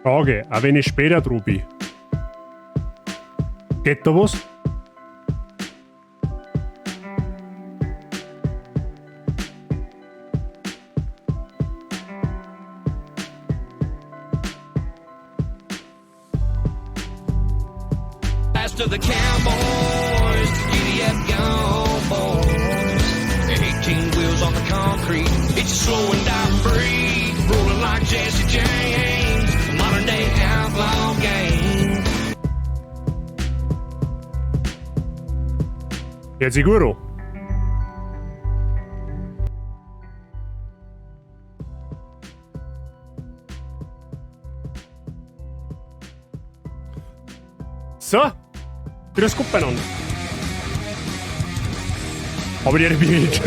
Frage, auch wenn ich später dran bin. Geht da was? Last of the cowboys, giddy up, gone boys. 18 wheels on the concrete, it's a slow and dying breed, rolling like Jesse James, a modern day outlaw gang. Hört sich gut an. So, grüß Gott beieinander. Habe ich die Birgit.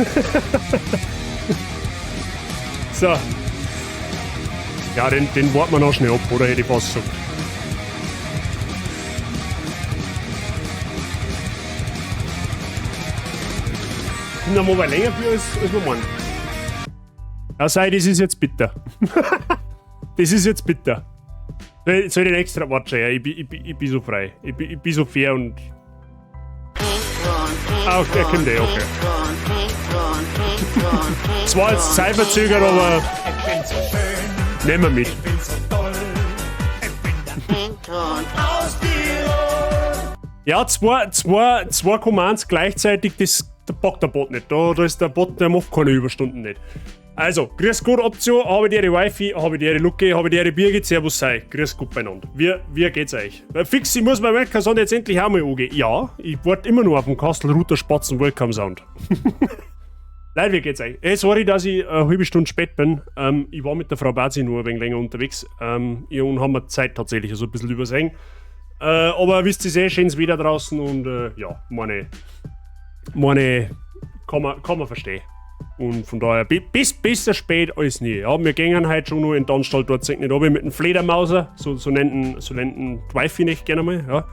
So. Ja, den warten wir noch schnell ab, oder hätte ich fast gesagt. Kommt am Mobile länger für, als wir meinen. Ja, sei, das ist jetzt bitter. Das ist jetzt bitter. Soll ich den extra watschen? Ja, ich bin so frei. Ich bin so fair und. Ah, okay, er kommt eh, okay. Zwar jetzt zeitverzögert, aber. Nehmen wir mit. Ja, zwei Commands gleichzeitig, das packt der Bot nicht. Da ist der Bot, der macht keine Überstunden nicht. Also, grüß Gott, Option, habe die Wifi, habe die Lucke, habe die Birgit, servus sei. Grüß Gott beieinander. Wie geht's euch? Fix, ich muss mein Welcome Sound jetzt endlich auch mal angehen. Ja, ich warte immer nur auf den Kastel Router Spatzen Welcome Sound. Leute, wie geht's euch? Hey, sorry, dass ich eine halbe Stunde spät bin. Ich war mit der Frau Bazi nur ein wenig länger unterwegs. Ja, und haben wir Zeit tatsächlich so ein bisschen übersehen. Aber wisst ihr sehr, schönes Wetter draußen und ja, meine kann man verstehen. Und von daher, besser spät als nie. Ja, wir gingen heute schon noch in die Anstalt dort sind nicht runter mit dem Fledermauser, so nennt ihn die Wifi nicht gerne mal. Ja.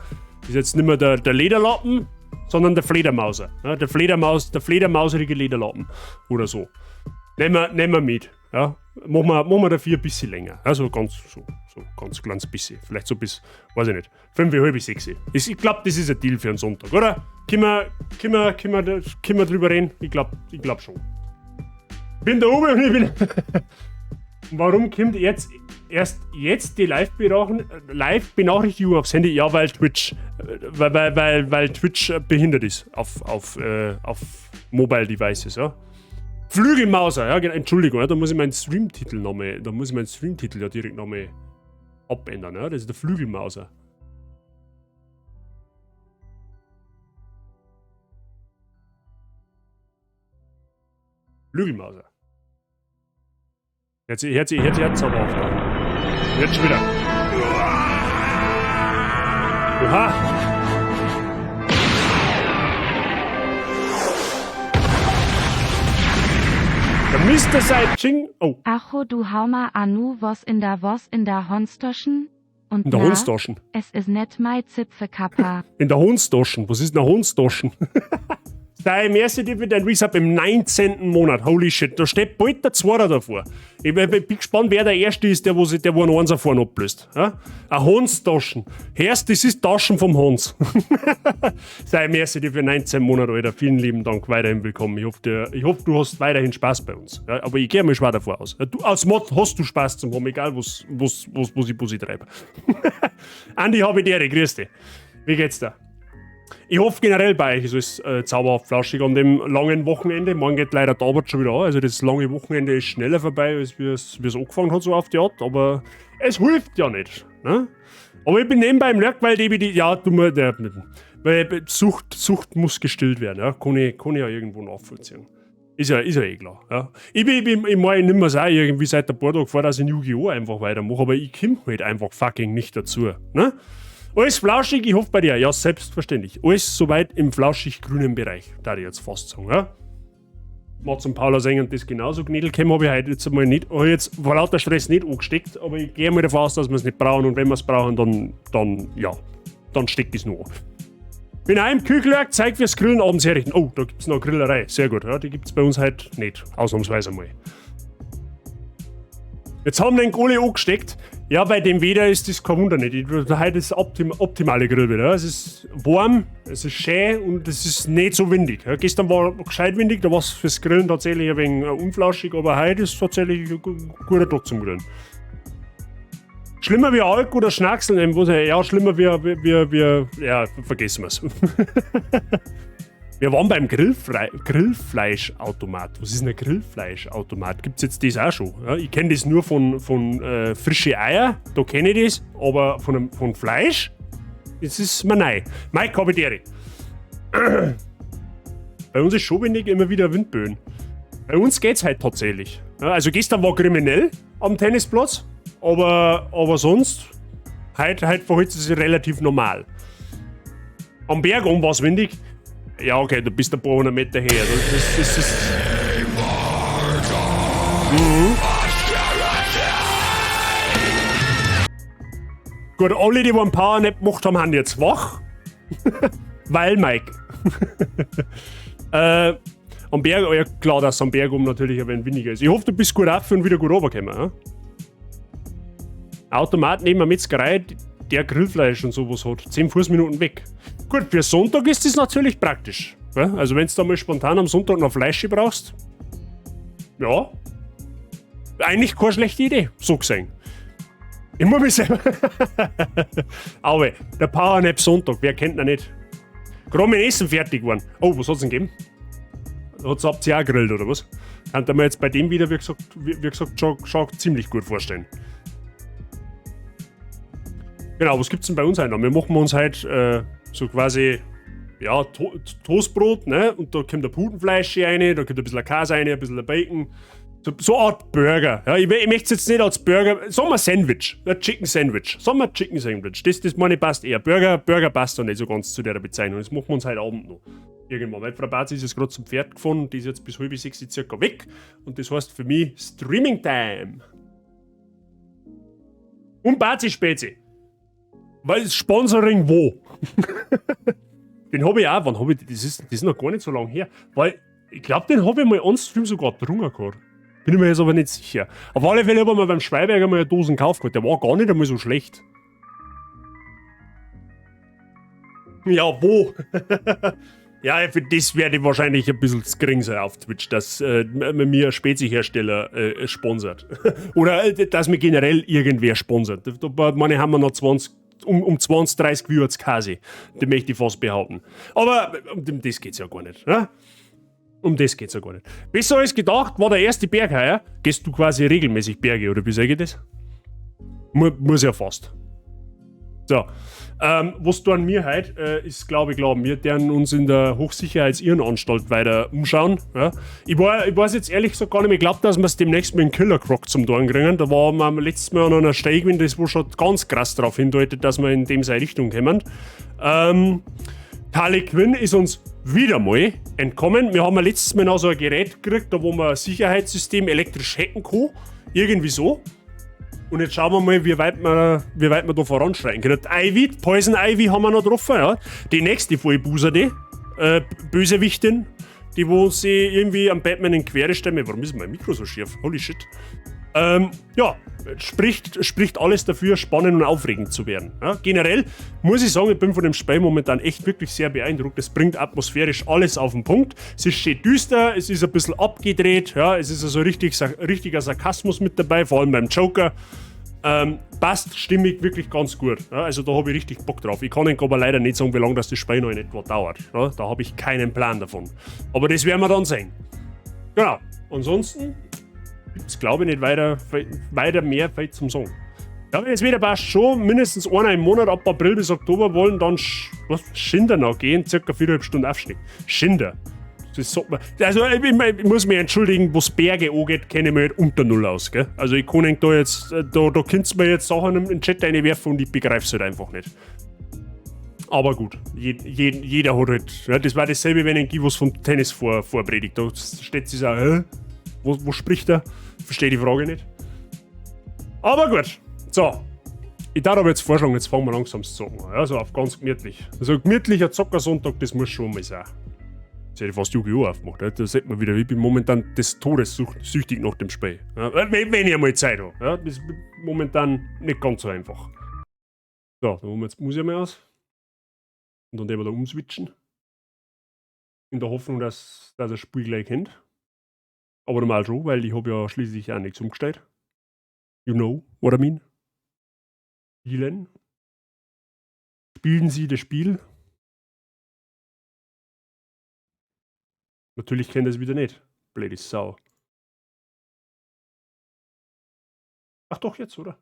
Ist jetzt nicht mehr der Lederlappen, sondern der Fledermauser. Ja, der Fledermaus, der fledermauserige Lederlappen oder so. Nehmen wir mit. Ja. Machen wir dafür ein bisschen länger. Also ganz, so, so ganz kleines bisschen. Vielleicht so bis, weiß ich nicht, fünf, halb sechs. Ich glaub, das ist ein Deal für einen Sonntag, oder? Können wir drüber reden? Ich glaub schon. Bin da oben und ich bin. Warum kommt jetzt erst jetzt die Live-Benachrichtigung aufs Handy? Ja, weil Twitch behindert ist auf Mobile Devices, ja. Flügelmauser, ja, genau, Entschuldigung, ja, da muss ich meinen Streamtitel nochmal, da muss ich meinen Streamtitel ja direkt nochmal abändern, ja, das ist der Flügelmauser. Flügelmauser. Jetzt aber auf da. Jetzt schon wieder. Oha! Der Mister sei Ching. Oh. Acho du Hauma anu was in der Honstoschen? Und In der na, Honstoschen. Es is net mei Zipfe Kappa. In der Honstoschen. Was ist denn der Honstoschen? Sei merci dir für dein Resub im 19. Monat. Holy shit, da steht bald der Zweiter davor. Ich bin gespannt, wer der Erste ist, der wo einen Einser vorne ablöst. Ja? Ein Honstoschen. Hörst, das ist Taschen vom Hans. Sei merci dir für 19 Monate, Alter. Vielen lieben Dank. Weiterhin willkommen. Ich hoffe, du hast weiterhin Spaß bei uns. Ja, aber ich gehe mal schwer davor aus. Ja, du, als Mod hast du Spaß zum haben, egal was ich treibe. Andi, hab ich dir, grüß dich. Wie geht's dir? Ich hoffe generell bei euch ist alles zauberhaft flauschig an dem langen Wochenende. Morgen geht leider die Arbeit schon wieder an. Also das lange Wochenende ist schneller vorbei, als wie es angefangen hat, so auf die Art. Aber es hilft ja nicht. Ne? Aber ich bin nebenbei im Lurk, weil die, ja, du mir, der, weil Sucht muss gestillt werden. Ja? Kann ich ja irgendwo nachvollziehen. Ist ja eh klar. Ja. Ich meine nicht mehr so irgendwie seit ein paar Tagen vor, dass ich in Yu-Gi-Oh! Einfach weitermache, aber ich komme halt einfach fucking nicht dazu. Ne? Alles flauschig, ich hoffe bei dir. Ja, selbstverständlich. Alles soweit im flauschig-grünen Bereich, da ich jetzt fast sagen. Ja? Mats und Paula singen das genauso. Gnädelkämm habe ich heute jetzt einmal nicht, hab ich jetzt vor lauter Stress nicht angesteckt, aber ich gehe mal davon aus, dass wir es nicht brauchen und wenn wir es brauchen, dann steckt es noch an. Bin auch im Küchenwerk, zeig wir's Grillen abends herrichten. Oh, da gibt's noch Grillerei. Sehr gut. Ja, die gibt's bei uns heute nicht. Ausnahmsweise mal. Jetzt haben den alle angesteckt. Ja, bei dem Wetter ist das kein Wunder nicht. Heute ist optimale Grillwetter. Ja. Es ist warm, es ist schön und es ist nicht so windig. Ja, gestern war gescheit windig, da war es fürs Grillen tatsächlich ein wenig unflauschig, aber heute ist tatsächlich ein guter Tag zum Grillen. Schlimmer wie Alk oder Schnackseln, ja, schlimmer wie, ja, vergessen wir's. Wir waren beim Grillfleischautomat. Was ist denn ein Grillfleischautomat? Gibt's jetzt das auch schon? Ja, ich kenne das nur von frische Eier, da kenne ich das, aber von Fleisch, das ist mir neu. Mike, habe ich. Bei uns ist schon wenig immer wieder Windböen. Bei uns geht's halt tatsächlich. Ja, also gestern war kriminell am Tennisplatz, aber sonst, heute verhält es sich relativ normal. Am Berg oben war's windig. Ja, okay, du bist ein paar hundert Meter her. Das ist. Gut, alle, die einen Powernap gemacht haben, sind jetzt wach. Weil Mike. Am Berg, ja klar, dass am Berg oben natürlich ein wenig windiger ist. Ich hoffe, du bist gut auf und wieder gut runtergekommen. Ja? Automat neben der Metzgerei, der Grillfleisch und sowas hat. 10 Fußminuten weg. Gut, für Sonntag ist das natürlich praktisch. Ja? Also wenn du da mal spontan am Sonntag noch Fleisch brauchst, ja, eigentlich keine schlechte Idee, so gesehen. Ich muss mich selber... Aber der Powernap Sonntag, wer kennt ihn nicht? Gerade mit Essen fertig geworden. Oh, was hat's denn gegeben? Hat's habt ihr auch gegrillt, oder was? Kann man jetzt bei dem wieder, wie gesagt, schon ziemlich gut vorstellen. Genau, was gibt's denn bei uns heute noch? Wir machen uns heute so quasi, ja, Toastbrot, ne? Und da kommt ein Putenfleisch rein, da kommt ein bisschen Käse rein, ein bisschen Bacon. So eine Art Burger. Ja, ich möchte es jetzt nicht als Burger, sagen wir Sandwich. Ja, Chicken Sandwich. Sagen wir Chicken Sandwich. Das meine ich passt eher. Burger passt da nicht so ganz zu der Bezeichnung. Das machen wir uns heute Abend noch. Irgendwann. Weil Frau Barzi ist jetzt gerade zum Pferd gefahren und die ist jetzt bis 5:30 circa weg. Und das heißt für mich Streaming Time. Und Bazi Spezi. Weil Sponsoring wo? Den hab ich auch, wann hab ich, das ist noch gar nicht so lange her. Weil, ich glaub, den hab ich mal on Stream sogar getrunken gehabt. Bin ich mir jetzt aber nicht sicher. Auf alle Fälle hab ich mal beim Schweiberger mal eine Dosen gekauft gehabt. Der war gar nicht einmal so schlecht. Ja, wo? Ja, für das werde ich wahrscheinlich ein bisschen zu gering sein auf Twitch, dass mir ein Spezi-Hersteller sponsert. Oder dass mir generell irgendwer sponsert. Da meine, haben wir noch 20, um 20, 30 Viewers quasi. Das möchte ich fast behaupten. Aber um das geht's ja gar nicht. Ne? Um das geht's ja gar nicht. Besser als gedacht war der erste Berg heuer. Gehst du quasi regelmäßig Berge, oder wie sag ich das? Muss ja fast. So. Was tun wir heute, ist, glaub ich, klar, wir werden uns in der Hochsicherheitsirrenanstalt weiter umschauen. Ja. Ich weiß jetzt ehrlich gesagt gar nicht mehr, ich glaub, dass wir es demnächst mit dem Killer Croc zum Dorn kriegen. Da waren wir letztes Mal an einer Steig, wenn das wo schon ganz krass darauf hindeutet, dass wir in dem seine Richtung kommen. Harley Quinn ist uns wieder mal entkommen. Wir haben ja letztes Mal noch so ein Gerät gekriegt, da wo man ein Sicherheitssystem elektrisch hacken kann. Irgendwie so. Und jetzt schauen wir mal, wie weit wir da voranschreiten können. Ivy, Poison Ivy haben wir noch getroffen, ja. Die nächste Vollbuser, die Bösewichtin, die wo sie irgendwie am Batman in Quere stellen. Warum ist mein Mikro so schief? Holy shit. Ja, spricht alles dafür, spannend und aufregend zu werden. Ja, generell muss ich sagen, ich bin von dem Spiel momentan echt wirklich sehr beeindruckt. Es bringt atmosphärisch alles auf den Punkt. Es ist schön düster, es ist ein bisschen abgedreht, ja, es ist also richtiger Sarkasmus mit dabei, vor allem beim Joker. Passt stimmig wirklich ganz gut. Ja, also da hab ich richtig Bock drauf. Ich kann Ihnen aber leider nicht sagen, wie lange das Spiel noch in etwa dauert. Ja, da hab ich keinen Plan davon. Aber das werden wir dann sehen. Genau. Ansonsten gibt's, glaub ich, nicht weiter mehr Feld zum Sagen. Ja, wenn es wieder passt, schon mindestens einer im Monat ab April bis Oktober wollen, dann was, Schinder noch gehen, circa viereinhalb Stunden Aufstieg. Schinder. Das sagt man. Also ich muss mich entschuldigen, was Berge angeht, kenne ich mich halt unter Null aus. Gell? Also ich kann da jetzt, da könnt's mir jetzt Sachen in den Chat reinwerfen und ich begreif's halt einfach nicht. Aber gut, jeder hat halt, ja, das war dasselbe, wenn ein Guy was vom Tennis vorpredigt. Da steht sich auch, hä? Wo spricht er? Verstehe die Frage nicht. Aber gut, so. Ich darf aber jetzt vorschlagen, jetzt fangen wir langsam zu zocken an. Ja, so auf ganz gemütlich. Also gemütlicher Zockersonntag, das muss schon mal sein. Jetzt hätte ich fast Yu-Gi-Oh! Aufgemacht. Ja? Da sieht man wieder, ich bin momentan des Todes süchtig nach dem Spiel. Ja? Wenn ich einmal Zeit habe. Ja? Das ist momentan nicht ganz so einfach. So, dann machen wir jetzt die Musik mal aus. Und dann werden wir da umswitchen. In der Hoffnung, dass das Spiel gleich kennt. Aber normal schon, weil ich habe ja schließlich auch nichts umgestellt. You know what I mean? Spielen. Spielen Sie das Spiel? Natürlich kennt er es wieder nicht. Blöde Sau. Ach doch, jetzt, oder?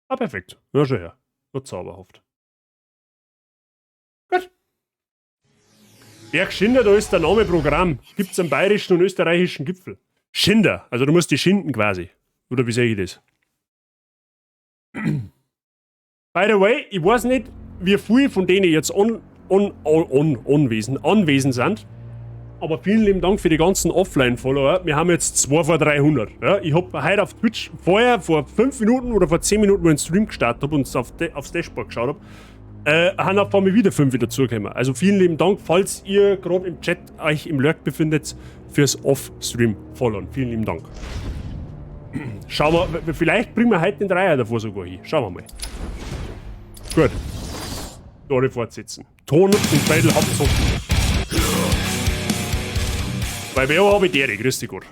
Ah, perfekt. Na, schon her. Wird zauberhaft. Gut. Berg Schinder, da ist der Name Programm. Gibt's einen bayerischen und österreichischen Gipfel. Schinder, also du musst die schinden quasi. Oder wie sehe ich das? By the way, ich weiß nicht, wie viele von denen jetzt anwesend sind. Aber vielen lieben Dank für die ganzen Offline-Follower. Wir haben jetzt 2 vor 300. Ja, ich hab heute auf Twitch vorher, vor 5 Minuten oder vor 10 Minuten, wo ich einen Stream gestartet hab und aufs Dashboard geschaut hab, haben auf einmal wieder 5 dazugekommen. Also vielen lieben Dank, falls ihr gerade im Chat euch im Lurk befindet, fürs Off-Stream-Followen. Vielen lieben Dank. Schauen wir, vielleicht bringen wir heute den Dreier davor sogar hin. Schauen wir mal. Gut. Story fortsetzen. Ton und Battle Hauptsache. Bei wer habe ich die? Grüß dich Gott.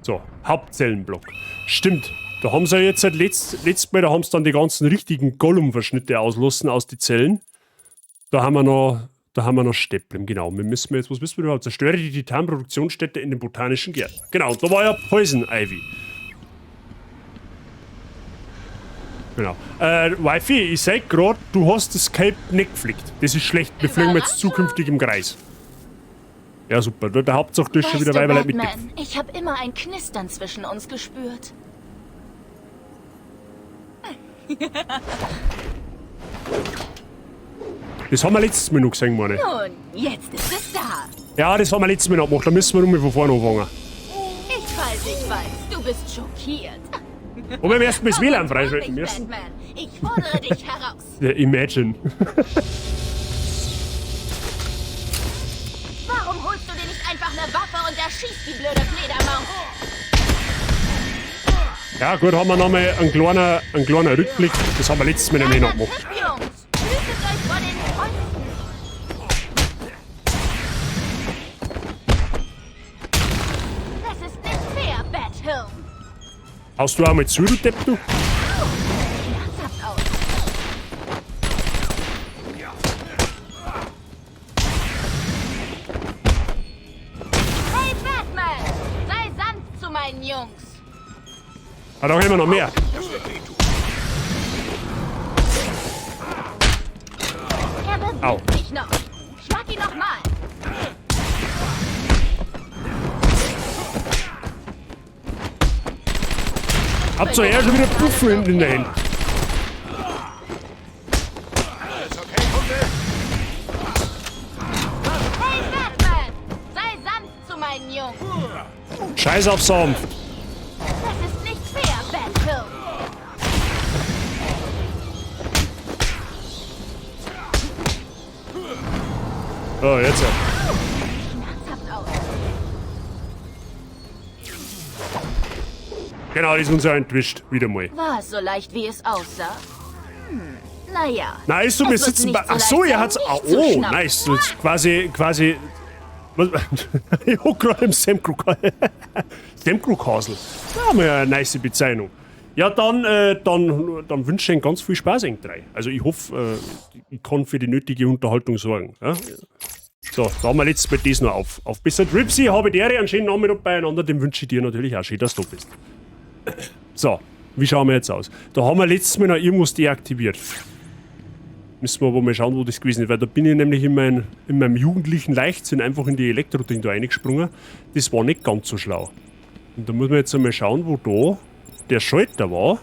So, Hauptzellenblock. Stimmt. Da haben sie ja jetzt seit letztes Mal, da haben sie dann die ganzen richtigen Gollum-Verschnitte auslassen aus den Zellen. Da haben wir noch Steppeln, genau. Wir müssen jetzt, was müssen wir überhaupt? Zerstöre die Titan-Produktionsstätte in den botanischen Gärten. Genau, da war ja Poison Ivy. Genau. Wifi, ich seh grad, du hast das Cape nicht geflickt. Das ist schlecht. Wir fliegen jetzt zukünftig im Kreis. Ja, super. Der Hauptsache, du bist schon wieder Weiberleid mit dir. Ich habe immer ein Knistern zwischen uns gespürt. Das haben wir letztes Mal noch gesehen, meine ich. Nun, jetzt ist es da. Ja, das haben wir letztes Mal noch gemacht. Da müssen wir nochmal von vorne anfangen. Ich weiß, du bist schockiert. Aber wir erst mal das WLAN freischalten müssen. Batman. Ich fordere dich heraus. Ja, imagine. Warum holst du dir nicht einfach eine Waffe und erschießt die blöde Fledermaus? Ja gut, haben wir nochmal einen kleinen Rückblick. Das haben wir letztes Mal nämlich noch gemacht. Tipp, Jungs. Hütet euch vor den Fäusten. Das ist nicht fair, Bathilm. Haust du auch mal zu, du Depp, du? Schmerzhaft aus. Hey Batman! Sei sanft zu meinen Jungs! Ah, da haben wir noch mehr. Er bewegt Au. sich noch. Schlag ihn nochmal. Habt ihr ja schon wieder Puffen hinten in der Hand. Alles okay, Kumpel? Hey Batman! Sei sanft zu meinen Jungs! Scheiß auf sanft. Das ist nicht fair, Batman. Oh, jetzt ja. Schmerzhaft aus. Genau, die ist uns ja entwischt. Wieder mal. War es so leicht, wie es aussah? Naja. Nein, ist so, wir sitzen bei. Ach so, ihr hat's. mich zu Oh, schnappen. nice. Das ist quasi. Was, ich hab gerade im Sam Crew Castle. Da haben wir ja eine nice Bezeichnung. Ja, dann wünsche ich Ihnen ganz viel Spaß, Ihnen drei. Also ich hoffe, ich kann für die nötige Unterhaltung sorgen. Ja? So, da haben wir jetzt bei das noch auf. Aufbessert. Ripsy, habe die Ehre, einen schönen Nachmittag beieinander. Den wünsche ich dir natürlich auch. Schön, dass du bist. So, wie schauen wir jetzt aus? Da haben wir letztes Mal noch irgendwas deaktiviert. Müssen wir aber mal schauen, wo das gewesen ist, weil da bin ich nämlich in meinem jugendlichen Leichtsinn einfach in die Elektro-Ding da reingesprungen. Das war nicht ganz so schlau. Und da muss man jetzt einmal schauen, wo da der Schalter war,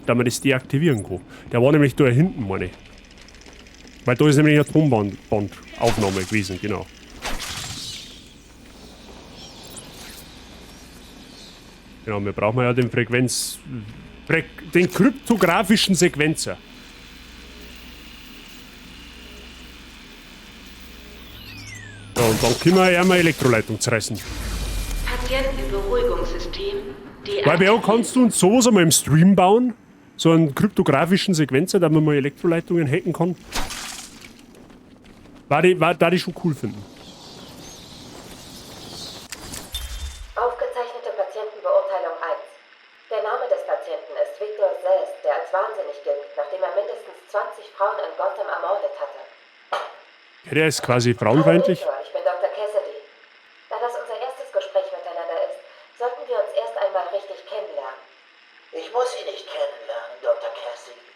da man das deaktivieren kann. Der war nämlich da hinten, meine ich. Weil da ist nämlich eine Tonbandaufnahme gewesen, genau. Genau, wir brauchen ja den den kryptografischen Sequenzer. So, und Und dann können wir ja mal Elektroleitung zerreißen. Patientenberuhigungssystem Weil BO, kannst du uns sowas einmal im Stream bauen? So einen kryptografischen Sequenzer, da man mal Elektroleitungen hacken kann? War die, war, da die schon cool finden. Aufgezeichnete Patientenbeurteilung 1. Der Name des Patienten ist Victor Zsasz, der als wahnsinnig gilt, nachdem er mindestens 20 Frauen in Gotham ermordet hatte. Ja, der ist quasi frauenfeindlich. Hallo Victor, ich bin Dr. Cassidy. Da das unser erstes Gespräch miteinander ist, sollten wir uns erst einmal richtig kennenlernen. Ich muss Sie nicht kennenlernen, Dr. Cassidy.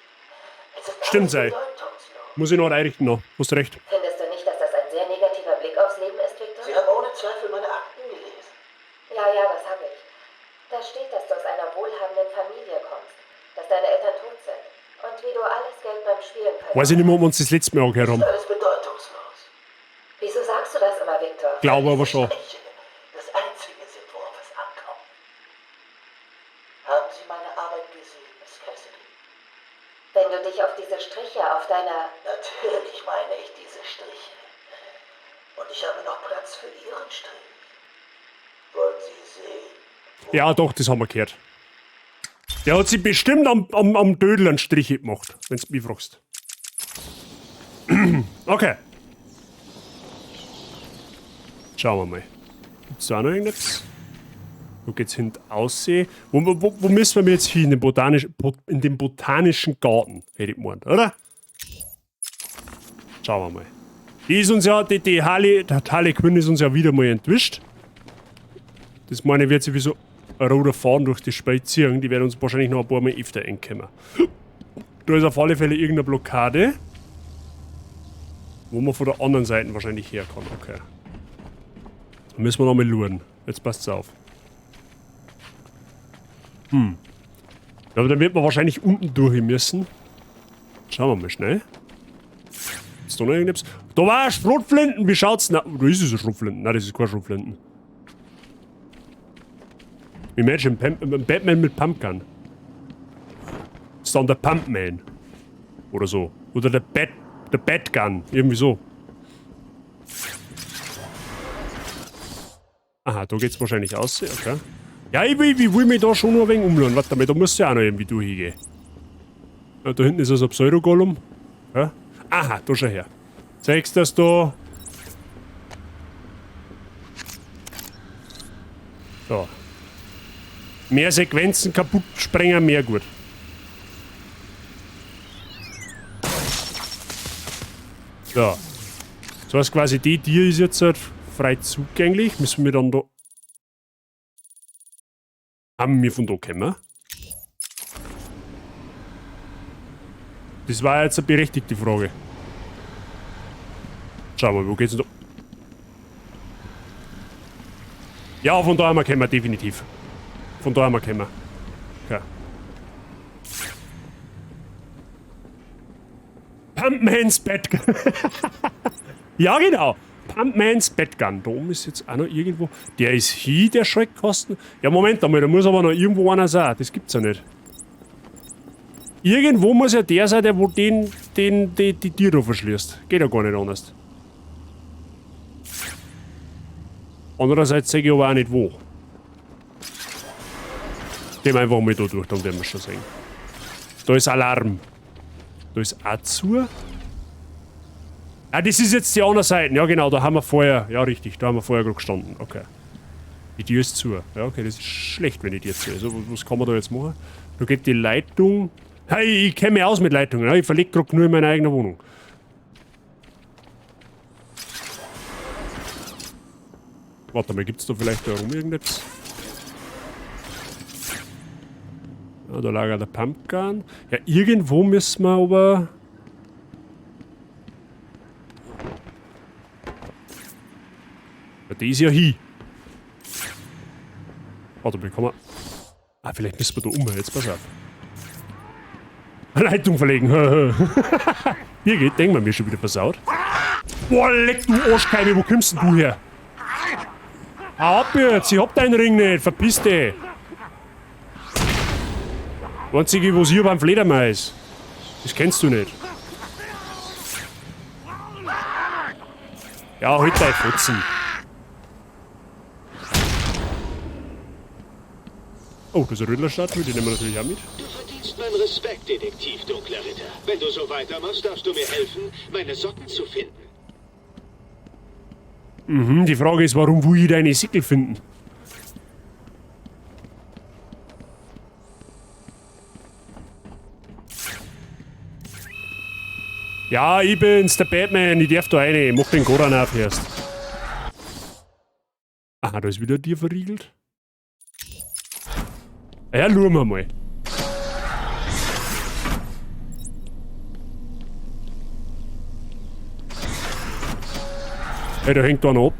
Es ist Stimmt, alles sei. bedeutungslos. Muss ich noch einrichten noch. Hast recht. Findest du nicht, dass das ein sehr negativer Blick aufs Leben ist, Victor? Sie haben ohne Zweifel meine Akten gelesen. Ja, ja, das habe ich. Da steht, dass du aus einer wohlhabenden Familie kommst, dass deine Eltern tot sind und wie du alles Geld beim Spielen verlorst. Weiß ich nicht mehr, ob wir uns das letzte Mal angehört haben. Alles bedeutungslos. Wieso sagst du das immer, Victor? Glaube aber schon. Striche das Einzige sind, worauf es ankommt. Haben Sie meine Arbeit gesehen, Miss Cassidy? Wenn du dich auf diese Striche auf deiner... Natürlich meine ich diese Striche. Und ich habe noch Platz für Ihren Strich. Wollen Sie sehen? Ja, doch, das haben wir gehört. Der hat sich bestimmt am Dödel einen Strich gemacht, wenn du mich fragst. Okay. Schauen wir mal. Gibt's da auch noch irgendetwas? Wo geht's hinten aussehen? Wo müssen wir jetzt hin? In den botanischen Garten, hätte ich gemeint, oder? Schauen wir mal. Die ist uns ja, die Harley, der Harley Quinn ist uns ja wieder mal entwischt. Das meine ich, wird sich wie so ein roter Faden durch das Spiel ziehen. Die werden uns wahrscheinlich noch ein paar Mal öfter entkommen. Da ist auf alle Fälle irgendeine Blockade. Wo man von der anderen Seite wahrscheinlich her kann. Okay. Da müssen wir noch mal luren. Jetzt passt's auf. Aber dann wird man wahrscheinlich unten durch müssen. Schauen wir mal schnell. Ist da noch irgendetwas? Da war ein Schrotflinten! Wie schaut's denn? Da ist es ein Schrotflinten. Nein, das ist kein Schrotflinten. Imagine Batman mit Pumpgun. Ist dann der Pumpman. Oder so. Oder der Batgun. Irgendwie so. Aha, da geht's wahrscheinlich aus. Okay. Ja, ich will mich da schon noch ein wenig umschauen. Warte mal, da muss ja auch noch irgendwie durchgehen. Ja, da hinten ist also ein Pseudo-Gollum. Ja. Aha, da schau her. Zeigst das da. So. Mehr Sequenzen kaputt sprengen, mehr gut. So. Das heißt quasi, die Tür ist jetzt halt frei zugänglich. Müssen wir dann da... Haben wir von da gekommen? Das war jetzt eine berechtigte Frage. Schauen wir mal, wo geht's denn da? Ja, von da haben wir gekommen, definitiv. Von da haben wir gekommen. Okay. Pumpman's Batgun. Ja, genau. Pumpman's Batgun. Da oben ist jetzt auch noch irgendwo... Der ist hier, der Schreckkasten. Ja, Moment einmal, da muss aber noch irgendwo einer sein. Das gibt's ja nicht. Irgendwo muss ja der sein, der wo die Tür da verschließt. Geht ja gar nicht anders. Andererseits sehe ich aber auch nicht wo. Gehen wir einfach mal da durch, dann werden wir schon sehen. Da ist Alarm. Da ist Azur. Ah, das ist jetzt die andere Seite. Ja, genau, da haben wir vorher... Ja, richtig, da haben wir vorher gerade gestanden. Okay. Die Tür ist zu. Ja, okay, das ist schlecht, wenn die Tür zu ist. Also, was kann man da jetzt machen? Da geht die Leitung... Hey, ich kenn mich aus mit Leitungen. Ja, ich verleg grad nur in meiner eigenen Wohnung. Warte mal, gibt's da vielleicht da rum irgendetwas? Ja, da lag der Pumpgun. Ja, irgendwo müssen wir aber... Ja, die ist ja hier. Warte mal, kann man... Ah, vielleicht müssen wir da um. Jetzt pass auf. Leitung verlegen. Hier geht, denken wir mir schon wieder versaut. Boah, leck du Arschkeime, wo kommst denn du her? Hau ab jetzt, ich hab deinen Ring nicht, verpiss dich. Einzige, was ich hab, ein Fledermaus. Das kennst du nicht. Ja, halt deine Fotzen. Oh, das ist eine Riddler-Statue, die nehmen wir natürlich auch mit. Du verdienst meinen Respekt, Detektiv Dunkler Ritter. Wenn du so weitermachst, darfst du mir helfen, meine Socken zu finden. Mhm, die Frage ist, warum will ich deine Sickel finden? Ja, ich bin's, der Batman, ich darf da rein. Mach den Goran auf erst. Aha, da ist wieder ein Tier verriegelt. Ja, schauen wir mal. Hey, da hängt einer ab.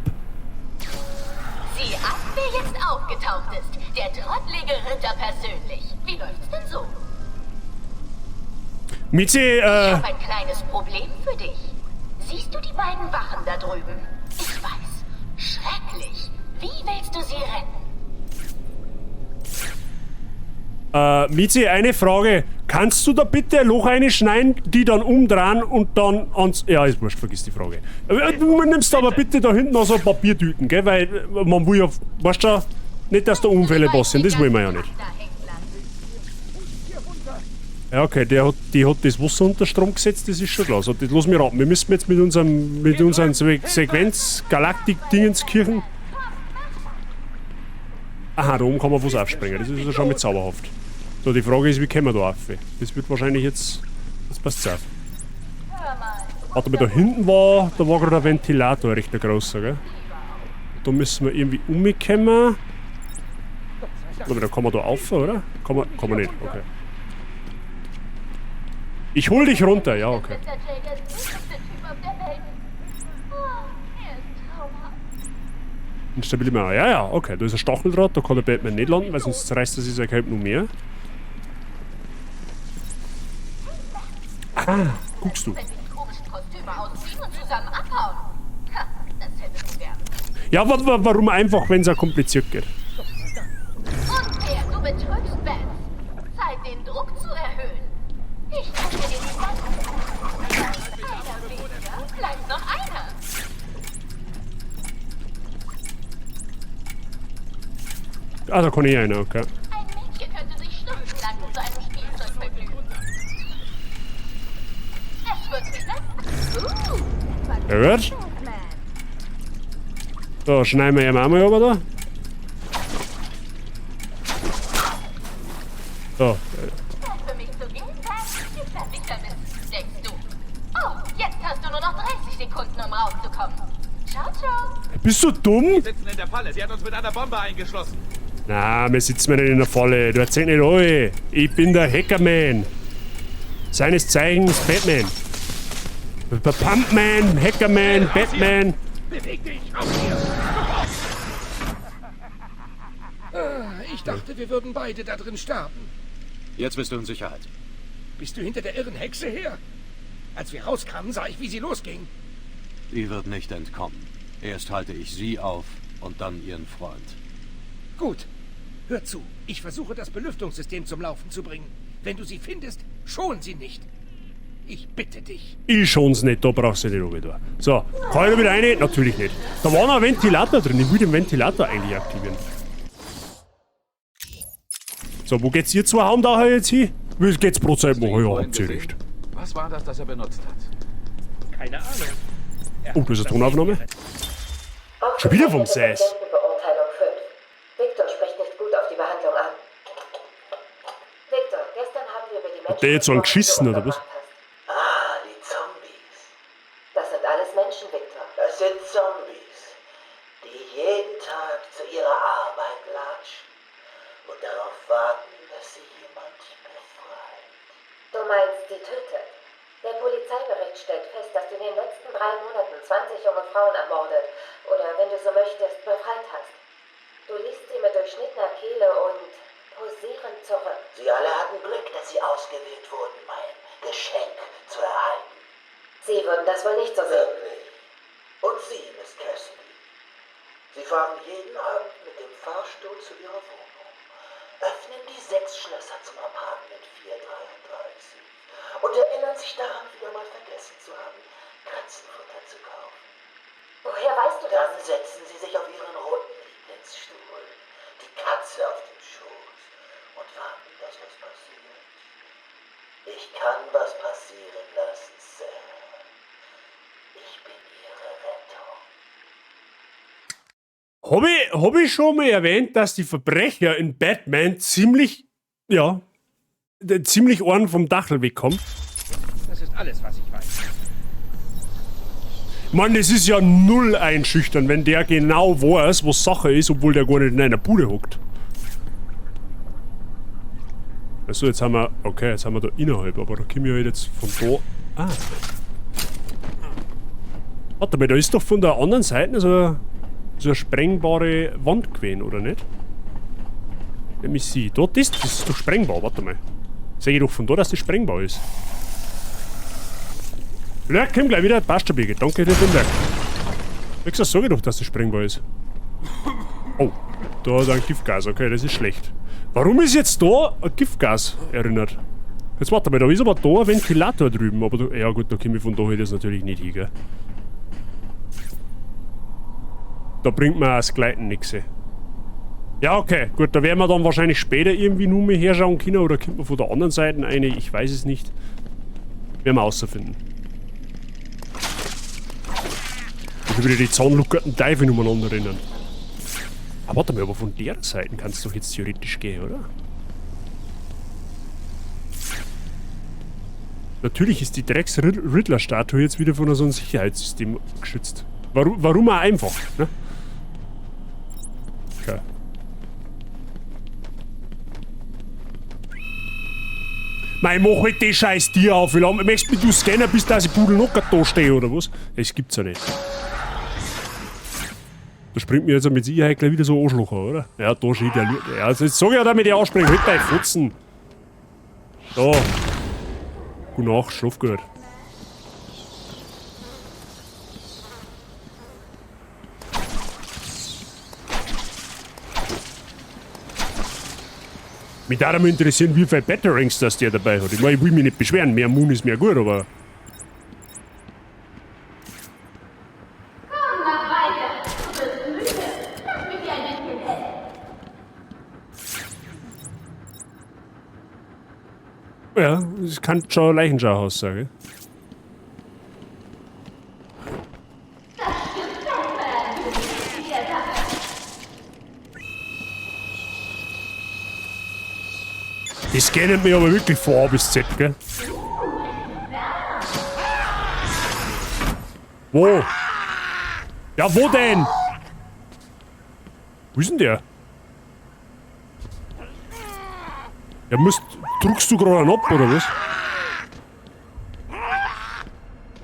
Sieh an, wer jetzt aufgetaucht ist. Der trottlige Ritter persönlich. Wie läuft's denn so? Mizi, Ich habe ein kleines Problem für dich. Siehst du die beiden Wachen da drüben? Ich weiß. Schrecklich. Wie willst du sie retten? Mizi, eine Frage. Kannst du da bitte ein Loch reinschneiden, die dann umdrehen und dann ans... Ja, ist wurscht, vergiss die Frage. Du nimmst aber bitte da hinten noch so Papiertüten, gell? Weil man will ja... Weißt du, nicht, dass da Unfälle passieren, das wollen wir ja nicht. Ja, okay, die hat das Wasser unter Strom gesetzt, das ist schon klar. So, das lass mich raten. Wir müssen jetzt mit unseren Sequenz Galaktik-Dingenskirchen... Aha, da oben kann man was aufspringen. Das ist ja schon mit zauberhaft. So, die Frage ist, wie kommen wir da auf? Das wird wahrscheinlich jetzt... Das passt auf. Warte mal, da hinten war... Da war gerade ein Ventilator, recht ein großer, gell? Da müssen wir irgendwie umkommen. Warte mal, da kann man da auf, oder? Kann man nicht, okay. Ich hol dich runter, ja, okay. Instabile Mauer. Ja, ja, okay. Da ist ein Stacheldraht, da kann der Batman nicht landen, weil sonst zerreißt er sich sein Cape noch mehr. Ah, guckst du. Ja, warum einfach, wenn es auch kompliziert geht? Unfair, du betrügst Bats. Zeit, den Druck zu erhöhen. Ich kann dir den danken. Einer weniger, bleibt noch einer. Ah, da kann ich einer, okay. Ein Mädchen könnte sich stundenlang mit so einem Spielzeug vergnügen. Es wird wieder. Ja, gut. So, schneiden wir ihn einmal rüber da. So. Zeit für mich zu gehen, Bats. Bist fertig damit, denkst du. Oh, jetzt hast du nur noch 30 Sekunden, um rauszukommen. Ciao, ciao. Bist du dumm? Wir sitzen in der Falle. Sie hat uns mit einer Bombe eingeschlossen. Na, wir sitzen nicht in der Falle. Du erzählst nicht alle. Ich bin der Hackerman. Seines Zeichens Batman. Pumpman, Hackerman, Batman. Beweg dich! Raus hier! Ich dachte, wir würden beide da drin sterben. Jetzt bist du in Sicherheit. Bist du hinter der irren Hexe her? Als wir rauskamen, sah ich, wie sie losging. Die wird nicht entkommen. Erst halte ich sie auf und dann ihren Freund. Gut. Hör zu. Ich versuche, das Belüftungssystem zum Laufen zu bringen. Wenn du sie findest, schon sie nicht. Ich bitte dich. Ich schon's nicht, da brauchst du nicht wieder. So, kann ich da wieder rein? Natürlich nicht. Da war noch ein Ventilator drin. Ich will den Ventilator eigentlich aktivieren. So, wo geht's ihr zwei Hauen da jetzt hin? Wie geht's Brotzeit machen? Ja, habt ihr recht. Was war das, das er benutzt hat? Keine Ahnung. Oh, das ist eine Tonaufnahme. Schon wieder vom Seis. Patientenbeurteilung 5. Victor spricht nicht gut auf die Behandlung an. Victor, gestern haben wir über die Menschen Hat der jetzt so einen geschissen, oder was? Ah, die Zombies. Das sind alles Menschen, Victor. Das sind Zombies, die jeden Tag zu ihrer Arbeit latschen und darauf warten, dass sie jemand befreit. Du meinst, sie tötet. Der Polizeibericht stellt fest, dass du in den letzten 3 Monaten 20 junge Frauen ermordet oder, wenn du so möchtest, befreit hast. Du liest sie mit durchschnittener Kehle und posierend zurück. Sie alle hatten Glück, dass sie ausgewählt wurden, mein Geschenk zu erhalten. Sie würden das wohl nicht so sehen. Wirklich. Und Sie, Miss Cassidy. Sie fahren jeden Abend mit dem Fahrstuhl zu Ihrer Wohnung, öffnen die 6 Schlösser zum Apartment 433 und erinnern sich daran, wieder mal vergessen zu haben, Katzenfutter zu kaufen. Woher weißt du das? Dann setzen Sie sich auf Ihren roten Lieblingsstuhl, die Katze auf dem Schoß und warten, dass was passiert. Ich kann was passieren lassen, Sir. Ich bin Ihre Rettung. Hab ich schon mal erwähnt, dass die Verbrecher in Batman ziemlich, ja, ziemlich Ohren vom Dachl wegkommen? Das ist alles, was ich weiß. Mann, das ist ja null einschüchtern, wenn der genau weiß, was Sache ist, obwohl der gar nicht in einer Bude hockt. Achso, jetzt haben wir. Okay, jetzt haben wir da innerhalb, aber da komme ich halt jetzt von da. Ah. Warte mal, da ist doch von der anderen Seite so eine sprengbare Wand gewesen, oder nicht? Let me see. Dort ist, das ist doch sprengbar, warte mal. Seh ich doch von da, dass das sprengbar ist. Lurk, komm gleich wieder. Passt schon, Birgit. Danke dir für den Lurk. Wie gesagt, sag ich doch, dass das sprengbar ist. Oh, da ist ein Giftgas. Okay, das ist schlecht. Warum ist jetzt da ein Giftgas erinnert? Jetzt warte mal, da ist aber da ein Ventilator drüben. Aber da, ja gut, da komme ich von da halt jetzt natürlich nicht hin, gell? Da bringt mir auch das Gleiten nix. Ja, okay, gut, da werden wir dann wahrscheinlich später irgendwie nur mehr herschauen können oder kommt man von der anderen Seite eine, ich weiß es nicht. Werden wir rausfinden. Ich wieder die zahnluckerten Teufel umeinander rennen. Aber warte mal, aber von der Seite kannst du doch jetzt theoretisch gehen, oder? Natürlich ist die Drecks-Riddler-Statue jetzt wieder von so einem Sicherheitssystem geschützt. Warum auch einfach, ne? Okay. Mei, mach halt die scheiß Tier auf. Wie lange möchtest du scannen, bis da die Pudel noch da stehe, oder was? Das gibt's ja nicht. Da springt mir jetzt mit Sicherheit gleich wieder so ein Arschloch an, oder? Ja, da steht der. Ja, also jetzt sag ich ja damit, ich ansprechen. Halt deine Fotzen. Da. Gute Nacht, schlaf gut. Mich würde mal interessieren, wie viele Batarangs das der dabei hat. Ich meine, ich will mich nicht beschweren, mehr Moon ist mehr gut, aber. Komm, mach weiter. Du wirst müde. Lass mich dir ein bisschen helfen. Ja, das kann schon ein Leichenschauhaus sein, gell? Das stimmt, Batman. Du bist wieder da. Die scannen mich aber wirklich von A bis Z, gell? Wo? Ja, wo denn? Wo ist denn der? Ja, drückst du gerade einen ab, oder was?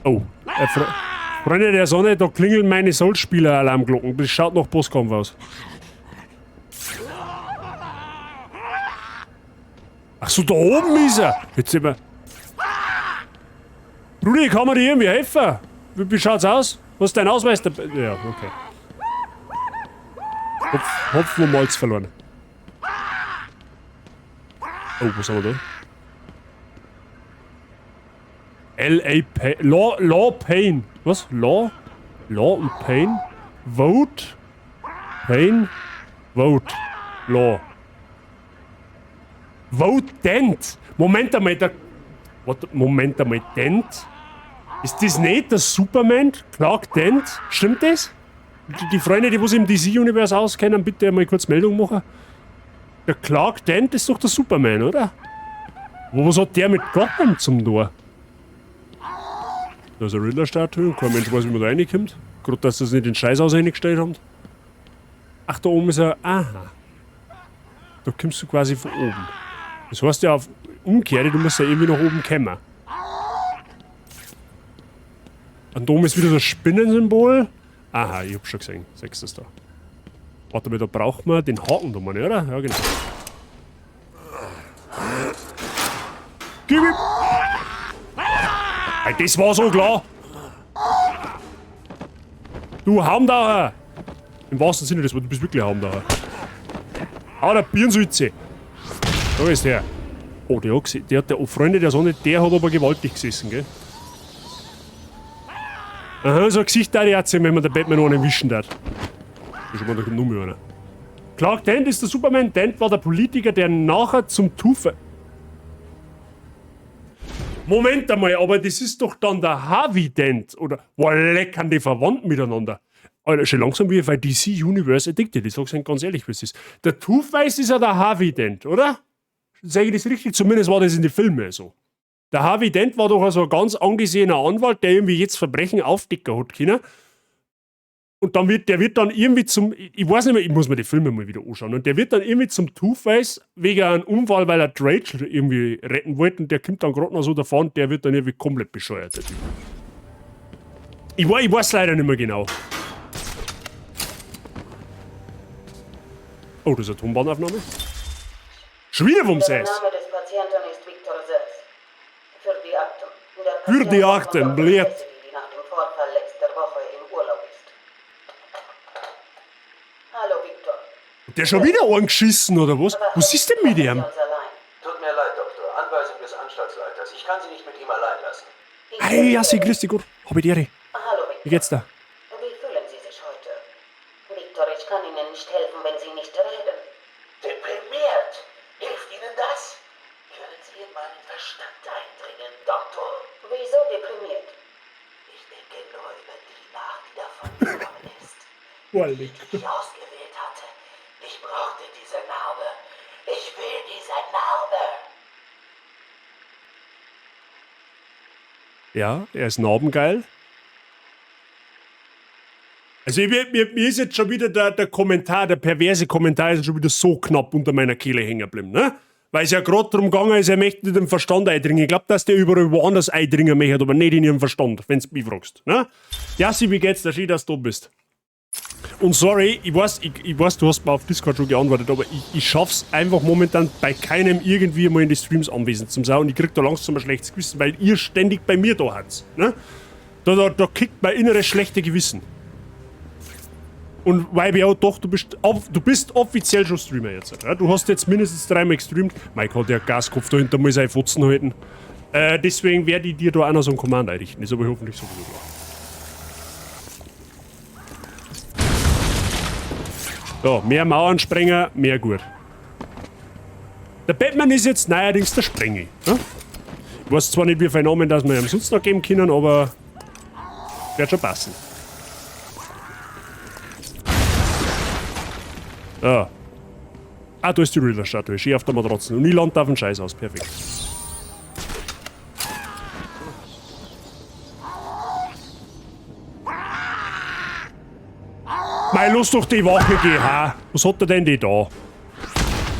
Oh, Freunde der Sonne, da klingeln meine Soulspieler-Alarmglocken. Das schaut nach Bosskampf aus. Ach so, da oben ist er. Jetzt sind wir. Rudi, kann man dir irgendwie helfen? Wie schaut's aus? Was ist dein Ausweis dabei? Ja, okay. Hopfen und Malz verloren. Oh, was haben wir da? L.A. Pain. Law, Law Pain. Was? Law? Law und Pain? Vote? Pain? Vote. Law. Vote Dent. Moment einmal, der. Warte, Moment einmal, Dent? Ist das nicht der Superman? Clark Dent? Stimmt das? Die Freunde, die was im DC-Universe auskennen, bitte einmal kurz Meldung machen. Der Clark Dent ist doch der Superman, oder? Aber was hat der mit Gotham zum Tor? Da ist eine Riddler-Statue und kein Mensch weiß, wie man da reinkommt. Gerade, dass sie das nicht in Scheißhaus reingestellt haben. Ach, da oben ist er. Aha. Da kommst du quasi von oben. Das heißt ja auf Umkehrte, du musst ja irgendwie nach oben kommen. Und da oben ist wieder das Spinnensymbol. Aha, ich hab schon gesehen. Sechstes da. Warte mal, da braucht man den Haken da mal, oder? Ja, genau. Gib ihm! Ey, das war so klar! Du Haumdauer! Im wahrsten Sinne des Wortes, du bist wirklich Haumdauer. Hau der Birnensülze! Da ist der. Oh, der hat gese-, der hat, der, oh, Freunde der Sonne, der hat aber gewaltig gesessen, gell? Aha, so ein Gesicht da die erzählen, wenn man der Batman einen wischen darf. Schon mal, da kommt noch mehr einer. Clark Dent ist der Superman. Dent war der Politiker, der nachher zum Two-Face... Moment einmal, aber das ist doch dann der Harvey Dent, oder? Boah, leck, die verwandt miteinander. Alter, schon langsam wie bei DC Universe Addicted, ich sag's Ihnen ganz ehrlich, wie es ist. Der Two-Face ist ja der Harvey Dent, oder? Sag ich das richtig? Zumindest war das in den Filmen so. Der Harvey Dent war doch so ein ganz angesehener Anwalt, der irgendwie jetzt Verbrechen aufdecken hat können. Und dann wird, der wird dann irgendwie zum, ich weiß nicht mehr, ich muss mir die Filme mal wieder anschauen. Und der wird dann irgendwie zum Two-Face wegen einem Unfall, weil er Rachel irgendwie retten wollte. Und der kommt dann gerade noch so davon, der wird dann irgendwie komplett bescheuert, der Typ. Ich weiß leider nicht mehr genau. Oh, das ist eine Tonbandaufnahme. Schon wieder vom Sess. Der Name des Patienten ist Victor Sess. Für die Akten. Der Für die Patient Akten, von Dr. blöd. Cassidy, die nach dem Vorfall letzter Woche im Urlaub ist. Hallo, Victor. Hat der schon wieder angeschissen, oder was? Was ist denn mit ihm? Tut mir leid, Doktor. Anweisung des Anstaltsleiters. Ich kann Sie nicht mit ihm allein lassen. Hey, Jassi, grüß dich Gott. Hab ich die Ehre. Hallo, Victor. Wie geht's da? Wie fühlen Sie sich heute? Victor, ich kann Ihnen nicht helfen, wenn Sie nicht reden. Deprimiert! Hilft Ihnen das? Können Sie in meinen Verstand eindringen, Doktor? Wieso deprimiert? Ich denke nur über die nach, die davon gekommen ist. Wollek. Die ich ausgewählt hatte. Ich brauchte diese Narbe. Ich will diese Narbe. Ja, er ist narbengeil. Also mir ist jetzt schon wieder der Kommentar, der perverse Kommentar ist schon wieder so knapp unter meiner Kehle hängen geblieben, ne? Weil es ja gerade darum gegangen ist, er möchte nicht den Verstand eindringen. Ich glaub, dass der überall woanders eindringen möchte, aber nicht in ihren Verstand, wenn's mich fragst, ne? Jassi, wie geht's dir? Schön, dass du da bist. Und sorry, ich weiß, du hast mir auf Discord schon geantwortet, aber ich schaff's einfach momentan bei keinem irgendwie mal in die Streams anwesend zu sein und ich krieg da langsam ein schlechtes Gewissen, weil ihr ständig bei mir da habt, ne? Da kickt mein inneres schlechte Gewissen. Und YBO, doch, du bist offiziell schon Streamer jetzt. Ja? Du hast jetzt mindestens dreimal gestreamt. Mike hat ja Gaskopf dahinter, muss seine Fotzen halten. Deswegen werde ich dir da auch noch so einen Command einrichten. Ist aber hoffentlich sowieso klar. So, mehr Mauernsprenger, mehr gut. Der Batman ist jetzt neuerdings der Sprengi. Ne? Ich weiß zwar nicht, wie viele Namen das wir ihm sonst noch geben können, aber wird schon passen. Ah. Ah, da ist die Riddler-Statue. Schön auf der Matratze. Und ich lande auf dem Scheiß aus. Perfekt. Mei, lass doch die Wache gehen, ha? Was hat der denn die da?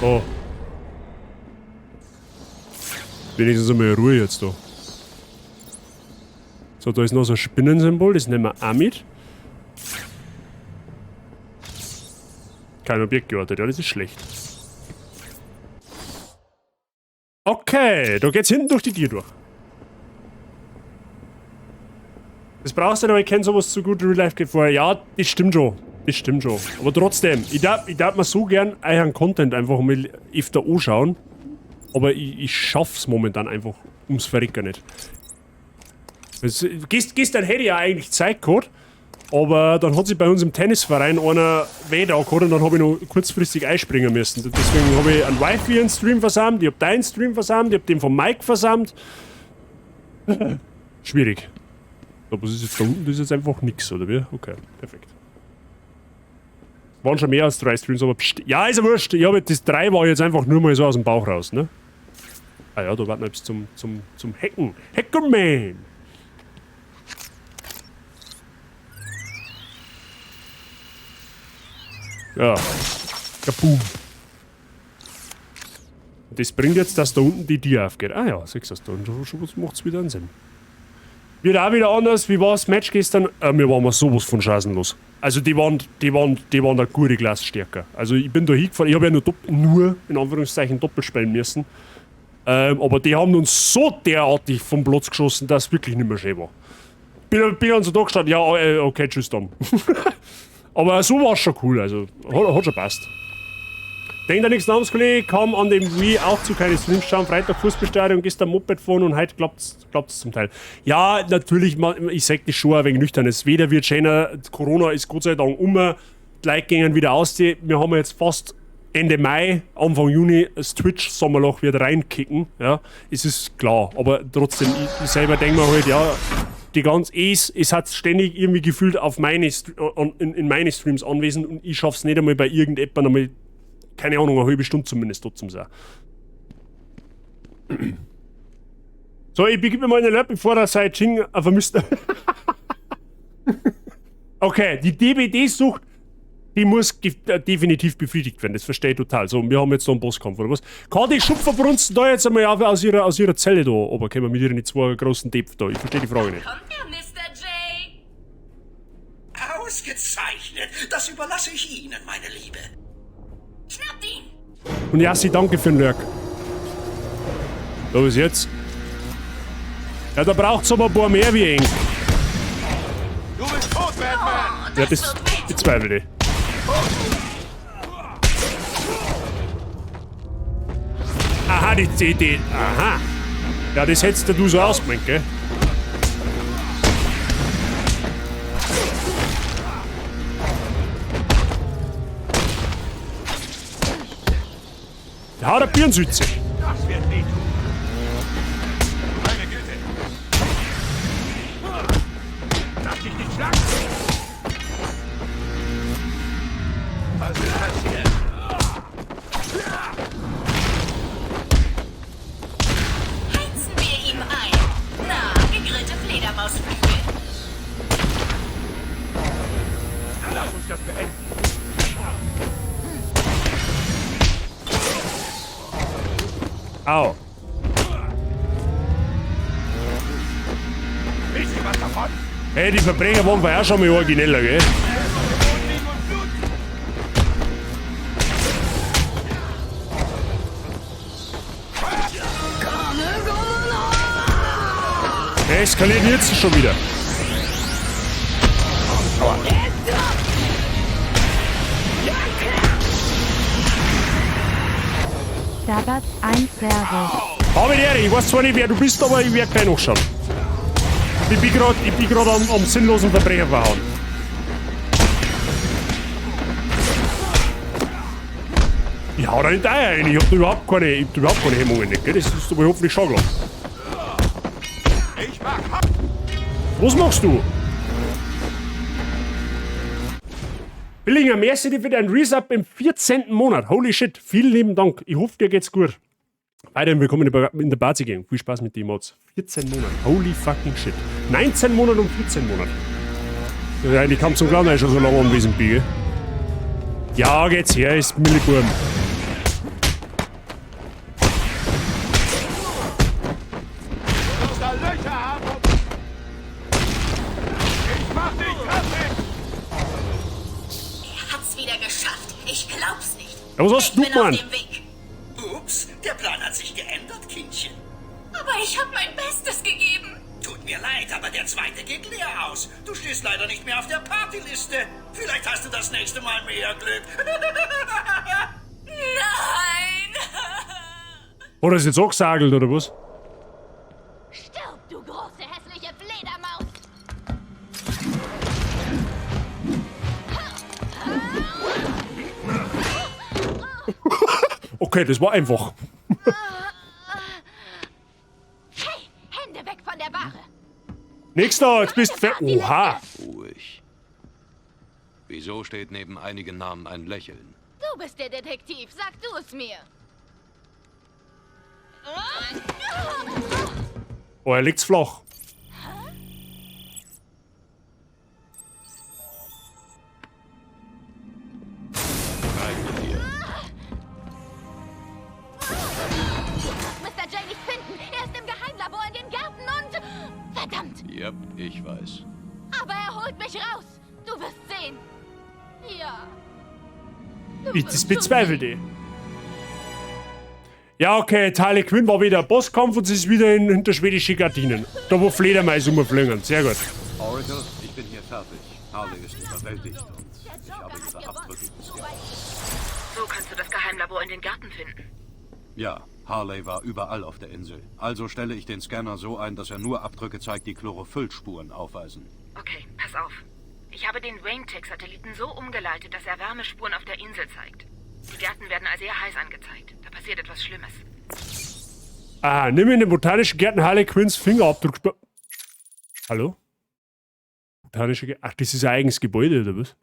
Oh. Wenigstens einmal Ruhe jetzt da. So, da ist noch so ein Spinnensymbol, das nehmen wir auch mit. Kein Objekt geortet, ja, das ist schlecht. Okay, da geht's hinten durch die Tür durch. Das brauchst du nicht, aber ich kenn sowas zu gut, Real Life geht vorher. Ja, das stimmt schon. Das stimmt schon. Aber trotzdem, ich darf mir so gern euren Content einfach mal öfter anschauen. Aber ich schaff's momentan einfach ums Verrecken nicht. Gestern hätte ich ja eigentlich Zeit gehabt, aber dann hat sich bei uns im Tennisverein einer weh da gehabt und dann hab ich noch kurzfristig einspringen müssen. Deswegen hab ich einen Wifi einen Stream versammelt, ich hab deinen Stream versammelt, ich hab den von Mike versammelt. Schwierig. So, was ist jetzt da unten? Das ist jetzt einfach nix, oder wie? Okay, perfekt. Waren schon mehr als 3 Streams, aber pst, ja, ist ja wurscht. Ich hab jetzt, das 3 war jetzt einfach nur mal so aus dem Bauch raus, ne? Ah ja, da warten wir jetzt zum Hacken. Hackerman! Ja. Kaboom. Und das bringt jetzt, dass da unten die Tür aufgeht. Ah ja, siehst du das da? Und schon macht's wieder einen Sinn. Wird auch wieder anders. Wie war's Match gestern? Wir waren mal sowas von chancenlos. Also die waren da gute Klasse stärker. Also ich bin da hingefahren, ich hab ja nur in Anführungszeichen doppelt spielen müssen. Aber die haben uns so derartig vom Platz geschossen, dass es wirklich nicht mehr schön war. Bin dann so da gestanden, ja, okay, tschüss dann. Aber so war's schon cool, also hat schon passt. Denk da nichts Namenskollege, kam an dem Wii auch zu keine Streams schauen. Freitag Fußballstadion, gestern Moped fahren und heute klappt's zum Teil. Ja, natürlich, man, ich sag das schon ein wenig nüchtern. Das Wetter wird schöner, Corona ist Gott sei Dank um, die Leute gehen wieder aus. Wir haben jetzt fast Ende Mai, Anfang Juni, das Twitch-Sommerloch wird reinkicken. Ja, es ist klar, aber trotzdem, ich selber denk mir halt, ja, die ganz es hat ständig irgendwie gefühlt auf meine in meine Streams anwesend und ich schaff's nicht einmal bei irgendjemandem einmal, keine Ahnung, eine halbe Stunde zumindest dort zum sein. So, ich begib mir mal in den Lab, bevor der sein Ching vermisst. Okay, die DBD-Sucht, die muss definitiv befriedigt werden, das verstehe ich total. So, wir haben jetzt da einen Bosskampf, oder was? Kann die Schupferbrunzen da jetzt einmal aus ihrer Zelle da runterkommen mit ihren zwei großen Depf da? Ich verstehe die Frage nicht. Kommt der Mr. J? Ausgezeichnet! Das überlasse ich Ihnen, meine Liebe. Schnappt ihn! Und Yassi, danke für den Lurk. So, bis jetzt. Ja, da braucht's aber ein paar mehr wie eng. Du bist tot, Batman! Ja, das bezweifle ich. Aha, die CD. Aha. Ja, das hättest du so ausgemeint, gell? Der haut eine Birnsütze. Das wird wehtun. Meine Güte. Lass dich nicht schlagen. Was ist passiert? Heizen wir ihm ein. Na, gegrillte Fledermausflügel. Lass uns das beenden. Au. Willst du was davon? Hey, die Verbrecher waren vorher schon mal origineller, gell? Der eskaliert jetzt schon wieder. Aua. Dabat 1 Servus. Habe die Ehre, ich weiß zwar nicht, wer du bist, aber ich werde gleich nachschauen. Ich bin grad am sinnlosen Verbrecher verhauen. Ich hau da nicht rein, ich hab da überhaupt keine Hemmungen nicht, gell? Das ist aber hoffentlich schon klar. Was machst du? Billinger, merci dir für deinen Resub im 14. Monat. Holy shit, vielen lieben Dank. Ich hoffe, dir geht's gut. Weiterhin willkommen in der Bazi Gang. Viel Spaß mit den Mods. 14 Monate. Holy fucking shit. 19 Monate und 14 Monate. Ja, ich kam zum Glauben, dass ich schon so lange anwesend bin. Gell? Ja, geht's her, ist Milliburm. Ich mach dich fertig! Er hat's wieder geschafft. Ich glaub's nicht. Ja, was hast du, Ich bin auf Mann? dem Weg. Ups, der Plan hat sich geändert, Kindchen. Aber ich habe mein Bestes gegeben. Tut mir leid, aber der zweite geht leer aus. Du stehst leider nicht mehr auf der Partyliste. Vielleicht hast du das nächste Mal mehr Glück. Nein! Hat er es jetzt auch gesagelt, oder was? Stirb, du große, hässliche Fledermaus! Okay, das war einfach. Hey, Hände weg von der Ware! Nächster, jetzt bist du Oha! Ruhig. Wieso steht neben einigen Namen ein Lächeln? Du bist der Detektiv, sag du es mir. Oh, er liegt's flach. Rein mit dir. Mr. J nicht finden. Er ist im Geheimlabor in den Gärten und... Verdammt! Yep, ich weiß. Aber er holt mich raus. Du wirst sehen. Ja. Du Ich, das wirst schon bezweifle sehen. ich. Ja, okay, Harley Quinn war wieder Bosskampf und sie ist wieder hinter schwedische Gardinen. Da wo Fledermäuse rumfliegen. Sehr gut. Oracle, ich bin hier fertig. Harley ist überwältigt und ich habe ihre Abdrücke gescannt. So kannst du das Geheimlabor in den Garten finden. Ja, Harley war überall auf der Insel. Also stelle ich den Scanner so ein, dass er nur Abdrücke zeigt, die Chlorophyllspuren aufweisen. Okay, pass auf. Ich habe den Wayne-Tech-Satelliten so umgeleitet, dass er Wärmespuren auf der Insel zeigt. Die Gärten werden als sehr heiß angezeigt. Da passiert etwas Schlimmes. Ah, nimm in den botanischen Gärten Harley Quinns Fingerabdruck. Hallo? Botanische Gärten. Ach, das ist ein eigenes Gebäude, oder was?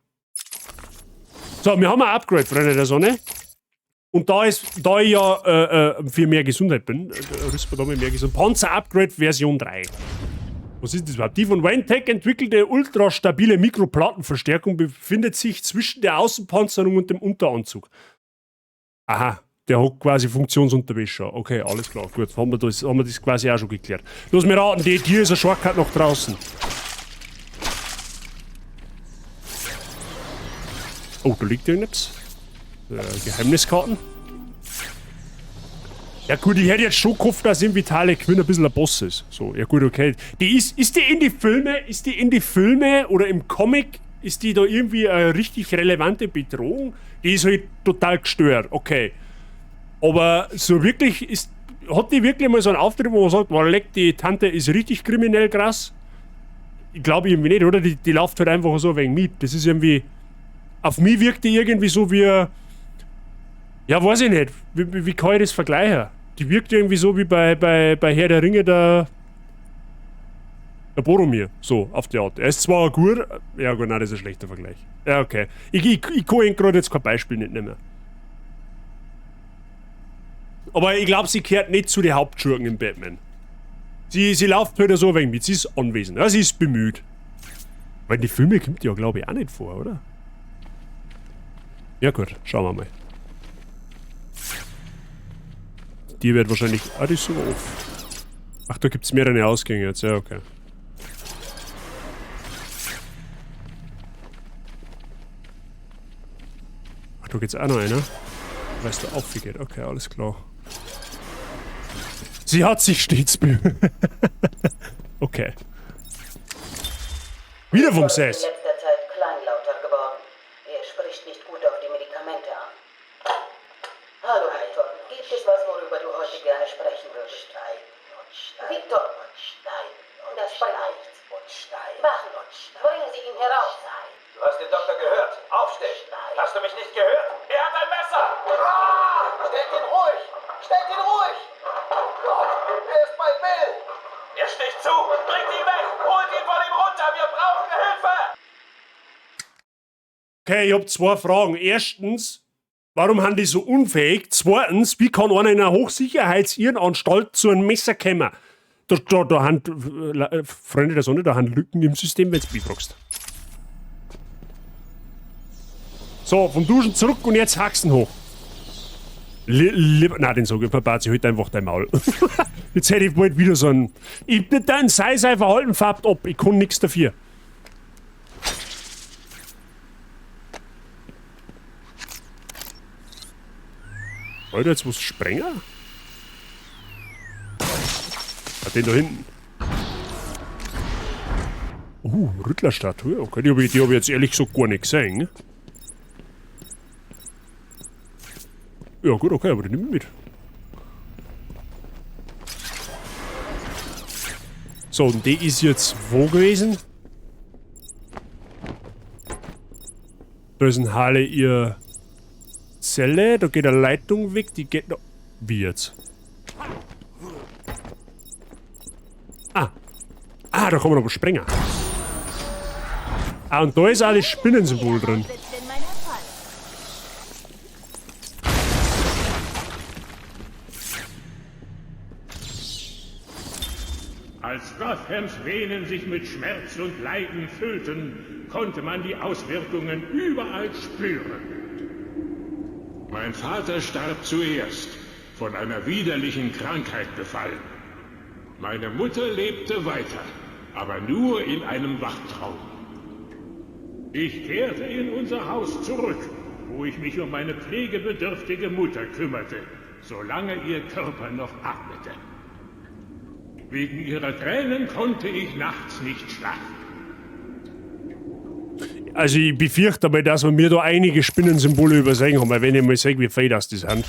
So, wir haben ein Upgrade, Freunde der Sonne. Und da, ist, da ich ja für mehr Gesundheit bin, rüsten wir da mal mehr Gesundheit. Panzer-Upgrade Version 3. Was ist das überhaupt? Die von Wayne-Tech entwickelte ultrastabile Mikroplattenverstärkung befindet sich zwischen der Außenpanzerung und dem Unteranzug. Aha, der hat quasi Funktionsunterwischer. Okay, alles klar. Gut, haben wir das quasi auch schon geklärt. Lass mich raten, die Tür ist ein Shortcut nach draußen. Oh, da liegt irgendetwas. Geheimniskarten. Ja gut, ich hätte jetzt schon gehofft, dass irgendwie Harley Quinn ein bisschen ein Boss ist. So, ja gut, okay. Die ist die in die Filme, ist die in die Filme oder im Comic, ist die da irgendwie eine richtig relevante Bedrohung? Die ist halt total gestört, okay. Aber so wirklich, hat die wirklich mal so einen Auftritt, wo man sagt, boah, leck, die Tante ist richtig kriminell krass? Ich glaube irgendwie nicht, oder? Die läuft halt einfach so wegen mit. Das ist irgendwie... Auf mich wirkt die irgendwie so wie... Ja, weiß ich nicht. Wie kann ich das vergleichen? Die wirkt irgendwie so wie bei Herr der Ringe der Boromir. So, auf die Art. Er ist zwar gut... Ja gut, nein, das ist ein schlechter Vergleich. Ja, okay. Ich kann Ihnen gerade jetzt kein Beispiel nicht nehmen. Aber ich glaube, sie gehört nicht zu den Hauptschurken im Batman. Sie läuft halt so ein wenig mit. Sie ist anwesend. Ja, sie ist bemüht. Weil die Filme kommt die ja, glaube ich, auch nicht vor, oder? Ja gut, schauen wir mal. Die wird wahrscheinlich... Ah, die ist sogar offen. Ach, da gibt es mehrere Ausgänge jetzt. Ja, okay. Ach, da geht's auch noch einer. Weißt du, auf wie geht. Okay, alles klar. Sie hat sich stets bemüht. Okay. Wieder vom Sess. In letzter Zeit kleinlauter geworden. Er spricht nicht gut auf die Medikamente an. Hallo, Victor. Gibt es was, worüber du heute gerne sprechen würdest? Victor! Das bringt nichts. Wachen! Bringen Sie ihn heraus! Du hast den Doktor gehört. Aufstehen! Hast du mich nicht gehört? Er hat ein Messer! Ah! Stellt ihn ruhig! Stellt ihn ruhig! Oh Gott! Er ist bei Bill! Er sticht zu! Bringt ihn weg! Holt ihn von ihm runter! Wir brauchen Hilfe! Okay, ich hab zwei Fragen. Erstens, warum haben die so unfähig? Zweitens, wie kann einer in einer Hochsicherheitsirrenanstalt zu einem Messer kommen? Da haben, Freunde der Sonne, da haben Lücken im System, wenn du mich fragst. So, vom Duschen zurück und jetzt Haxen hoch. Nein, den sag ich, Papa, sie halt einfach dein Maul. Jetzt hätte ich bald wieder so einen... Dein sei sein Verhalten farbt ab, ich kann nichts dafür. Alter, jetzt was Sprenger? Ah, den da hinten. Rüttlerstatue. Okay, die hab ich jetzt ehrlich gesagt gar nicht gesehen. Ja gut, okay, aber die nehme ich mit. So, und die ist jetzt wo gewesen? Da ist ein Harley ihr Zelle, da geht eine Leitung weg, die geht noch... Wie jetzt? Ah. Ah, da kann man aber springen. Ah, und da ist auch das Spinnensymbol drin. Als Gothams Venen sich mit Schmerz und Leiden füllten, konnte man die Auswirkungen überall spüren. Mein Vater starb zuerst, von einer widerlichen Krankheit befallen. Meine Mutter lebte weiter, aber nur in einem Wachtraum. Ich kehrte in unser Haus zurück, wo ich mich um meine pflegebedürftige Mutter kümmerte, solange ihr Körper noch atmete. Wegen ihrer Tränen konnte ich nachts nicht schlafen. Also ich befürchte aber, dass wir mir da einige Spinnensymbole übersehen haben, weil wenn ich mal sehe, wie viel das sind.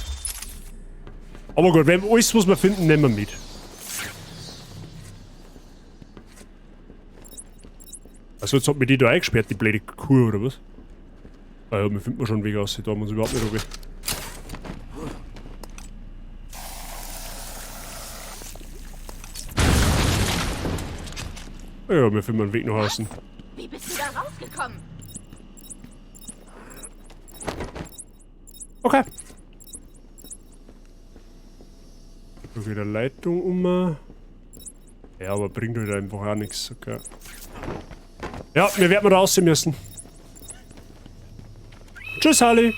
Aber gut, wenn alles, was wir finden, nehmen wir mit. Also jetzt hat mich die da eingesperrt, die blöde Kuh, oder was? Ah ja, wir finden schon einen Weg aus, da haben wir uns überhaupt nicht okay. Ja, wir finden einen Weg nach außen. Wie bist du da rausgekommen? Okay. Da wieder Leitung um. Ja, aber bringt halt einfach auch nichts. Okay. Ja, wir werden da raus müssen. Tschüss, Harley.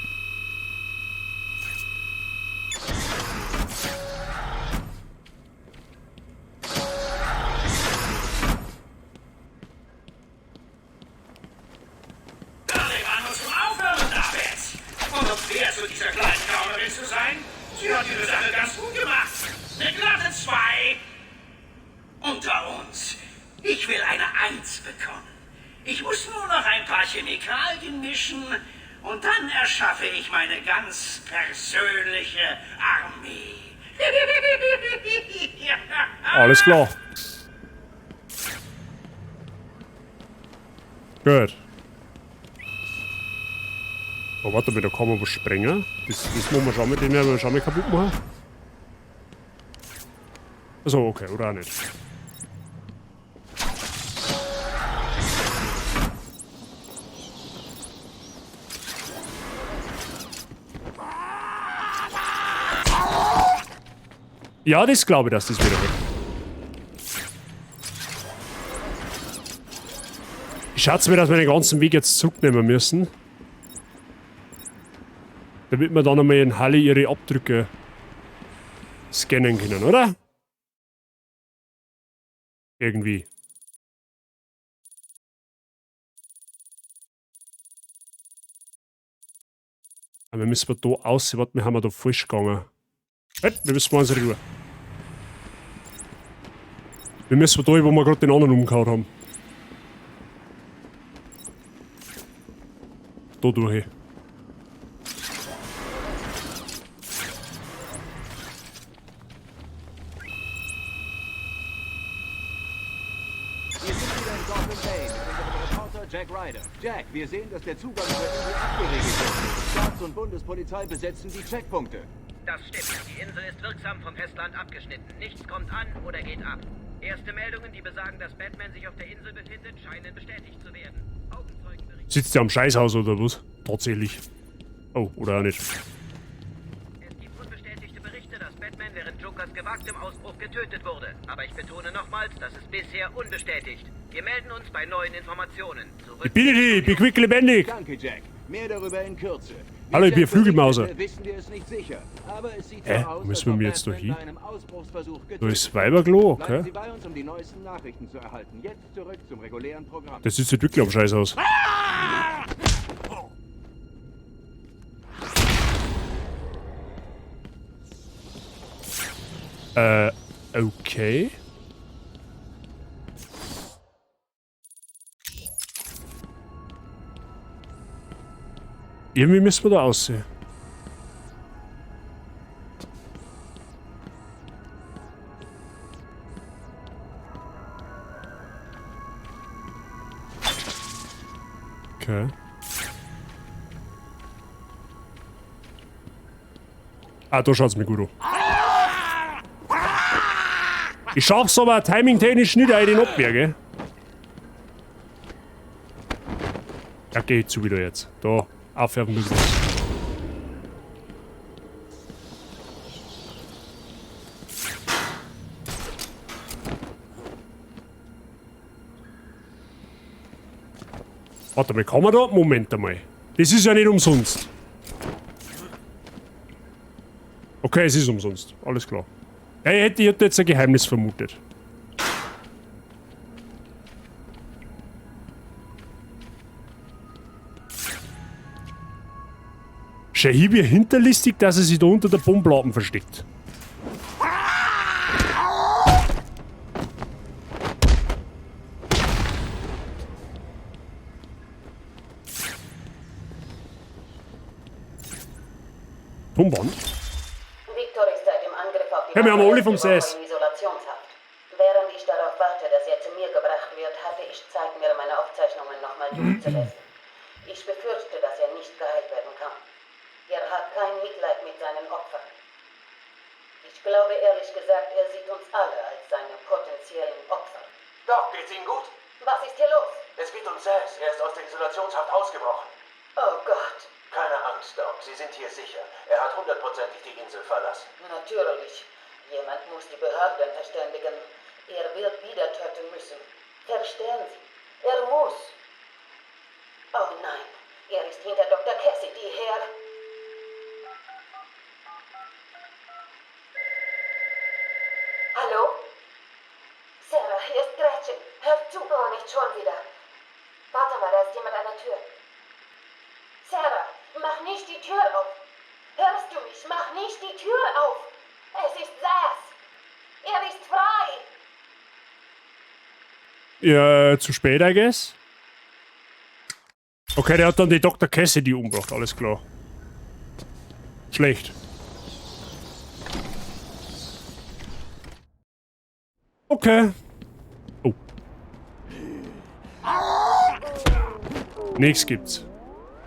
Zu dieser kleinen Gaunerin zu sein? Sie hat ihre Sache ganz gut gemacht. Eine glatte 2. Unter uns. Ich will eine 1 bekommen. Ich muss nur noch ein paar Chemikalien mischen und dann erschaffe ich meine ganz persönliche Armee. Alles klar. Gut. Oh, warte mal, da kann man was sprengen. Das machen wir schon mit, den werden wir schon mal kaputt machen. Achso, okay, oder auch nicht. Ja, das glaube ich, dass das wieder wird. Ich schätze mir, dass wir den ganzen Weg jetzt zurücknehmen müssen. Damit wir dann einmal in Halle ihre Abdrücke scannen können, oder? Irgendwie. Aber wir müssen da aus. Warte, wir haben da falsch gegangen. Halt, wir müssen mal unsere Ruhe. Wir müssen da, wo wir gerade den anderen umgehauen haben. Da durch. Wir sind wieder in Gotham Bay mit unserem Reporter Jack Ryder. Jack, wir sehen, dass der Zugang zur Insel abgeriegelt wird. Staats- und Bundespolizei besetzen die Checkpunkte. Das stimmt. Die Insel ist wirksam vom Festland abgeschnitten. Nichts kommt an oder geht ab. Erste Meldungen, die besagen, dass Batman sich auf der Insel befindet, scheinen bestätigt zu werden. Augenzeugen berichten. Sitzt der am Scheißhaus oder was? Tatsächlich. Oh, oder auch nicht. Es gibt unbestätigte Berichte, dass Batman während Jokers gewagtem Ausbruch getötet wurde. Aber ich betone nochmals, das ist bisher unbestätigt. Wir melden uns bei neuen Informationen. Zurück. Ich bitte dich, ich bin quicklebendig. Danke, Jack. Mehr darüber in Kürze. Wie Hallo, ich bin Jack Flügelmauser. berichtete, wissen wir es nicht sicher. Aber es sieht Hä? so aus, Wo müssen als wir ob jetzt da Batman hin? bei einem Ausbruchsversuch Da getötet ist Weiberklo, okay. Bleiben Sie bei uns, um die neuesten Nachrichten zu erhalten. Jetzt zurück zum regulären Programm. Das sieht wirklich am Scheiß aus. Okay. Irgendwie müssen wir da aussehen. Okay. Ah, da schaut's mir gut an. Ich schaff's aber timingtechnisch nicht in den Abwehr, gell? Ja, geh zu wieder jetzt. Da, aufwerfen müssen. Warte mal, kann man da? Moment einmal. Das ist ja nicht umsonst. Okay, es ist umsonst. Alles klar. Ja, ich hätte jetzt ein Geheimnis vermutet. Shahibi hinterlistig, dass er sich da unter der Bombenlappen versteckt. Tonband. Victor ist seit dem Angriff auf die Hey, wir haben Wache alle vom letzte Woche Sass. in Isolationshaft. Während ich darauf warte, dass er zu mir gebracht wird, hatte ich Zeit, mir meine Aufzeichnungen nochmal durchzulesen. Ich befürchte, dass er nicht geheilt werden kann. Er hat kein Mitleid mit seinen Opfern. Ich glaube ehrlich gesagt, er sieht uns alle als seine potenziellen Opfer. Doc, geht's Ihnen gut? Was ist hier los? Es geht um Sass. Er ist aus der Isolationshaft ausgebrochen. Oh Gott, Keine Angst, Doc. Sie sind hier sicher. Er hat hundertprozentig die Insel verlassen. natürlich. Jemand muss die Behörden verständigen. Er wird wieder töten müssen. Verstehen Sie? Er muss. Oh nein, er ist hinter Dr. Cassidy her. Hallo? Sarah, hier ist Gretchen. Hör zu. Oh, nicht schon wieder. Warte mal, da ist jemand an der Tür. Sarah, mach nicht die Tür auf. Hörst du mich? Mach nicht die Tür auf. Es ist Sass. Er ist frei. Ja, zu spät, I guess. Okay, der hat dann die Dr. Cassidy umgebracht, alles klar. Schlecht. Okay. Oh. Nichts gibt's.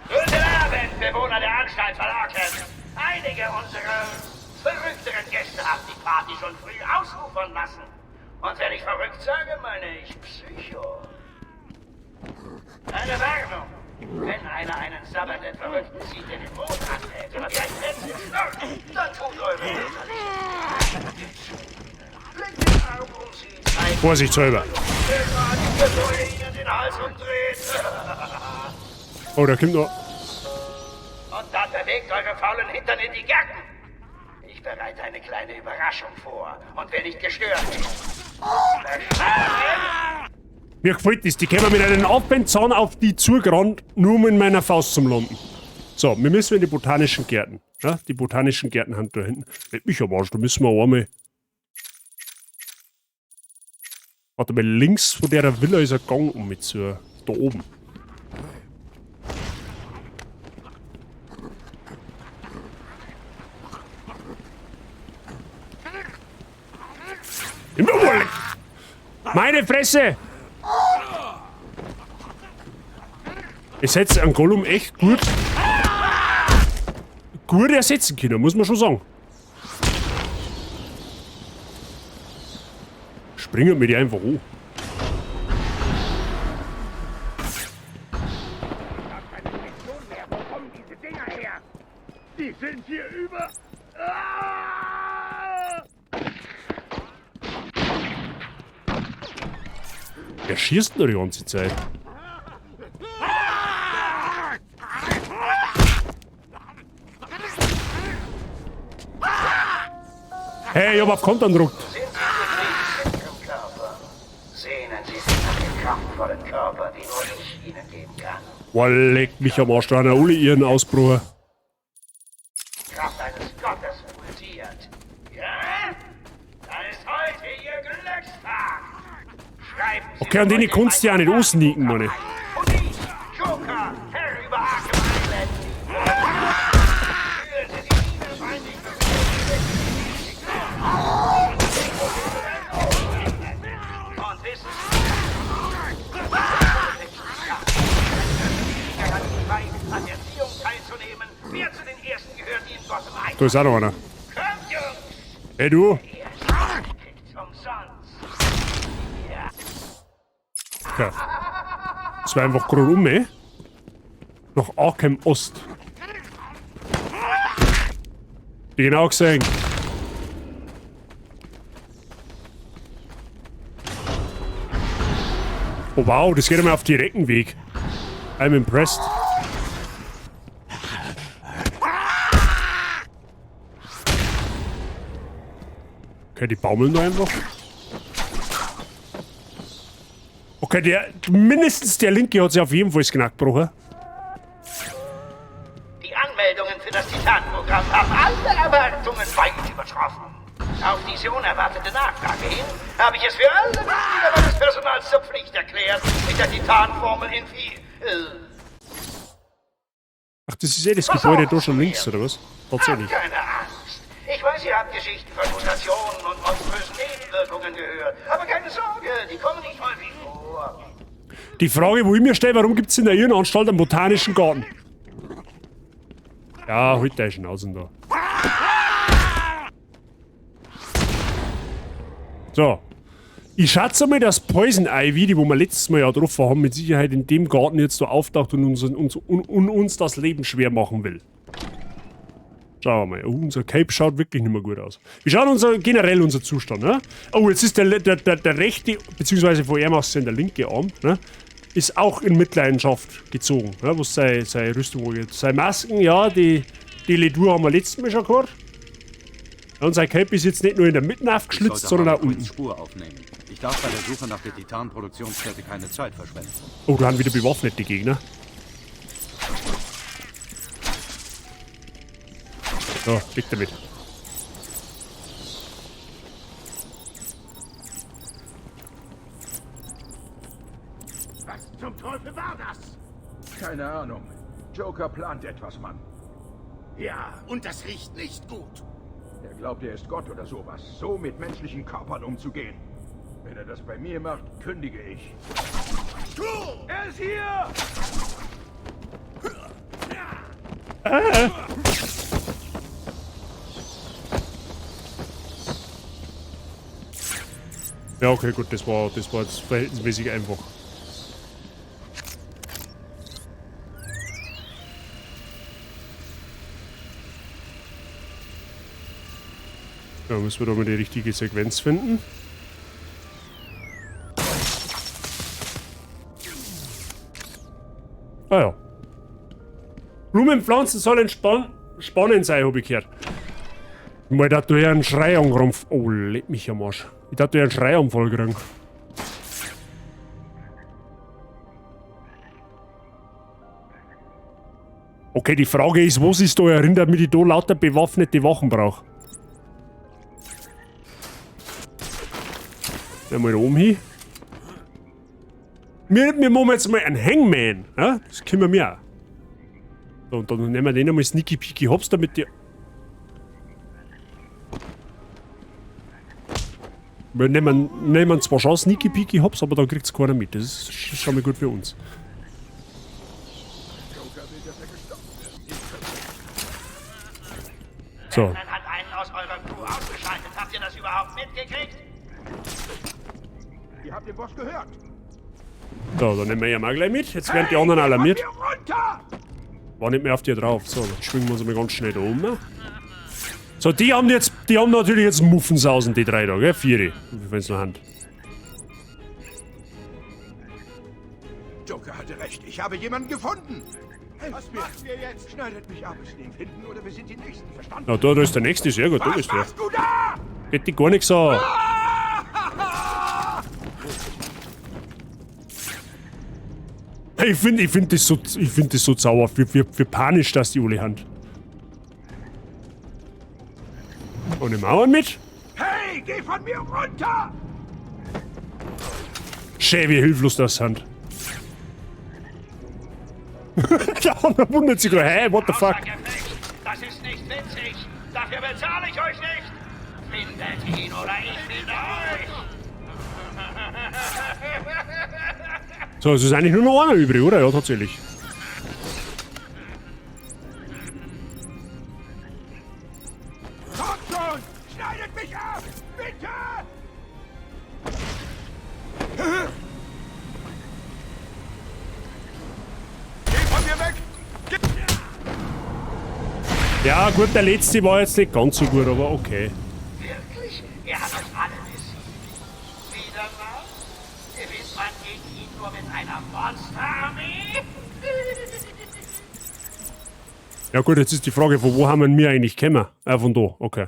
Guten Abend, Bewohner der Anstalt von Arkham. Einige unserer verrückteren Gäste haben die Party schon früh ausufern lassen. Und wenn ich verrückt sage, meine ich Psycho. Eine Warnung. Wenn einer einen sabbernden Verrückten sieht, der den Mond anhält oder wie ein Plätzchen schnurrt, dann tut eure väterliche Pflicht. Legt den Arm um sie, zeigt Vorsichtshalber. bevor ihr ihnen den Hals umdreht. Oh, da kommt noch. Und dann bewegt eure faulen Hintern in die Gärten. Ich bereite eine kleine Überraschung vor. Und wer nicht gestört wird. Verstanden? Mir gefällt das. Die kämen mit einem Affenzahn auf die zugerannt, nur um in meiner Faust zum Landen. So, wir müssen in die botanischen Gärten. Ja, die botanischen Gärten haben da hinten. Leck mich am Arsch, da müssen wir einmal. Warte mal, links von der Villa ist ein Gang um mit zu. Da oben. Immer wohl! Meine Fresse! Ich setze einen Gollum echt gut. Gut ersetzen können, muss man schon sagen. Springen mir die einfach an. Wo kommen diese Dinger her? Die sind hier über. Ah! Wer schießt denn da die ganze Zeit? Hey, ich hab auf Kontern gedrückt. Sind Sie zufrieden mit Ihrem Körper? Sehnen Sie sich nach dem kraftvollen Körper, den nur ich Ihnen geben kann. Boah, leck mich am Arsch, da haben ja alle ihren Ausbruch. Kraft eines Gottes pulsiert. Ja? Dann ist heute Ihr Glückstag. Schreiben Sie Okay, an denen kannst du ja nicht aussneaken, meine. Und ich, Joker, Herr über Arkham Island. Fühlen Sie sich niederfeindlich Und wissen Sie, Garantie bei, an der Ziehung teilzunehmen, wer zu den Ersten gehört, die in Gotham ein. Da ist auch noch einer. Kommt, Jungs! Hey, du. Kriegt's umsonst. Ja. Okay. Das war einfach gerade um, ey. Nach Arkham Ost. Die genau gesehen. Oh wow, das geht einmal auf direkten Weg. I'm impressed. Okay, die baumeln da einfach. Okay, der, mindestens der linke hat sich auf jeden Fall das Knack gebrochen. Die Anmeldungen für das Titan-Programm haben alle Erwartungen weit übertroffen. Auf diese unerwartete Nachfrage hin habe ich es für alle Mitglieder meines Personals zur Pflicht erklärt, mit der Titan-Formel in viel, Ach, das ist eh das Gebäude da schon links, oder was? Tatsächlich. Habt keine Angst. Ich weiß, ihr habt Geschichten von Mutationen und monströsen Nebenwirkungen gehört. Aber keine Sorge, die kommen nicht häufig vor. Die Frage, wo ich mir stelle, warum gibt es in der Irrenanstalt einen botanischen Garten? Ja, halt deine Schnauzen da. So. Ich schätze mal, dass Poison Ivy, die wo wir letztes Mal ja getroffen haben, mit Sicherheit in dem Garten jetzt da auftaucht und uns das Leben schwer machen will. Schauen wir mal. Oh, unser Cape schaut wirklich nicht mehr gut aus. Wie schaut generell unser Zustand, ne? Oh, jetzt ist der rechte, beziehungsweise von ihm aus der linke Arm, ne? Ist auch in Mitleidenschaft gezogen, ne? Was seine Rüstung angeht. Seine Masken, ja, die Ledur haben wir letztes Mal schon gehabt. Und sein Cape ist jetzt nicht nur in der Mitte aufgeschlitzt, sondern auch unten. Spur aufnehmen. Ich darf bei der Suche nach der Titan-Produktionsstätte keine Zeit verschwenden. Oh, da haben wieder bewaffnete Gegner. So, weg damit. Was zum Teufel war das? Keine Ahnung. Joker plant etwas, Mann. Ja, und das riecht nicht gut. Er glaubt, er ist Gott oder sowas. So mit menschlichen Körpern umzugehen. Wenn er das bei mir macht, kündige ich. Du! Er ist hier! Ja, okay, gut, das war jetzt verhältnismäßig einfach. Da müssen wir doch mal die richtige Sequenz finden. Ah ja. Blumenpflanzen sollen spannend sein, hab ich gehört. Mal da du ja einen Schrei angerufen. Oh, leck mich am Arsch. Ich dachte, du einen Schreianfall kriegen. Okay, die Frage ist, was ist da erinnert, damit ich da lauter bewaffnete Wachen brauche? Mal da oben hin. Wir machen jetzt mal einen Hangman. Ja? Das können wir mir auch. So, und dann nehmen wir den einmal Sneaky Peaky Hops, damit die... Wir nehmen zwar schon Sneaky Peaky Hops, aber dann kriegt's keiner mit. Das ist schon mal gut für uns. So. Batman hat einen aus eurer Crew ausgeschaltet. Habt ihr das überhaupt mitgekriegt? Ihr habt den Boss gehört. So, dann nehmen wir ihn auch gleich mit. Jetzt werden die anderen alarmiert. War nicht mehr auf dir drauf. So, dann schwingen wir uns mal ganz schnell da um. So, die haben natürlich jetzt Muffensausen, die drei da, gell? Vier, wenn es noch haben. Joker hatte recht. Ich habe jemanden gefunden. Was machen wir jetzt? Schneidet mich ab, es den finden oder wir sind die Nächsten, verstanden? Ja, da ist der Nächste, sehr gut, da bist du. Was machst du da? Geht die gar nichts an. Ich find das so sauer, wie panisch das die alle haben. Und die Mauern mit? Hey, geh von mir runter! Schä, wie hilflos das sind. Der andere wundert sich gerade, hey, what the fuck? Das ist nicht witzig. Dafür bezahle ich euch nicht. Findet ihn oder ich finde euch. So, es ist eigentlich nur noch einer übrig, oder? Ja, tatsächlich. Kommt schon! Schneidet mich ab! Bitte! Geh von mir weg! Ja, gut, der letzte war jetzt nicht ganz so gut, aber okay. Wirklich? Er hat euch alle besiegt. Wieder mal? Gewinnt man gegen ihn nur mit einer Monsterarmee? Ja gut, jetzt ist die Frage, von wo haben wir eigentlich gekommen? Ah, von da, okay.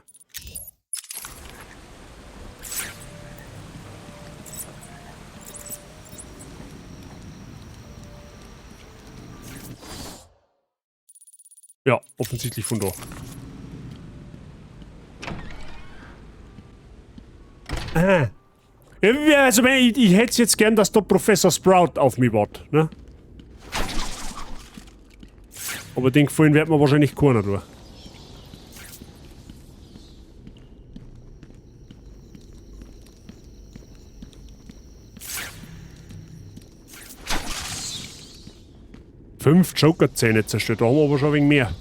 Ja, offensichtlich von da. Ah. Ja, also ich hätte jetzt gern, dass da Professor Sprout auf mich wartet, ne? Aber den Gefallen wird mir wahrscheinlich keiner tun. Fünf Joker-Zähne zerstört, da haben wir aber schon ein wenig mehr.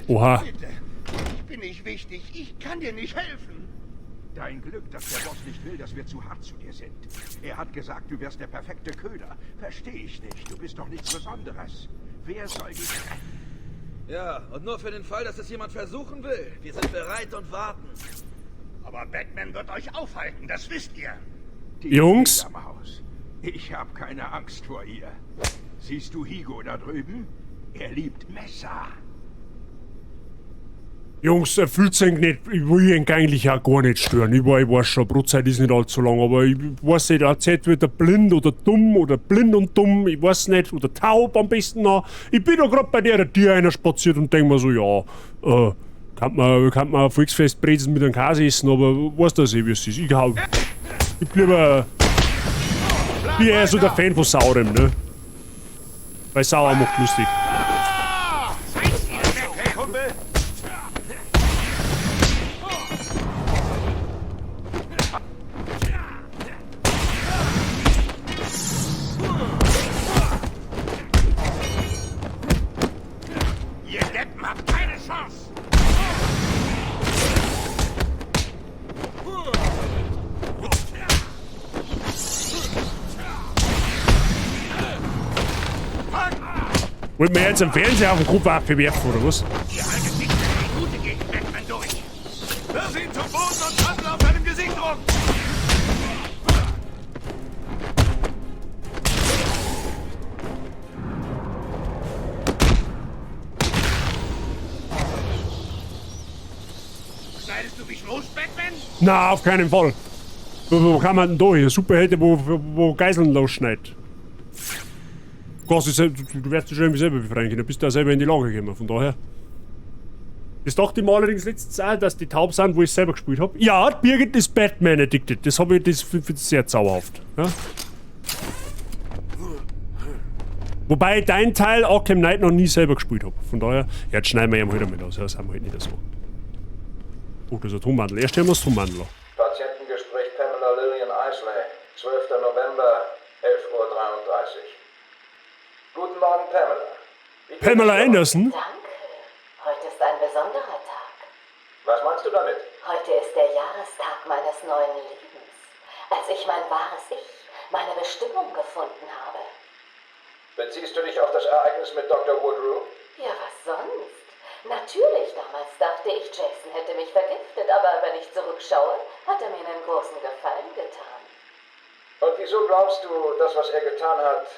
Oha. Bitte. Ich bin nicht wichtig. Ich kann dir nicht helfen. Dein Glück, dass der Boss nicht will, dass wir zu hart zu dir sind. Er hat gesagt, du wärst der perfekte Köder. Verstehe ich nicht. Du bist doch nichts Besonderes. Wer soll dich retten? Ja, und nur für den Fall, dass es jemand versuchen will. Wir sind bereit und warten. Aber Batman wird euch aufhalten, das wisst ihr. Die Jungs? Fledermaus. Ich habe keine Angst vor ihr. Siehst du Higo da drüben? Er liebt Messer. Jungs, fühlt sich nicht, ich will ihn eigentlich auch gar nicht stören. Ich weiß schon, Brotzeit ist nicht allzu lang, aber ich weiß nicht, auch Zeit wird er blind oder dumm oder blind und dumm, ich weiß nicht, oder taub am besten noch. Ich bin da grad bei der Tür einer spaziert und denk mir so, ja, kann man ein Volksfest brezen mit einem Käse essen, aber weiß das eh, wie es ist. Ich hau, ich bin lieber, bin eher so der Fan von Saurem, ne? Weil Sauer macht lustig. Hey, Kumpel! Ihr Deppen habt keine Chance. Wollt mir jetzt am Fernseher auf den Kopf werfen, oder was? Ihr haltet nicht eine Minute gegen Batman durch. Wirf ihn zum Boden und trampel auf seinem Gesicht rum! Schneidest du mich los, Batman? Na, auf keinen Fall. Wo kann man denn da hier? Superhelden, wo Geiseln losschneidet. Du wirst dich schon irgendwie selber befreien können. Du bist da selber in die Lage gekommen, von daher. Das dachte ich mir allerdings letztens auch, dass die taub sind, wo ich selber gespielt hab. Ja, Birgit ist Batman addicted. Das hab ich, das find ich sehr zauberhaft. Ja? Wobei ich dein Teil Arkham Knight noch nie selber gespielt hab. Von daher, ja, jetzt schneiden wir ihm halt einmal aus. Ja, das haben wir halt nicht so. Oh, das ist ein Tonbandel. Erst hören wir das Tonbandel an. Patientengespräch Pamela Lillian Isley, 12. November, 11:33 Uhr. Guten Morgen, Pamela. Wie geht Pamela es dir? Anderson? Danke. Heute ist ein besonderer Tag. Was meinst du damit? Heute ist der Jahrestag meines neuen Lebens, als ich mein wahres Ich, meine Bestimmung gefunden habe. Beziehst du dich auf das Ereignis mit Dr. Woodrue? Ja, was sonst? Natürlich, damals dachte ich, Jason hätte mich vergiftet, aber wenn ich zurückschaue, hat er mir einen großen Gefallen getan. Und wieso glaubst du, das, was er getan hat,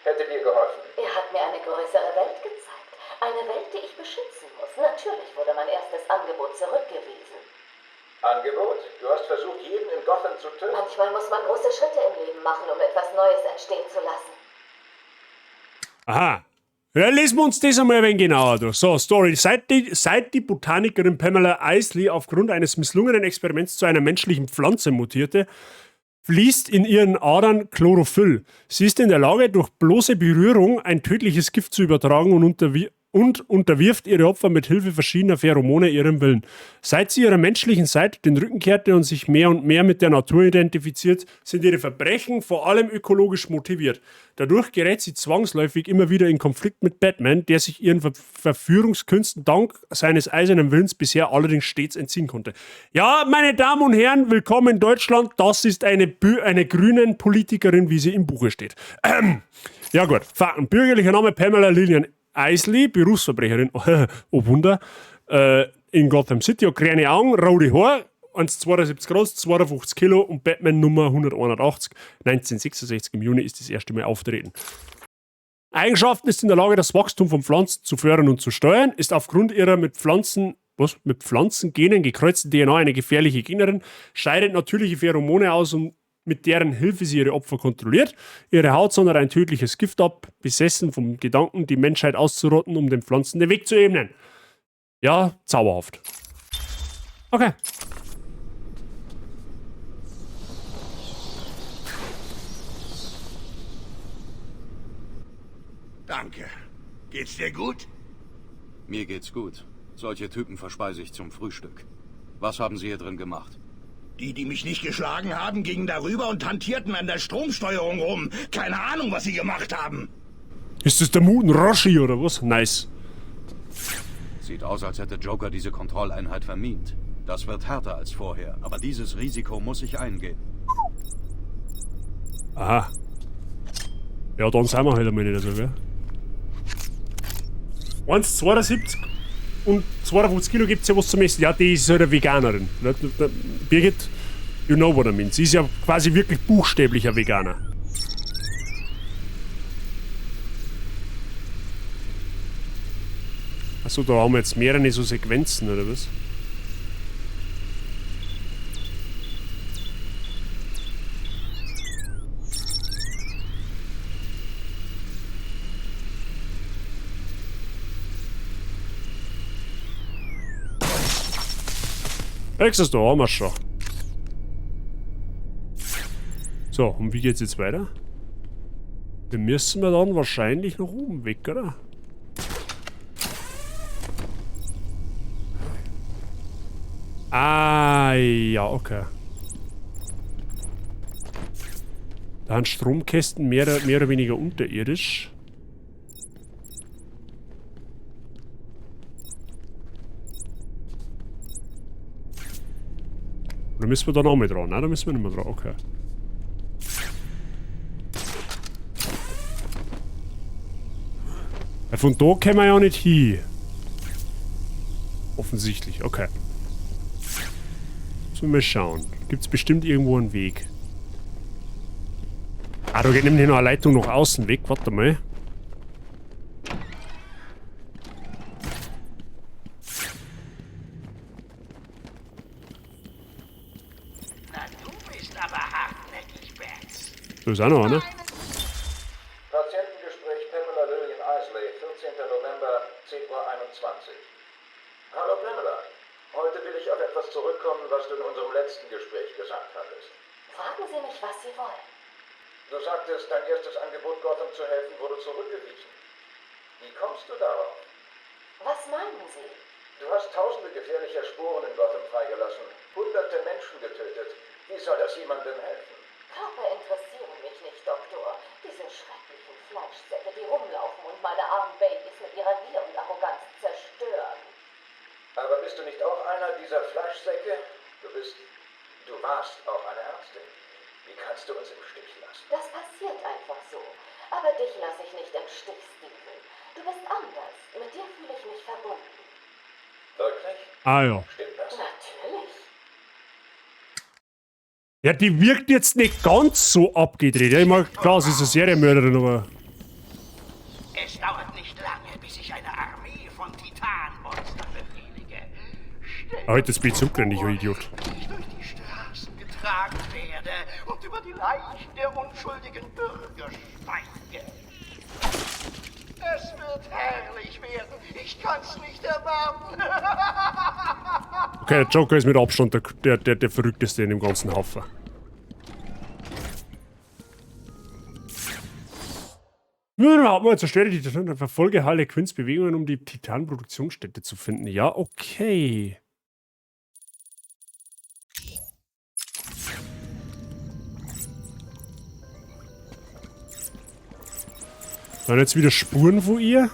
hätte dir geholfen? Er hat mir eine größere Welt gezeigt. Eine Welt, die ich beschützen muss. Natürlich wurde mein erstes Angebot zurückgewiesen. Angebot? Du hast versucht, jeden in Gotham zu töten. Manchmal muss man große Schritte im Leben machen, um etwas Neues entstehen zu lassen. Aha. Ja, lesen wir uns das einmal ein wenig genauer durch. So, Story. Seit die Botanikerin Pamela Isley aufgrund eines misslungenen Experiments zu einer menschlichen Pflanze mutierte, fließt in ihren Adern Chlorophyll. Sie ist in der Lage, durch bloße Berührung ein tödliches Gift zu übertragen und unterwirft ihre Opfer mit Hilfe verschiedener Pheromone ihrem Willen. Seit sie ihrer menschlichen Seite den Rücken kehrte und sich mehr und mehr mit der Natur identifiziert, sind ihre Verbrechen vor allem ökologisch motiviert. Dadurch gerät sie zwangsläufig immer wieder in Konflikt mit Batman, der sich ihren Verführungskünsten dank seines eisernen Willens bisher allerdings stets entziehen konnte. Ja, meine Damen und Herren, willkommen in Deutschland. Das ist eine grünen Politikerin, wie sie im Buche steht. Ja gut, Fakten. Bürgerlicher Name Pamela Lillian Isley, Berufsverbrecherin, oh Wunder, in Gotham City, hat grüne Augen, rote Haare, 1,72 groß, 52 Kilo und Batman Nummer 181, 1966 im Juni ist das erste Mal auftreten. Eigenschaften: ist in der Lage, das Wachstum von Pflanzen zu fördern und zu steuern, ist aufgrund ihrer mit Pflanzengenen gekreuzten DNA eine gefährliche Gegnerin, scheidet natürliche Pheromone aus und mit deren Hilfe sie ihre Opfer kontrolliert. Ihre Haut sondert ein tödliches Gift ab, besessen vom Gedanken, die Menschheit auszurotten, um den Pflanzen den Weg zu ebnen. Ja, zauberhaft. Okay. Danke. Geht's dir gut? Mir geht's gut. Solche Typen verspeise ich zum Frühstück. Was haben Sie hier drin gemacht? Die, die mich nicht geschlagen haben, gingen darüber und hantierten an der Stromsteuerung rum. Keine Ahnung, was sie gemacht haben. Ist das der Muten Roshi oder was? Nice. Sieht aus, als hätte Joker diese Kontrolleinheit vermint. Das wird härter als vorher, aber dieses Risiko muss ich eingehen. Aha. Ja, dann sind wir halt einmal nicht so, gell? 1,72 und 52 Kilo gibt's ja was zum Essen. Ja, die ist halt eine Veganerin. Birgit, you know what I mean. Sie ist ja quasi wirklich buchstäblich ein Veganer. Achso, da haben wir jetzt mehrere so Sequenzen, oder was? Nächstes da haben wir schon. So, und wie geht's jetzt weiter? Wir müssen wir dann wahrscheinlich nach oben weg, oder? Ah, ja, okay. Da sind Stromkästen mehr oder weniger unterirdisch. Da müssen wir da noch mit dran. Nein, da müssen wir nicht mehr dran. Okay. Ja, von da kommen wir ja nicht hin. Offensichtlich, okay. Müssen wir mal schauen. Gibt's bestimmt irgendwo einen Weg. Ah, da geht nämlich noch eine Leitung nach außen weg. Warte mal. Na, du bist aber hartnäckig, Bats. Da ist auch noch einer. Patientengespräch Pamela Lillian Isley, 14. November, 10:21 Uhr. Hallo Pamela. Heute will ich auf etwas zurückkommen, was du in unserem letzten Gespräch gesagt hattest. Fragen Sie mich, was Sie wollen. Du sagtest, dein erstes Angebot, Gotham zu helfen, wurde zurückgewiesen. Wie kommst du darauf? Was meinen Sie? Du hast tausende gefährlicher Spuren in Gotham freigelassen, hunderte Menschen getötet. Wie soll das jemandem helfen? Körper interessieren mich nicht, Doktor. Diese schrecklichen Fleischsäcke, die rumlaufen und meine armen Babys mit ihrer Gier und Arroganz zerstören. Aber bist du nicht auch einer dieser Fleischsäcke? Du warst auch eine Ärztin. Wie kannst du uns im Stich lassen? Das passiert einfach so. Aber dich lasse ich nicht im Stich, Steven. Du bist anders. Mit dir fühle ich mich verbunden. Wirklich? Ah ja. Stimmt das? Natürlich. Ja, die wirkt jetzt nicht ganz so abgedreht. Ja, ich meine, klar, sie ist eine Serienmörderin, aber... Es dauert nicht lange, bis ich eine Armee von Titanmonstern befehlige. Ah, heute bin ich zurückgerannt, ich Idiot. Wie ich durch die Straßen getragen werde und über die Leichen der unschuldigen Bürger steige. Es wird herrlich werden. Ich kann's nicht erwarten. Okay, der Joker ist mit Abstand der verrückteste in dem ganzen Haufen. Nur zerstöre die Titan, verfolge Harley Quinns Bewegungen, um die Titan-Produktionsstätte zu finden. Ja, okay. Dann jetzt wieder Spuren von ihr.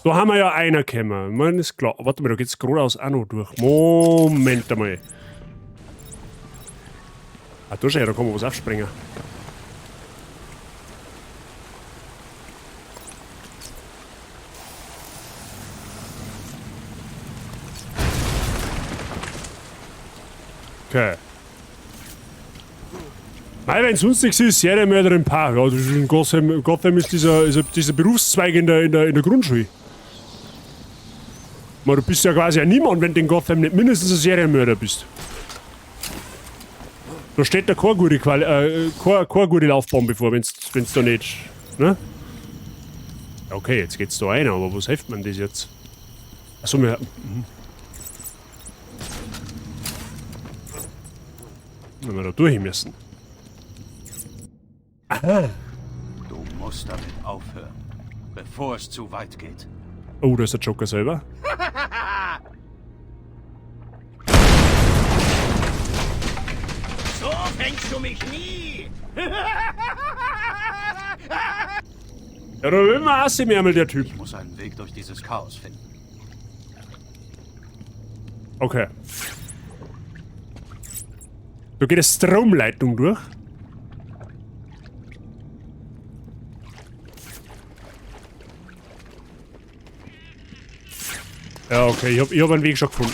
Da haben wir ja einer gekommen. Ich meine, ist klar. Warte mal, da geht's geradeaus auch noch durch. Moment einmal. Ah, da schau, da kann man was aufspringen. Okay. Nein, wenn sonst nichts ist, Serienmörder im Park. Ja, das ist in Gotham, Gotham ist dieser Berufszweig in der Grundschule. Man, du bist ja quasi ein Niemand, wenn du in Gotham nicht mindestens ein Serienmörder bist. Da steht da keine gute keine gute Laufbahn bevor, wenn's da nicht, ne? Okay, jetzt geht's da rein, aber was hilft mir das jetzt? Achso, wir. Wenn wir da durch müssen. Aha. Du musst damit aufhören. Bevor es zu weit geht. Oh, da ist der Joker selber. So fängst du mich nie. Ja, da will immer Ass im Ärmel, der Typ. Ich muss einen Weg durch dieses Chaos finden. Okay. Da geht eine Stromleitung durch. Ja, okay, ich hab einen Weg schon gefunden.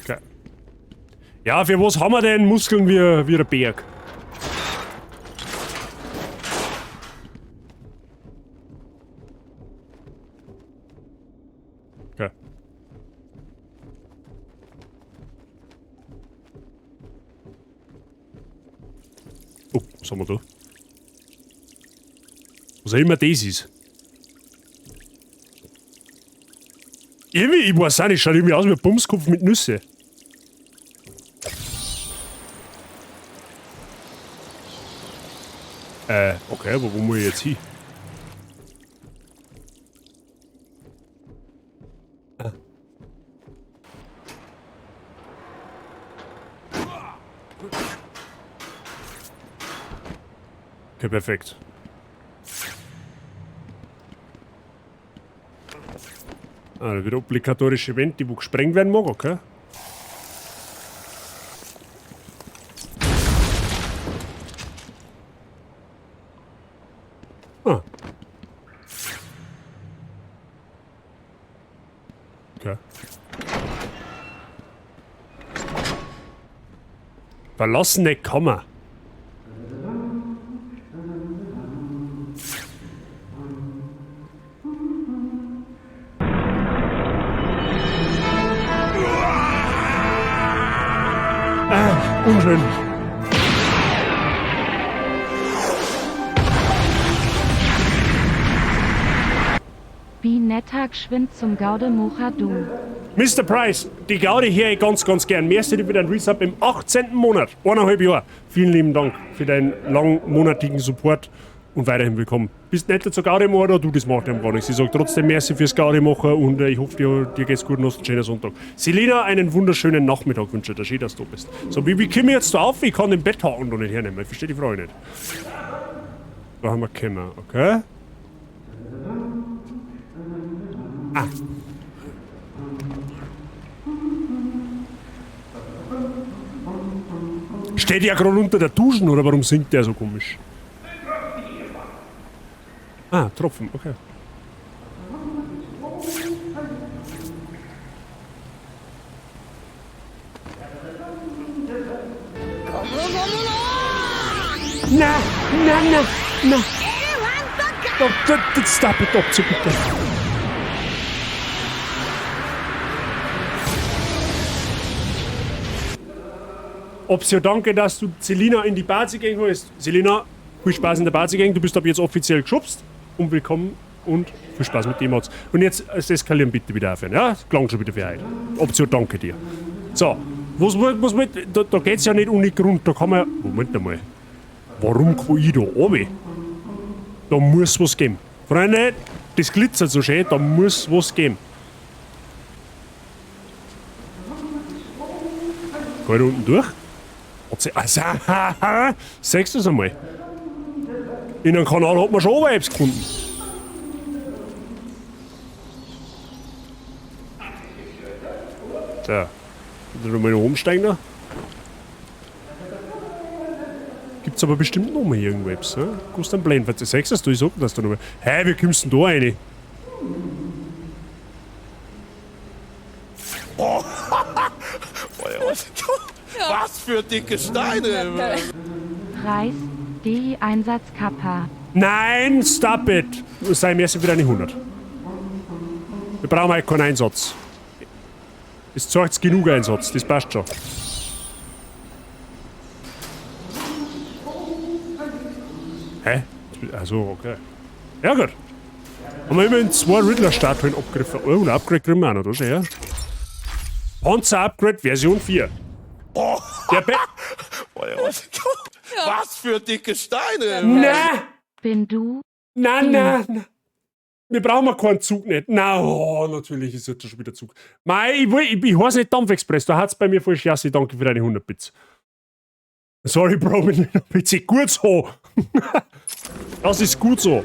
Okay. Ja, für was haben wir denn Muskeln wie der Berg? Okay. Oh, was haben wir da? Was auch immer das ist. Irgendwie, ich weiß auch nicht, schaut irgendwie aus wie ein Bumskopf mit Nüsse. Okay, aber wo muss ich jetzt hin? Ah. Okay, perfekt. Ah, da wird obligatorische Wand, die wo gesprengt werden mag, okay? Ah. Okay. Verlassene Kammer. Ah, unschön. Wie netter geschwind zum Gaudemocher du. Mister Price, die Gaude hier ich ganz, ganz gern. Merci dir für deinen Resub im 18. Monat. 1,5 Jahre. Vielen lieben Dank für deinen langmonatigen Support und weiterhin willkommen. Bist nicht zur Gaudemacher oder du, das macht ja gar nichts. Ich sag trotzdem merci fürs Gaudemacher und ich hoffe, dir geht's gut und hast einen schönen Sonntag. Selina, einen wunderschönen Nachmittag wünsche ich dir. Schön, dass du da bist. So, wie komme ich jetzt da auf? Ich kann den Betthaken da nicht hernehmen. Ich verstehe die Frage nicht. Da haben wir Kämmer, okay? Ah. Steht ja gerade unter der Dusche, oder warum singt der so komisch? Ah, Tropfen, okay. Na, na, na, na. Stop, stop it, Option, bitte. Option, danke, dass du Selina in die Party gehen holst. Selina, viel Spaß in der Party gehen. Du bist ab jetzt offiziell geschubst. Und willkommen und viel Spaß mit dem Mods. Und jetzt das Eskalieren bitte wieder aufhören. Ja, das klang schon wieder für heute. Option, danke dir. So, was, was, was, da, da geht's ja nicht ohne Grund. Da kann man ja. Moment einmal. Warum kann ich da runter? Da muss was geben. Freunde, das glitzert so schön, da muss was geben. Geh da unten durch. Also, siehst du das einmal? In einem Kanal hat man schon Vibes gefunden. So. Wieder mal noch umsteigen da. Gibt's aber bestimmt noch mal irgendwas, ne? Kostet einen Blend. Was siehst du, ich sag das da noch mal. Hä, wie kommst du denn da rein? Oh. Was für dicke Steine! Preis, DI Einsatz Kappa. Nein, stop it! Sei mir erst wieder eine 100. Wir brauchen halt keinen Einsatz. Es zeigt genug Einsatz, das passt schon. Hä? Also, okay. Ja, gut. Haben wir immerhin 2 Riddler-Statuen abgegriffen. Oh, ein Upgrade kriegen wir auch noch, da schau her. Panzer-Upgrade Version 4. Oh. Der Be Was für dicke Steine! Na! Bin du? Na, na, na. Wir brauchen ja keinen Zug nicht. Na, oh, natürlich ist jetzt schon wieder Zug. Mei, ich heiße nicht Dampfexpress, da hat's bei mir voll Scheiße. Danke für deine 100 Bits. Sorry, Bro, mit dem PC. Gut so. Das ist gut so.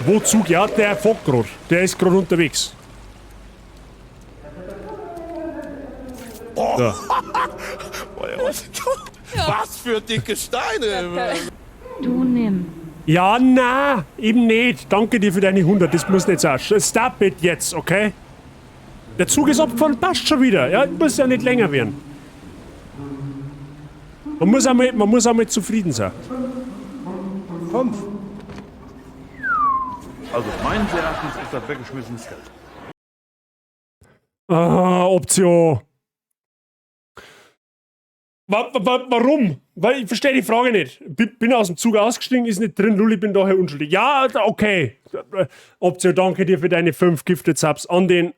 Wo Zug? Ja, der fährt grad. Der ist grad unterwegs. Oh. Da. Was für dicke Steine! Du nimm. Ja, na, eben nicht. Danke dir für deine 100, das muss nicht sein. Stop it jetzt, okay? Der Zug ist abgefahren, passt schon wieder. Ja, muss ja nicht länger werden. Man muss einmal zufrieden sein. 5. Also meines Erachtens ist das weggeschmissenes Geld. Ah, Option. Warum? Weil ich verstehe die Frage nicht. Bin aus dem Zug ausgestiegen, ist nicht drin, Lulli, bin daher unschuldig. Ja, okay. Option, danke dir für deine 5 Gifted Subs. An den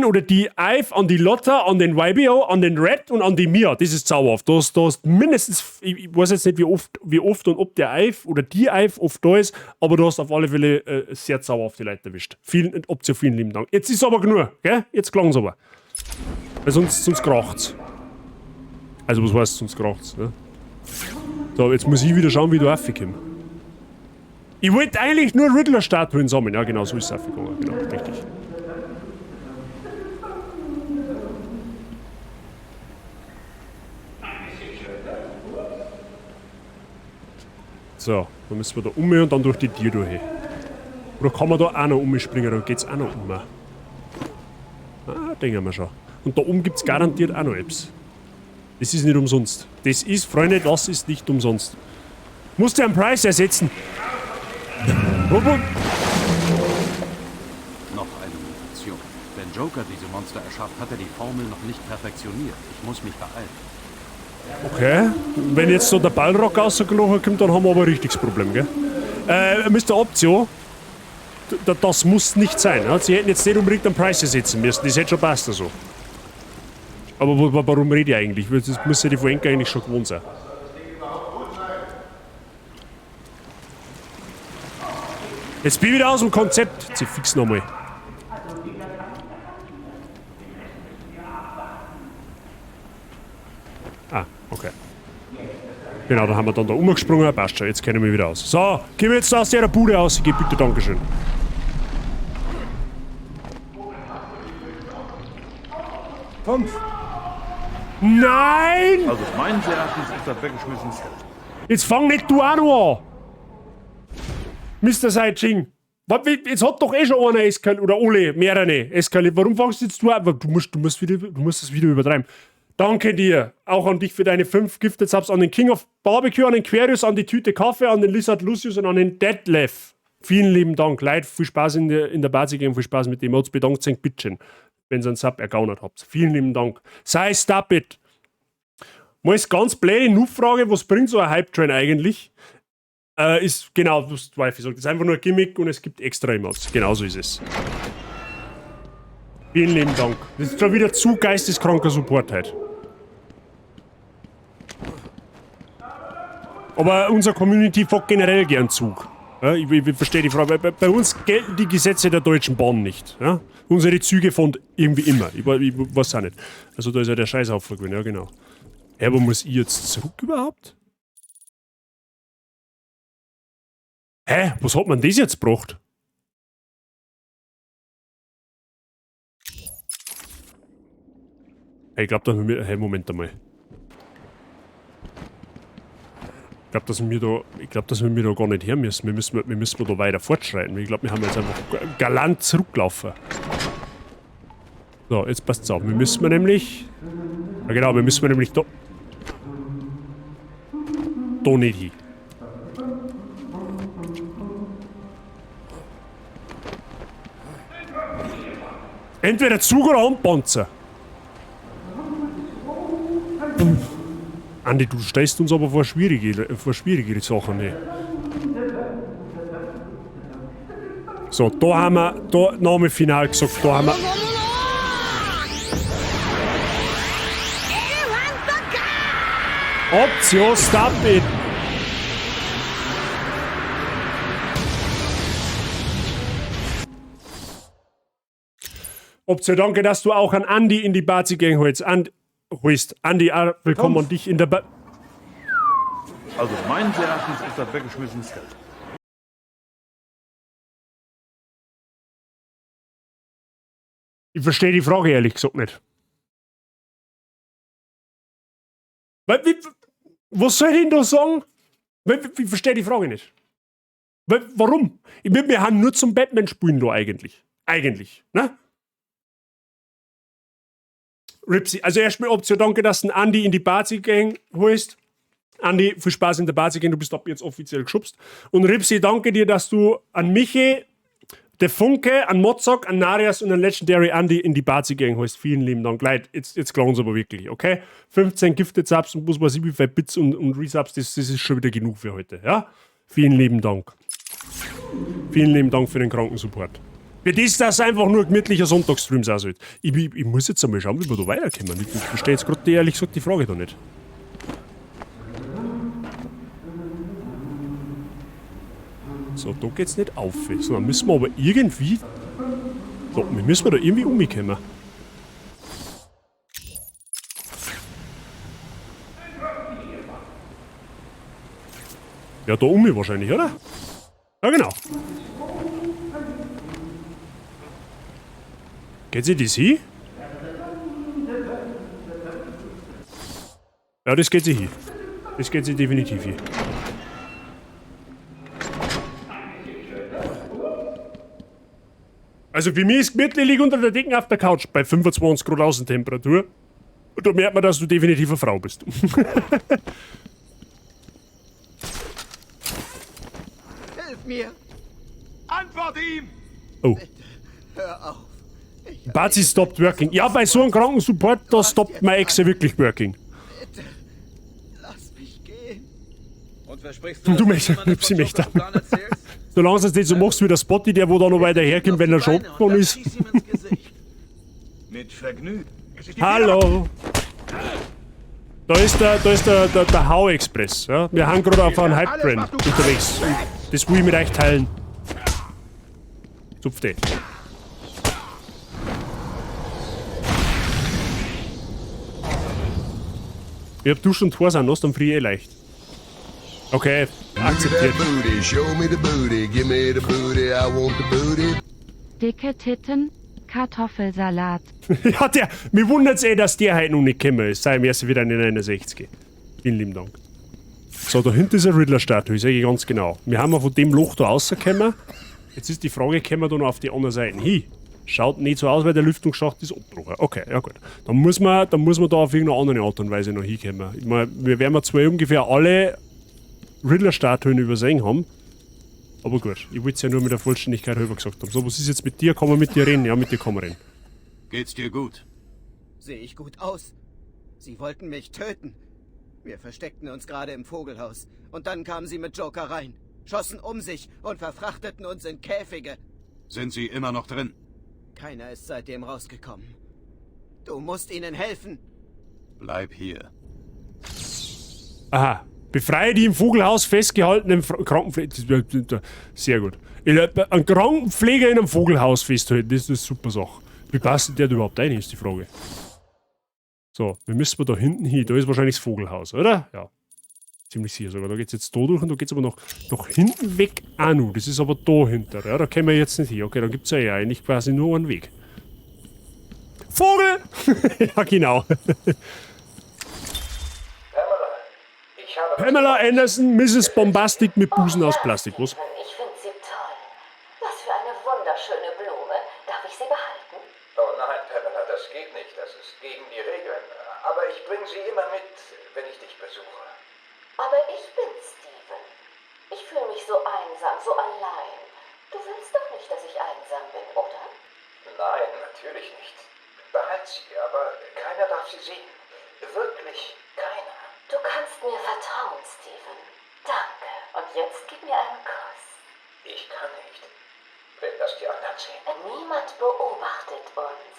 oder die Ive, an die Lotta, an den YBO, an den Red und an die Mia. Das ist zauberhaft. Da hast mindestens, ich weiß jetzt nicht, wie oft und ob der Ive oder die Ive oft da ist, aber du hast auf alle Fälle sehr zauberhafte Leute erwischt. Option, vielen lieben Dank. Jetzt ist aber genug, gell? Jetzt klang's aber. Weil sonst kracht's. Also was heißt, sonst kracht's, ne? So, jetzt muss ich wieder schauen, wie du raufkommst. Ich wollte eigentlich nur Riddler-Statuen sammeln. Ja, genau, so ist es aufgegangen. Genau, richtig. So, dann müssen wir da um und dann durch die Tür durch. Oder kann man da auch noch umspringen? Da geht's auch noch um. Ah, denken wir schon. Und da oben gibt's garantiert auch noch etwas. Das ist nicht umsonst. Das ist, Freunde, das ist nicht umsonst. Musst du einen Price ersetzen? Noch eine Mutation. Wenn Joker diese Monster erschafft, hat er die Formel noch nicht perfektioniert. Ich muss mich beeilen. Okay. Wenn jetzt so der Ballrock rausgelaufen kommt, dann haben wir aber ein richtiges Problem, gell? Mr. Optio, das muss nicht sein. Ne? Sie hätten jetzt nicht unbedingt einen Price ersetzen müssen. Das hätte schon passt so. Aber warum rede ich eigentlich? Das muss ja die Voenka eigentlich schon gewohnt sein. Jetzt bin ich wieder aus dem Konzept. Sie fix nochmal. Ah, okay. Genau, da haben wir dann da umgesprungen. Passt schon, jetzt kennen wir wieder aus. So, gehen wir jetzt aus der Bude aus. Ich geh bitte, Dankeschön. 5. Nein! Also meines Erachtens ist das weggeschmissenes Geld. Jetzt fang nicht du auch noch an! Mr. Saijing. Jetzt hat doch eh schon einer eskaliert, oder alle, mehrere eskaliert. Warum fangst du jetzt du an? Du musst das wieder übertreiben. Danke dir, auch an dich für deine 5 Gifted Subs, an den King of Barbecue, an den Querius, an die Tüte Kaffee, an den Lizard Lucius und an den Detlef. Vielen lieben Dank. Leute, viel Spaß in der Party geben, viel Spaß mit dem Emotes. Bedankt sich bitteschön, wenn ihr einen Sub ergaunert habt. Vielen lieben Dank. Sei stop it. Mal ist ganz blöde Null-Frage, was bringt so ein Hype-Train eigentlich? Ist genau, was die Wifi sagt. Das ist einfach nur ein Gimmick und es gibt extra Emotes. Genauso ist es. Vielen lieben Dank. Das ist schon wieder zu geisteskranker Support heute. Aber unser Community fährt generell gern Zug. Ja, ich verstehe die Frage. Bei uns gelten die Gesetze der Deutschen Bahn nicht. Ja? Unsere Züge fahren irgendwie immer. Ich weiß auch nicht. Also da ist ja der Scheißhaufen gewesen, ja genau. Ja, aber muss ich jetzt zurück überhaupt? Hä? Was hat man das jetzt gebracht? Ich glaub, dass wir... Hey, Moment einmal. Ich glaube, dass wir da, dass wir da gar nicht her müssen. Wir müssen da weiter fortschreiten. Ich glaube, wir haben jetzt einfach galant zurückgelaufen. So, jetzt passt's auf. Wir müssen nämlich... Ja genau, wir müssen nämlich da... Da nicht hin. Entweder Zug oder Handpanzer. Andi, du stellst uns aber vor schwierige Sachen. Ne? So, da haben wir, da noch einmal final gesagt, da haben wir... Optio, stop it! Optio, danke, dass du auch an Andi in die Bazi Gang holst. Holst. Andi, willkommen an dich in der ba Also meines Erachtens ist das weggeschmissenes Geld. Ich verstehe die Frage ehrlich gesagt nicht. Was soll ich denn da sagen? Ich verstehe die Frage nicht. Warum? Wir haben nur zum Batman spielen da eigentlich. Eigentlich, ne? Ripsy, also erstmal Option, danke, dass du den Andi in die Bazi-Gang holst. Andi, viel Spaß in der Bazi-Gang, du bist ab jetzt offiziell geschubst. Und Ripsy, danke dir, dass du an Michi, der Funke, an Mozok, an Narias und an Legendary Andy in die Bazi-Gang holst. Vielen lieben Dank. Leute, jetzt klauen sie aber wirklich, okay? 15 Gifted Subs und muss man 7 Bits und Resubs, das ist schon wieder genug für heute, ja? Vielen lieben Dank. Vielen lieben Dank für den kranken Support. Für das, dass einfach nur gemütlicher Sonntagsstream sein sollte. Ich muss jetzt einmal schauen, wie wir da weiterkommen. Ich verstehe jetzt gerade ehrlich gesagt die Frage da nicht. So, da geht's nicht auf. So, dann müssen wir aber irgendwie... So, wir müssen da irgendwie umkommen. Ja, da um wahrscheinlich, oder? Ja, genau. Geht sie das hin? Ja, das geht sie hin. Das geht sie definitiv hin. Also für mich ist gemütlich, lieg unter der Decke auf der Couch bei 25 Grad Außentemperatur. Und da merkt man, dass du definitiv eine Frau bist. Hilf mir! Antwort ihm! Oh. Bitte, hör auf. Bazi stopped working. Ja, bei so einem kranken Support, da stoppt mein Exe wirklich working. Bitte, lass mich gehen. Und versprichst du, Du möchtest, sie möchte. Solange du es nicht so machst wie der Spotty, der wo da noch weiter herkommt, wenn er schon abgefahren ist. Mit Vergnügen. Hallo! Da ist der Hau-Express. Ja? Wir haben gerade auf einem Hype-Train unterwegs. Und das will ich mit euch teilen. Zupf den. Ich hab Dusch und Tor sind nass, dann friere ich eh leicht. Okay, akzeptiert. Dicke Titten, Kartoffelsalat. Ja, der, mir wundert's eh, dass der heute noch nicht gekommen ist. Sei mir erst wieder in den 61. Vielen lieben Dank. So, da hinten ist eine Riddler-Statue, sag ich ganz genau. Wir haben ja von dem Loch da rausgekommen. Jetzt ist die Frage, kommen wir da noch auf die andere Seite hin? Schaut nicht so aus, weil der Lüftungsschacht ist abgebrochen. Okay, ja gut. Dann muss man da auf irgendeine andere Art und Weise noch hinkommen. Ich meine, wir werden zwar ungefähr alle Riddler-Statuen übersehen haben. Aber gut, ich wollte es ja nur mit der Vollständigkeit halber gesagt haben. So, was ist jetzt mit dir? Kann man mit dir reden? Ja, mit dir kann man reden. Geht's dir gut? Sehe ich gut aus? Sie wollten mich töten. Wir versteckten uns gerade im Vogelhaus. Und dann kamen sie mit Joker rein, schossen um sich und verfrachteten uns in Käfige. Sind sie immer noch drin? Keiner ist seitdem rausgekommen. Du musst ihnen helfen. Bleib hier. Aha. Befreie die im Vogelhaus festgehaltenen Krankenpfleger. Sehr gut. Einen Krankenpfleger in einem Vogelhaus festhalten, das ist eine super Sache. Wie passt denn der da überhaupt rein, ist die Frage. So, wir müssen da hinten hin. Da ist wahrscheinlich das Vogelhaus, oder? Ja. Ziemlich sicher sogar. Da geht's jetzt da durch und da geht's aber noch hinten weg auch noch. Das ist aber da hinter. Ja, da können wir jetzt nicht hin. Okay, dann gibt's ja eigentlich quasi nur einen Weg. Vogel! Ja, genau. Pamela Anderson, Mrs. Bombastic mit Busen aus Plastik. Was? Ich finde sie toll. Was für eine wunderschöne Blume. Darf ich sie behalten? Oh nein, Pamela, das geht nicht. Das ist gegen die Regeln. Aber ich bringe sie immer mit, wenn ich dich besuche. Aber ich bin Steven. Ich fühle mich so einsam, so allein. Du willst doch nicht, dass ich einsam bin, oder? Nein, natürlich nicht. Behalt sie, aber keiner darf sie sehen. Wirklich keiner. Du kannst mir vertrauen, Steven. Danke. Und jetzt gib mir einen Kuss. Ich kann nicht. Wenn das die anderen sehen. Niemand beobachtet uns.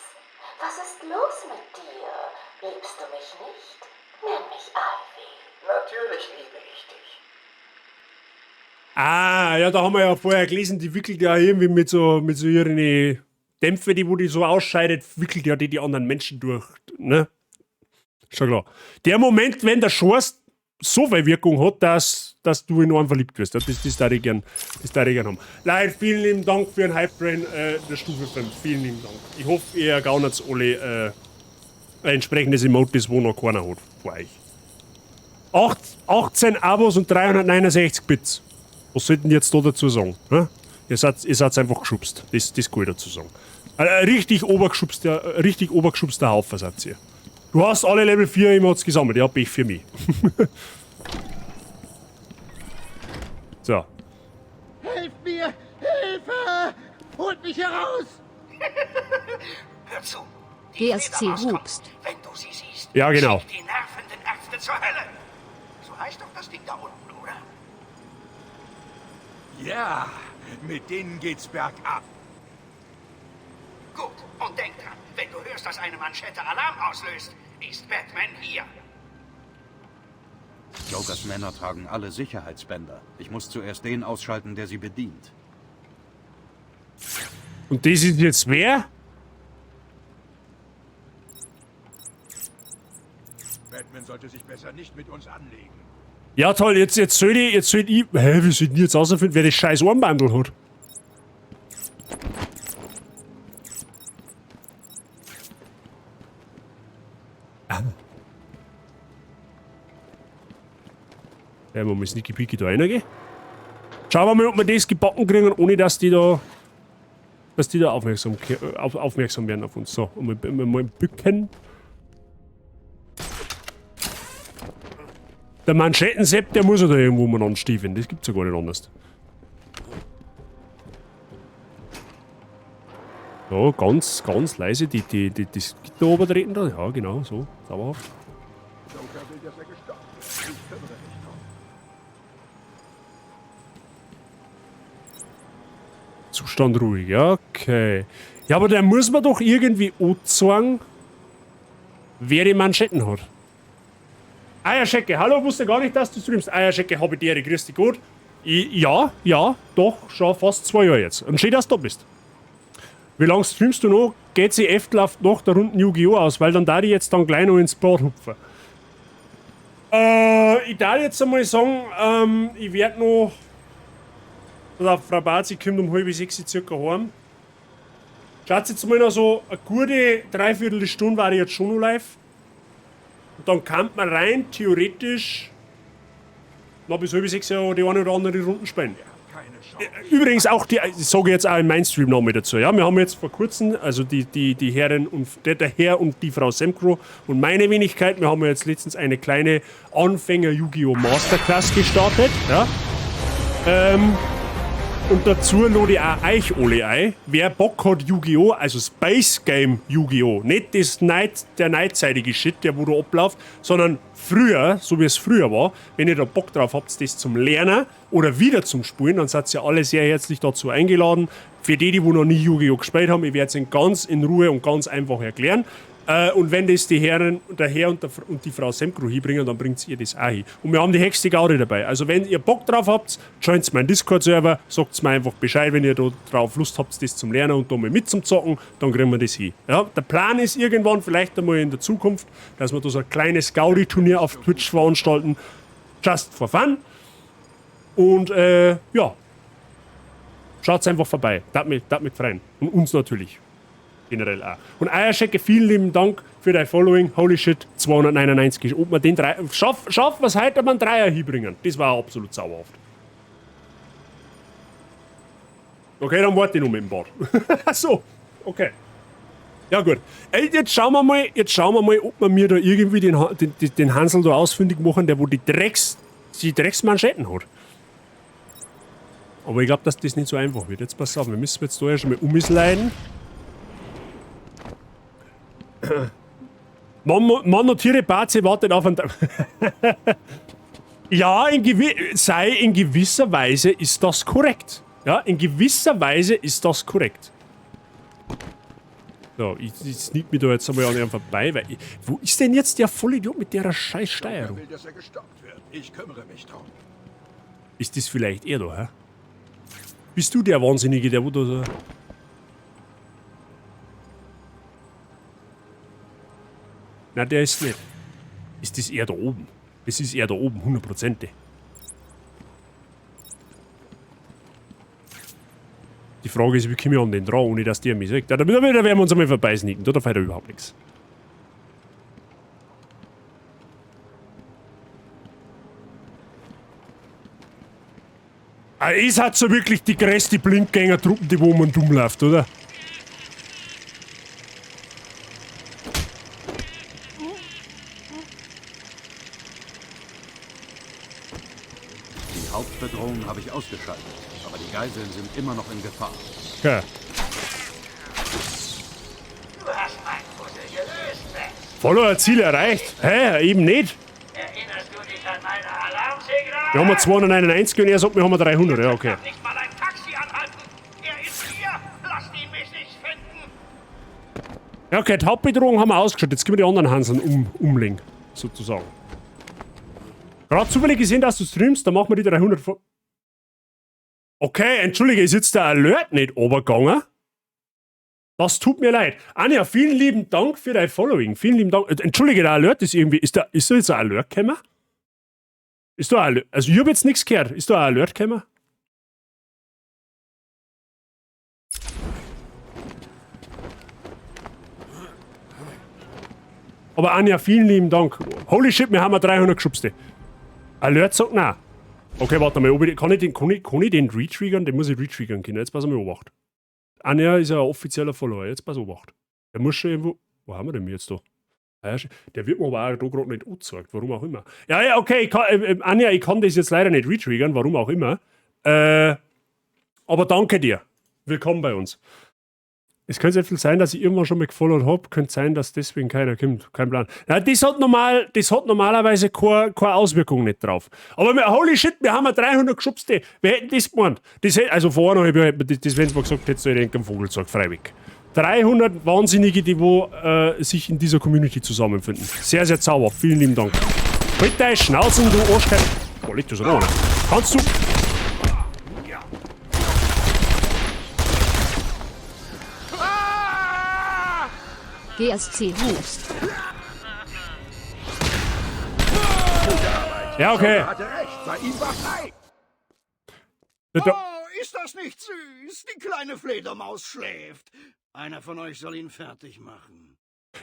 Was ist los mit dir? Liebst du mich nicht? Nenn mich Ivy. Natürlich liebe ich dich. Ah, ja, da haben wir ja vorher gelesen, die wickelt ja irgendwie mit so ihren Dämpfe, die wo die so ausscheidet, wickelt ja die die anderen Menschen durch, ne? Schon klar. Der Moment, wenn der Schorst so viel Wirkung hat, dass du in einen verliebt wirst. Das darf ich gern haben. Leute, vielen lieben Dank für den Hype Train der Stufe 5. Vielen lieben Dank. Ich hoffe, ihr gaunert alle ein entsprechendes Emote, das wo noch keiner hat vor euch. 8, 18 Abos und 369 Bits. Was sollten die jetzt da dazu sagen? Hä? Ihr seid einfach geschubst. Das kann ich dazu sagen. Ein richtig obergeschubster Haufen seid ihr. Du hast alle Level 4 Emotes gesammelt. Ja, Pech für mich. So. Helft mir! Hilfe! Holt mich heraus! Hör zu. GSC Hubst. Wenn du sie siehst, Ja, genau. schick die nervenden Ärzte zur Hölle. So heißt doch das Ding da unten, oder? Ja, mit denen geht's bergab. Gut, und denk dran, wenn du hörst, dass eine Manschette Alarm auslöst, ist Batman hier. Jokers Männer tragen alle Sicherheitsbänder. Ich muss zuerst den ausschalten, der sie bedient. Und das ist jetzt wer? Batman sollte sich besser nicht mit uns anlegen. Ja, toll, jetzt soll ich. Hä, wie soll ich denn jetzt rausfinden, wer das scheiß Armbandel hat? Ah. Ja, mal sneaky peeky da reingehen. Schauen wir mal, ob wir das gebacken kriegen, ohne dass die da aufmerksam werden auf uns. So, und mal bücken. Der Manschettensepp, der muss ja da irgendwo mal anstiefeln. Das gibt's ja gar nicht anders. So, ganz, ganz leise das Gitter obertreten da. Ja, genau, so. Sauberhaft. Joker will, dass er gestoppt wird. Ich kümmere mich drum. Zustand ruhig, ja, okay. Ja, aber der muss man doch irgendwie anzeigen, wer die Manschetten hat. Eierschecke, hallo, wusste gar nicht, dass du streamst. Eierschecke, habe die Ehre, grüß dich gut. Ich, ja, ja, doch, schon fast 2 Jahre jetzt. Und schön, dass du da bist. Wie lange streamst du noch? GCF läuft nach der Runden Yu-Gi-Oh! Aus, weil dann da die jetzt dann gleich noch ins Bad hupfen. Ich darf jetzt einmal sagen, ich werde noch. Also Frau Bazi kommt um 5:30 circa heim. Schaut jetzt mal noch so, eine gute Dreiviertelstunde war ich jetzt schon noch live. Und dann kann man rein theoretisch noch bis 5:30 ja die eine oder andere Runden spielen. Übrigens auch die, ich sage jetzt auch in meinem Stream noch mit dazu. Ja, wir haben jetzt vor kurzem, also die Herren und der Herr und die Frau Semkro und meine Wenigkeit, wir haben jetzt letztens eine kleine Anfänger-Yu-Gi-Oh! Masterclass gestartet. Ja. Und dazu lade ich auch euch alle ein. Wer Bock hat, Yu-Gi-Oh!, also Space Game Yu-Gi-Oh!, nicht der neuzeitige Shit, der wo da abläuft, sondern früher, so wie es früher war, wenn ihr da Bock drauf habt, das zum Lernen oder wieder zum Spielen, dann seid ihr alle sehr herzlich dazu eingeladen. Für die, die wo noch nie Yu-Gi-Oh! Gespielt haben, ich werde es ihnen ganz in Ruhe und ganz einfach erklären. Und wenn das die Herren, der Herr und die Frau Semkro hinbringen, dann bringt ihr das auch hin. Und wir haben die höchste Gaudi dabei. Also wenn ihr Bock drauf habt, joint meinen Discord-Server, sagt mir einfach Bescheid, wenn ihr da drauf Lust habt, das zum Lernen und da mal mit zum Zocken, dann kriegen wir das hin. Ja, der Plan ist irgendwann, vielleicht einmal in der Zukunft, dass wir da so ein kleines Gaudi-Turnier auf Twitch veranstalten. Just for fun. Und ja, schaut einfach vorbei. Dat mich freuen. Und uns natürlich generell auch. Und Eierschecke, vielen lieben Dank für dein Following. Holy shit, 299. Ob wir den drei. Schaff was heute, ob wir einen Dreier hinbringen. Das war absolut zauberhaft. Okay, dann warte ich noch mit dem Bad. So, okay. Ja gut. Ey, jetzt schauen wir mal, ob wir mir da irgendwie den Hansel da ausfindig machen, der wo die Drecksmanschetten hat. Aber ich glaube, dass das nicht so einfach wird. Jetzt pass auf, wir müssen jetzt da erst mal umsliden. Man notiere Bazi wartet auf ein. Ja, in gewisser Weise ist das korrekt. Ja, in gewisser Weise ist das korrekt. So, ich sneak mich da jetzt einmal an ihm vorbei, weil wo ist denn jetzt der Vollidiot mit der scheiß Steuerung? will, dass er gestoppt wird. Ich kümmere mich drum. Ist das vielleicht er da, hä? Bist du der Wahnsinnige, der wo da so... Na, der ist nicht. Ist das er da oben? Das ist er da oben, hundertprozentig. Die Frage ist, wie komme ich an den dran, ohne dass der mich sieht? Da werden wir uns einmal vorbeisneaken, da fällt überhaupt nichts. Ah, es hat so wirklich die größte Blindgängertruppen, die wo man dumm läuft, oder? Die Hauptbedrohung habe ich ausgeschaltet, aber die Geiseln sind immer noch in Gefahr. Okay. Du hast mein Puzzle gelöst, Bats. Follower Ziel erreicht. Hä? Eben nicht. Erinnerst du dich an meine Alarmsignale? Wir haben 291 und er sagt, wir haben 300. Ja, okay. Nicht mal ein Taxi anhalten. Er ist hier. Lasst ihn mich nicht finden. Ja, okay, die Hauptbedrohung haben wir ausgeschaltet. Jetzt können wir die anderen Hanseln umlegen, sozusagen. Gerade zufällig gesehen, dass du streamst, dann machen wir die 300 vor. Okay, entschuldige, ist jetzt der Alert nicht runtergegangen? Das tut mir leid. Anja, vielen lieben Dank für dein Following. Vielen lieben Dank. Entschuldige, der Alert ist irgendwie. Ist da jetzt ein Alert gekommen? Ist da ein Alert? Also, ich hab jetzt nichts gehört. Ist da ein Alert gekommen? Aber Anja, vielen lieben Dank. Holy shit, wir haben 300 geschubste. Alert sagt nein. Okay, warte mal. Kann ich den retriggern? Den muss ich retriggern können. Jetzt pass mal Obacht. Anja ist ja ein offizieller Follower. Jetzt pass Obacht. Der muss schon irgendwo. Wo haben wir denn jetzt da? Der wird mir aber auch da gerade nicht angezeigt. Warum auch immer. Ja, ja, okay. Anja, ich kann das jetzt leider nicht retriggern. Warum auch immer. Aber danke dir. Willkommen bei uns. Es könnte sehr viel sein, dass ich irgendwann schon mal gefollowt hab. Könnte sein, dass deswegen keiner kommt. Kein Plan. Ja, das hat normalerweise keine Auswirkung nicht drauf. Aber wir, holy shit, wir haben 300 geschubste. Wir hätten das gemeint. Das hätte, also vor eineinhalb Jahren hätte man das, wenn es mal gesagt hätte, so ich einen Vogel gesagt, freiwillig. 300 Wahnsinnige, die wo sich in dieser Community zusammenfinden. Sehr, sehr zauberhaft. Vielen lieben Dank. Halt deine Schnauzen, du Arschkeil. Boah, leg das an. Kannst du... GSC Hust. Ja, okay. Hatte recht, bei ihm war frei. Oh, ist das nicht süß? Die kleine Fledermaus schläft. Einer von euch soll ihn fertig machen.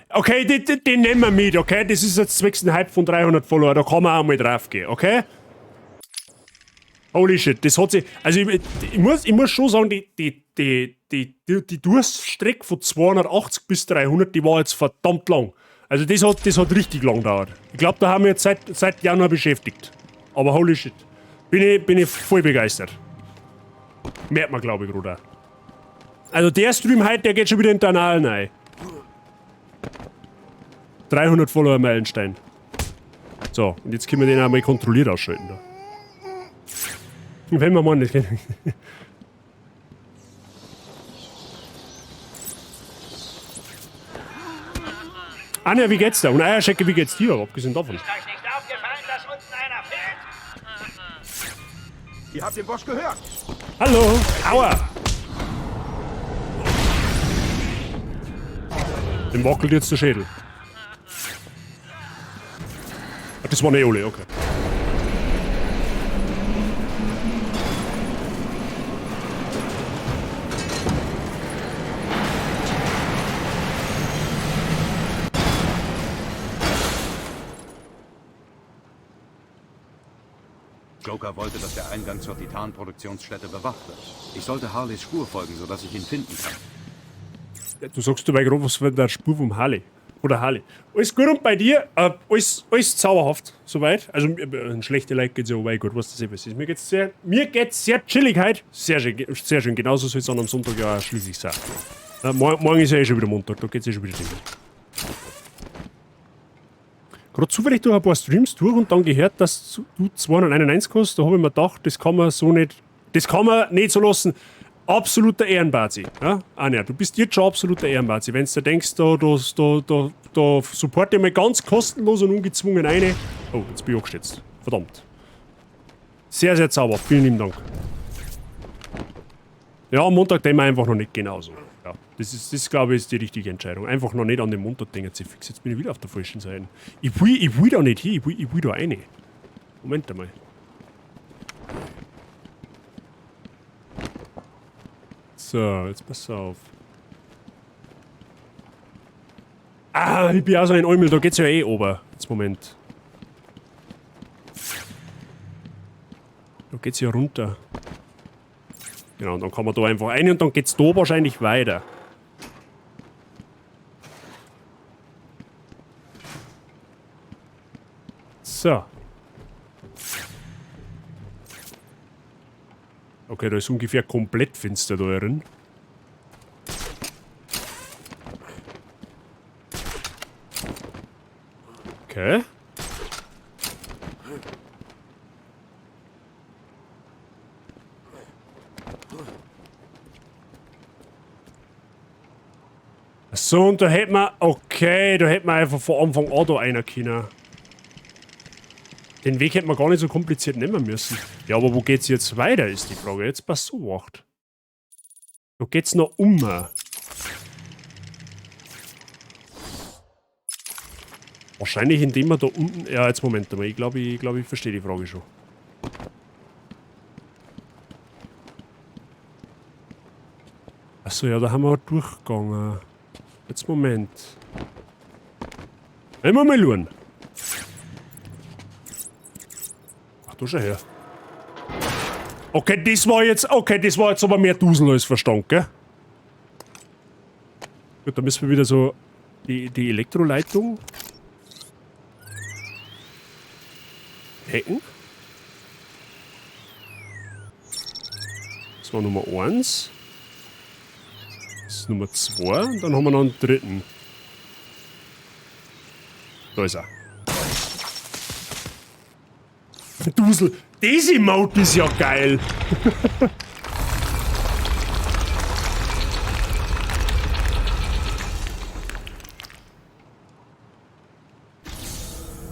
Okay, den nehmen wir mit, okay? Das ist jetzt zwecks ein Hype von 300 Follower, da kann man auch mal drauf gehen, okay? Holy shit, das hat sich... Also ich muss schon sagen, die Durststrecke von 280 bis 300, die war jetzt verdammt lang. Also das hat richtig lang gedauert. Ich glaub, da haben wir jetzt seit Januar beschäftigt. Aber holy shit, bin ich voll begeistert. Merkt man, glaub ich, gerade auch. Also der Stream heute, der geht schon wieder in den Annalen rein. 300 Follower Meilenstein. So, und jetzt können wir den einmal kontrolliert ausschalten da. Wenn wir mal nicht. Anja, wie geht's dir? Und Eierschecke, wie geht's dir? Abgesehen davon. Ist euch nicht aufgefallen, dass unten einer fehlt? Ihr habt den Boss gehört. Hallo. Aua. Dem wackelt jetzt der Schädel. Ach, das war eine Ole, okay. Joker wollte, dass der Eingang zur Titan-Produktionsstätte bewacht wird. Ich sollte Harleys Spur folgen, sodass ich ihn finden kann. Ja, du sagst dabei gerade was von der Spur vom Harley. Oder Harley. Alles gut und bei dir? Alles zauberhaft, soweit. Also, ein schlechter Like geht's ja wobei gut, was das eben ist. Mir geht's sehr chillig heute. Sehr schön, sehr schön. Genauso soll's dann am Sonntag ja schließlich sein. Morgen ist ja eh schon wieder Montag, da geht's eh schon wieder hin. Gerade zufällig durch ein paar Streams durch und dann gehört, dass du 291 hast. Da hab ich mir gedacht, das kann man so nicht, das kann man nicht so lassen. Absoluter Ehrenbazi. Ja? Anja, du bist jetzt schon absoluter Ehrenbazi. Wenn du denkst, da supporte ich mal ganz kostenlos und ungezwungen eine. Oh, jetzt bin ich angestürzt. Verdammt. Sehr, sehr zauberhaft. Vielen lieben Dank. Ja, am Montag denken wir einfach noch nicht genauso. Ja, das glaube ich, ist die richtige Entscheidung. Einfach noch nicht an den Montag denken. Fix, jetzt bin ich wieder auf der falschen Seite. Ich will da nicht hin, ich will da rein. Moment einmal. So, jetzt pass auf. Ah, ich bin auch so ein Eumel, da geht's ja eh ober. Jetzt Moment. Da geht's ja runter. Genau, und dann kann man da einfach rein und dann geht's da wahrscheinlich weiter. So. Okay, da ist ungefähr komplett finster da drin. Okay. So, und da hätten wir... Okay, da hätten wir einfach von Anfang an da einer können. Den Weg hätten wir gar nicht so kompliziert nehmen müssen. Ja, aber wo geht's jetzt weiter, ist die Frage. Jetzt pass so acht. Da geht's noch um. Wahrscheinlich indem wir da unten... Ja, jetzt Moment mal. Ich glaube, ich verstehe die Frage schon. Achso, ja, da haben wir durchgegangen. Jetzt Moment. Einmal mal schauen. Ach, du schau her. Okay, das war jetzt. Okay, das war jetzt aber mehr Dusel als Verstand, gell? Gut, da müssen wir wieder so die Elektroleitung hacken. Das war Nummer 1. Das ist Nummer 2. Und dann haben wir noch einen dritten. Da ist er. Dusel. Das Emote ist ja geil.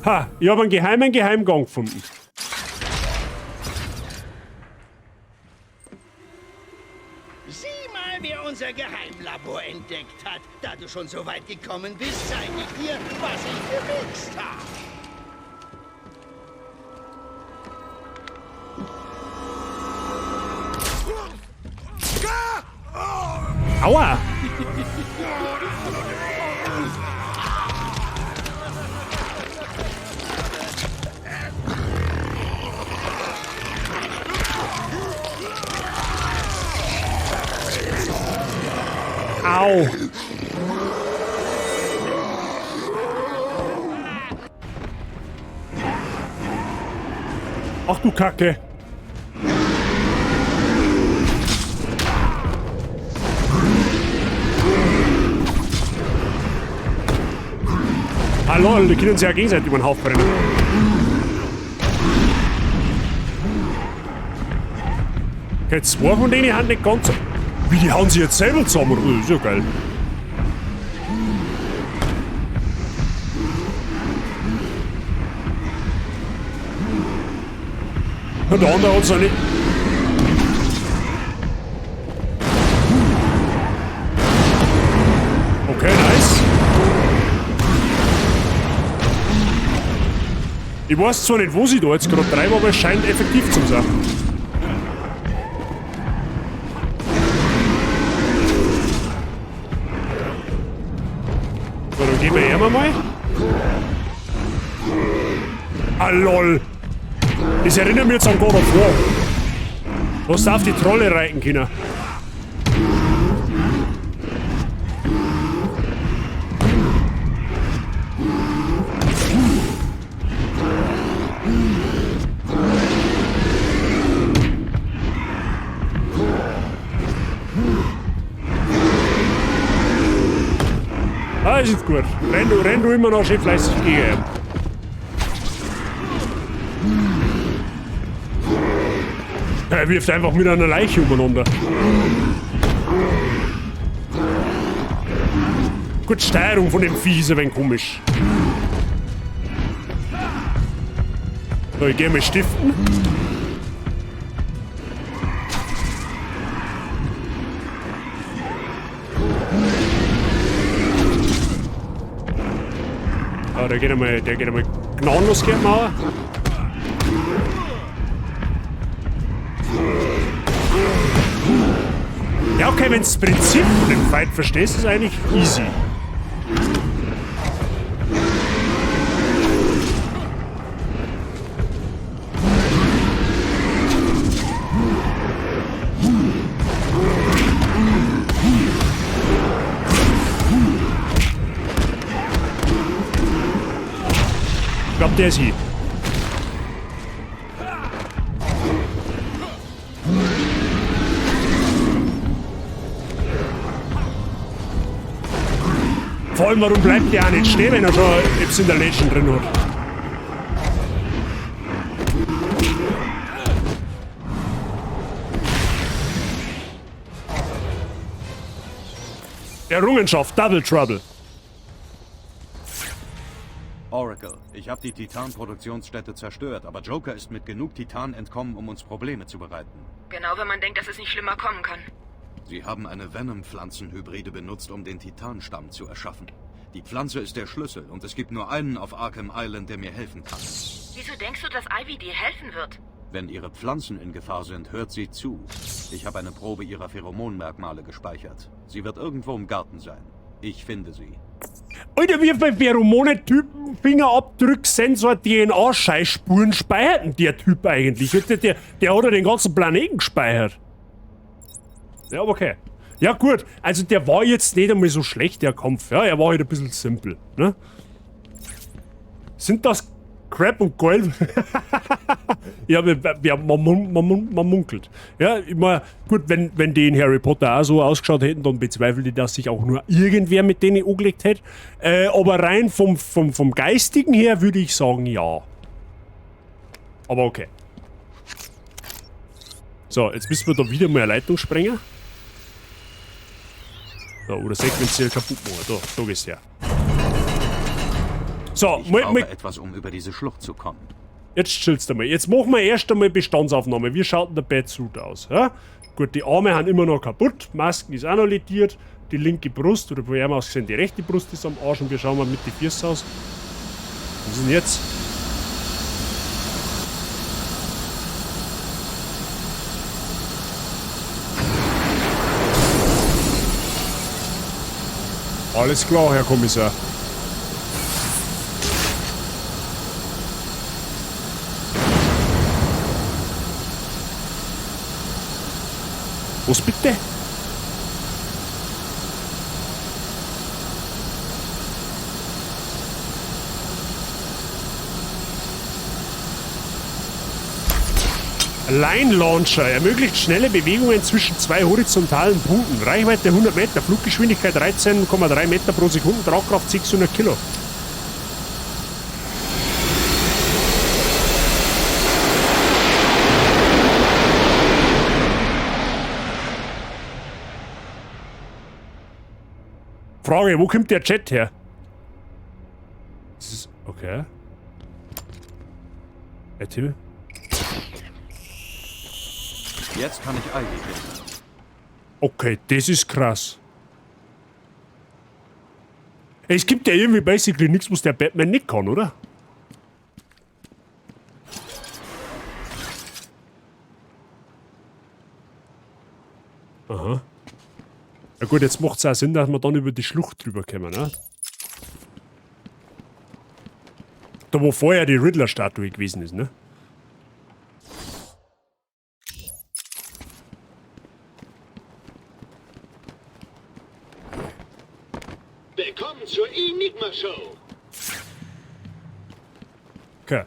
Ha, ich habe einen geheimen Geheimgang gefunden. Sieh mal, wer unser Geheimlabor entdeckt hat. Da du schon so weit gekommen bist, zeige ich dir, was ich gemixt habe. Aua! Au! Ach du Kacke! Hallo, die können sich ja gegenseitig über den Haufen rennen. Okay, zwei von denen haben nicht ganz... Wie, die hauen sich jetzt selber zusammen? Oh, ist ja geil. Und der andere hat's noch nicht... Okay, nice. Ich weiß zwar nicht, wo sie da jetzt gerade treiben, aber es scheint effektiv zu sein. So, dann gehen wir her mal. Ah, lol. Das erinnert mich jetzt an God of War. Was darf die Trolle reiten können? Ah, ist gut. Renn du immer noch schön fleißig gegen. Er wirft einfach mit einer Leiche umeinander. Gut, Steuerung von dem Vieh ist ein wenig komisch. So, ich geh mal stiften. Ah, der geht einmal gnadenlos gegen die Mauer. Ja, okay, wenn du das Prinzip von dem Fight verstehst, ist eigentlich easy. Ich glaub, der ist hier. Vor allem, warum bleibt der auch nicht stehen, wenn er schon etwas in der Legend drin hat? Errungenschaft, Double Trouble. Oracle, ich habe die Titan-Produktionsstätte zerstört, aber Joker ist mit genug Titan entkommen, um uns Probleme zu bereiten. Genau, wenn man denkt, dass es nicht schlimmer kommen kann. Sie haben eine Venom-Pflanzenhybride benutzt, um den Titanstamm zu erschaffen. Die Pflanze ist der Schlüssel und es gibt nur einen auf Arkham Island, der mir helfen kann. Wieso denkst du, dass Ivy dir helfen wird? Wenn ihre Pflanzen in Gefahr sind, hört sie zu. Ich habe eine Probe ihrer Pheromonmerkmale gespeichert. Sie wird irgendwo im Garten sein. Ich finde sie. Alter, wie bei Pheromone-Typen, Fingerabdruck, Sensor, DNA-Scheißspuren speichert denn der Typ eigentlich? Der hat ja den ganzen Planeten gespeichert. Ja, aber okay. Ja gut, also der war jetzt nicht einmal so schlecht, der Kampf. Ja, er war halt ein bisschen simpel, ne? Sind das Crap und Gold? Ja, man munkelt. Ja, ich mein, gut, wenn die in Harry Potter auch so ausgeschaut hätten, dann bezweifle ich, dass sich auch nur irgendwer mit denen angelegt hätte. Aber rein vom Geistigen her würde ich sagen, ja. Aber okay. So, jetzt müssen wir da wieder mal eine Leitung sprengen. So, oder sequenziell kaputt machen. Da geht's her. So, ich brauche etwas, um über diese Schlucht zu kommen. Jetzt chillst du mal. Jetzt machen wir erst einmal Bestandsaufnahme. Wie schaut denn der Batsuit aus? Ja? Gut, die Arme sind immer noch kaputt. Masken ist auch noch lediert. Die linke Brust, oder von ihm aus gesehen, die rechte Brust ist am Arsch. Und wir schauen mal mit den Füßen aus. Was ist denn jetzt? Alles klar, Herr Kommissar. Was bitte? Line Launcher ermöglicht schnelle Bewegungen zwischen zwei horizontalen Punkten. Reichweite 100 Meter, Fluggeschwindigkeit 13,3 Meter pro Sekunde, Tragkraft 600 Kilo. Frage, wo kommt der Jet her? Das ist... okay. Tim? Jetzt kann ich Ivy finden. Okay, das ist krass. Es gibt ja irgendwie basically nichts, was der Batman nicht kann, oder? Aha. Ja gut, jetzt macht's auch Sinn, dass wir dann über die Schlucht drüber kommen, ne? Da wo vorher die Riddler-Statue gewesen ist, ne? Willkommen zur Enigma-Show! Okay.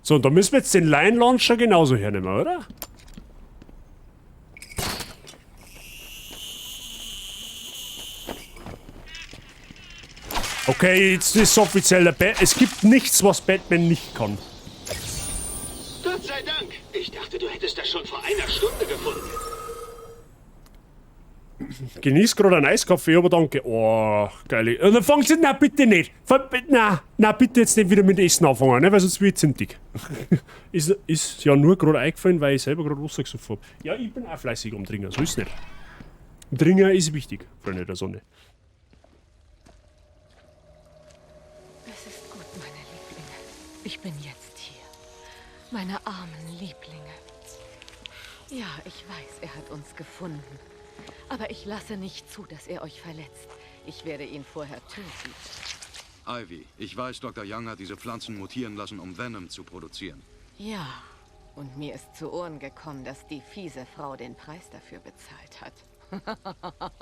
So, und da müssen wir jetzt den Line Launcher genauso hernehmen, oder? Okay, jetzt ist offiziell der Bat. Es gibt nichts, was Batman nicht kann. Gott sei Dank. Ich dachte, du hättest das schon vor einer Stunde gefunden. Genieß gerade einen Eiskaffee, aber danke. Oh, geil. Und dann fangen sie, na bitte nicht. Na, na bitte jetzt nicht wieder mit Essen anfangen, ne, weil sonst wird ich zimtig. Ist ja nur gerade eingefallen, weil ich selber gerade Wasser gesoffen hab. Ja, ich bin auch fleißig am Trinken, so ist nicht. Trinken ist wichtig, Freunde der Sonne. Es ist gut, meine Lieblinge. Ich bin jetzt hier. Meine armen Lieblinge. Ja, ich weiß, er hat uns gefunden. Aber ich lasse nicht zu, dass er euch verletzt. Ich werde ihn vorher töten. Ivy, ich weiß, Dr. Young hat diese Pflanzen mutieren lassen, um Venom zu produzieren. Ja, und mir ist zu Ohren gekommen, dass die fiese Frau den Preis dafür bezahlt hat.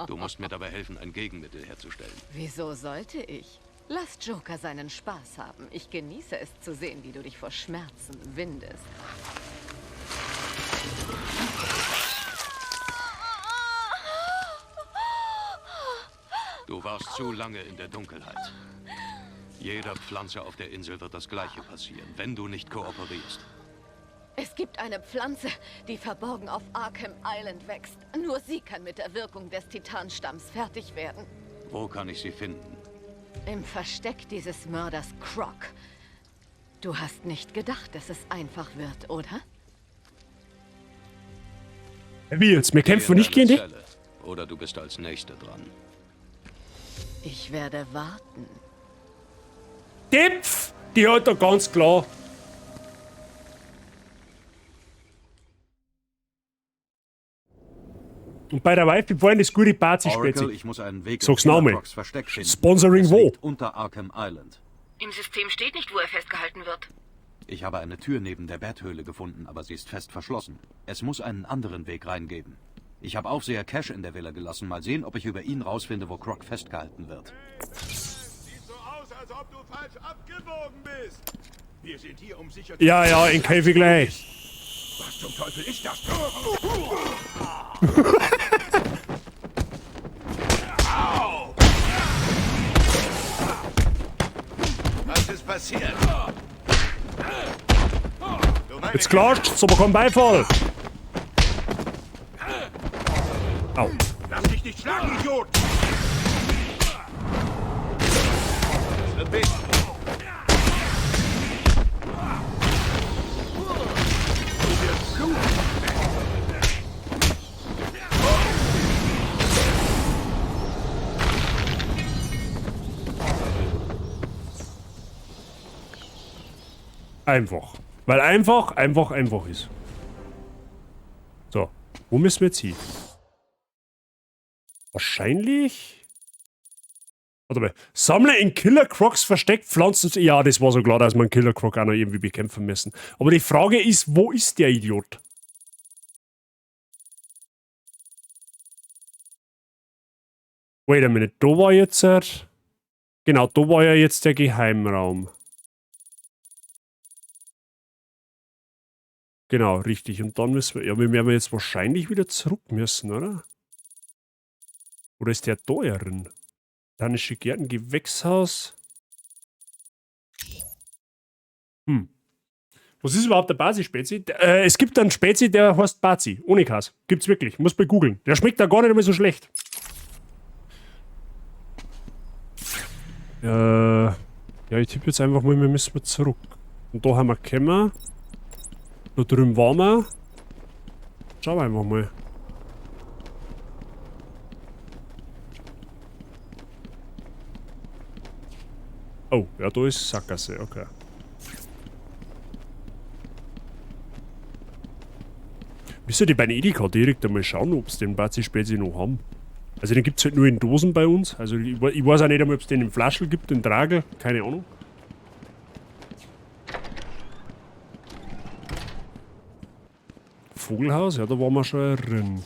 Du musst mir dabei helfen, ein Gegenmittel herzustellen. Wieso sollte ich? Lass Joker seinen Spaß haben. Ich genieße es zu sehen, wie du dich vor Schmerzen windest. Du warst zu lange in der Dunkelheit. Jeder Pflanze auf der Insel wird das Gleiche passieren, wenn du nicht kooperierst. Es gibt eine Pflanze, die verborgen auf Arkham Island wächst. Nur sie kann mit der Wirkung des Titanstamms fertig werden. Wo kann ich sie finden? Im Versteck dieses Mörders Croc. Du hast nicht gedacht, dass es einfach wird, oder? Wie jetzt? Wir kämpfen nicht gegen dich? Oder du bist als Nächster dran. Ich werde warten. Dipf! Die hat da ganz klar. Und bei der Wife, wir wollen das gute Bazi-Spezi. Oracle, ich muss einen Weg Sag's in Killer nochmal. Crocs Versteck finden. Sponsoring Es wo? liegt unter Arkham Island. Im System steht nicht, wo er festgehalten wird. Ich habe eine Tür neben der Betthöhle gefunden, aber sie ist fest verschlossen. Es muss einen anderen Weg reingeben. Ich habe Aufseher Cash in der Villa gelassen. Mal sehen, ob ich über ihn rausfinde, wo Croc festgehalten wird. Sieht so aus, als ob du falsch abgebogen bist. Wir sind hier, um sicher Ja, ja, in Käfig gleich. Was zum Teufel ist das? Au! Was ist passiert? Jetzt klatscht's, aber kein Beifall. Au. Lass dich nicht schlagen, Idiot! Das wird weh. Du wirst bluten. Einfach. Weil einfach, einfach, einfach ist. So. Wo müssen wir jetzt hin? Wahrscheinlich. Warte mal. Sammle in Killer Crocs versteckt Pflanzen. Ja, das war so klar, dass man Killer Croc auch noch irgendwie bekämpfen müssen. Aber die Frage ist, wo ist der Idiot? Wait a minute, da war jetzt. Genau, da war ja jetzt der Geheimraum. Genau, richtig. Und dann müssen wir. Ja, wir werden jetzt wahrscheinlich wieder zurück müssen, oder? Oder ist der da drin? Botanische Gärten, Gewächshaus. Was ist überhaupt der Bazi-Spezi? Es gibt einen Spezi, der heißt Bazi. Ohne Kass. Gibt's wirklich. Muss bei googeln. Der schmeckt da gar nicht mehr so schlecht. Ja, ich tippe jetzt einfach mal, wir müssen zurück. Und da haben wir gekommen. Da drüben waren wir. Schauen wir einfach mal. Oh, ja, da ist Sackgasse, okay. Müsste die bei den Edeka direkt einmal schauen, ob sie den Bazi-Spezi noch haben. Also den gibt es halt nur in Dosen bei uns. Also ich weiß auch nicht einmal, ob es den in Flaschel gibt, in Tragel, keine Ahnung. Vogelhaus, ja, da waren wir schon drin.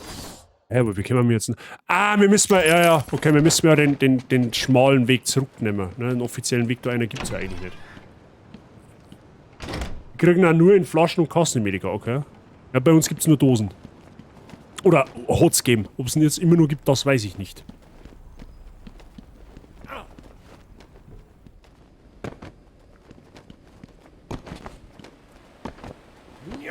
Ja, aber wie kommen wir jetzt? Ah, wir müssen mal, ja, ja, okay, wir müssen ja den schmalen Weg zurücknehmen. Ne, den offiziellen Weg da einer gibt es ja eigentlich nicht. Wir kriegen auch nur in Flaschen und Kassen im Edeka, okay. Ja, bei uns gibt es nur Dosen. Oder hat's gegeben. Ob es ihn jetzt immer nur gibt, das weiß ich nicht.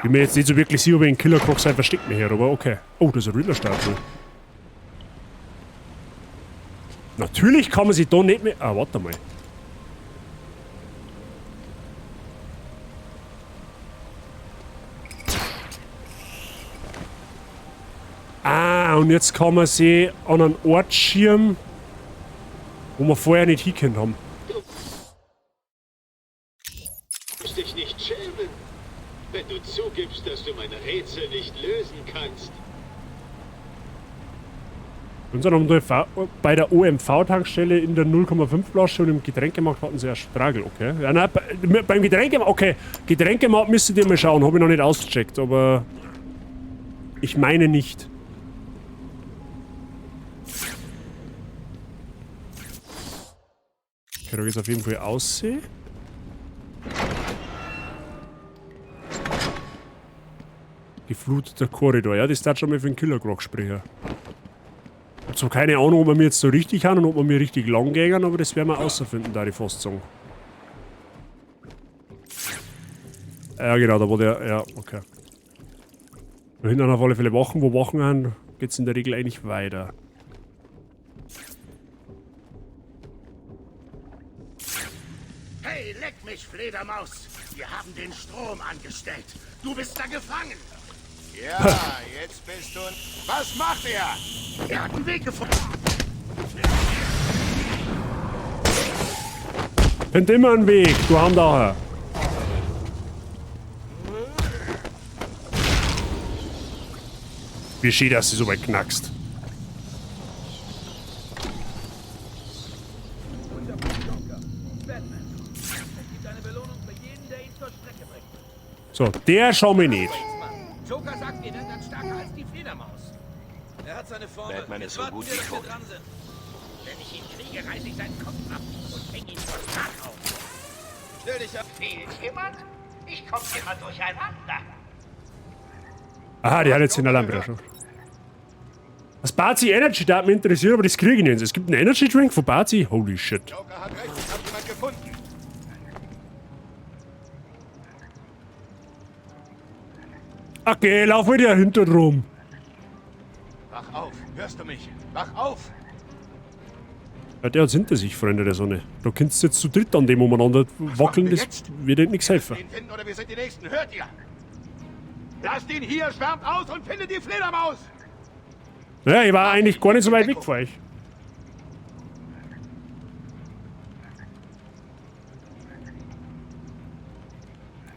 Bin mir jetzt nicht so wirklich sicher, ob ich einen Killer Croc sein Versteck mehr her, aber okay. Oh, das ist eine Riddler-Statue. Natürlich kann man sich da nicht mehr... Ah, warte mal. Ah, und jetzt kann man sie an einen Ort schirmen, wo wir vorher nicht hingekommen haben. Du musst dich nicht schämen, wenn du zugibst, dass du meine Rätsel nicht lösen kannst. Bei der OMV-Tankstelle in der 0,5 Flasche und im Getränkemarkt hatten sie erst Stragel, okay. Ja, nein, beim Getränkemarkt, okay. Getränkemarkt müsstet ihr mal schauen, habe ich noch nicht ausgecheckt, aber ich meine nicht. Okay, da geht's auf jeden Fall aussehen. Gefluteter Korridor, ja, das darf schon mal für den Killer Croc sprechen. Ich hab zwar keine Ahnung, ob wir mir jetzt so richtig haben und ob wir mir richtig lang gehen, aber das werden wir außerfinden, da ich fast sagen. Ja, genau, da war der. Ja, okay. Da hinten auf alle Fälle Wachen. Wo Wachen haben, geht's in der Regel eigentlich weiter. Hey, leck mich, Fledermaus! Wir haben den Strom angestellt. Du bist da gefangen! Ja, jetzt bist du... Was macht er? Er hat einen Weg gefunden. Find immer einen Weg, du Handauer. Wie schön, dass du so weit knackst. So, der schau mir nicht. Joker sagt, wir werden dann stärker als die Fledermaus. Er hat seine Formel. Batman ist so Jetzt warten gut wir, wie dass wir tot. dran sind. Wenn ich ihn kriege, reiße ich seinen Kopf ab und hänge ihn vor Tag auf. Stell dich ab. Fehlt jemand? Ich komme immer durcheinander. Aha, die hat jetzt den Alarm wieder schon. Das Bazi Energy, da hat mich interessiert, aber das kriege ich nicht. Es gibt einen Energy Drink von Bazi? Holy shit. Joker hat recht, ich hab jemand gefunden. Okay, lauf wieder hinter rum. Wach auf, hörst du mich? Wach auf! Ja, der hat's hinter sich, Freunde der Sonne. Da kannst du jetzt zu dritt an dem umeinander wackeln, das wird dir nichts helfen. Den finden oder wir sind die Nächsten, hört ihr? Lasst ihn hier, schwärmt aus und findet die Fledermaus! Ja, ich war eigentlich gar nicht so weit weg von euch.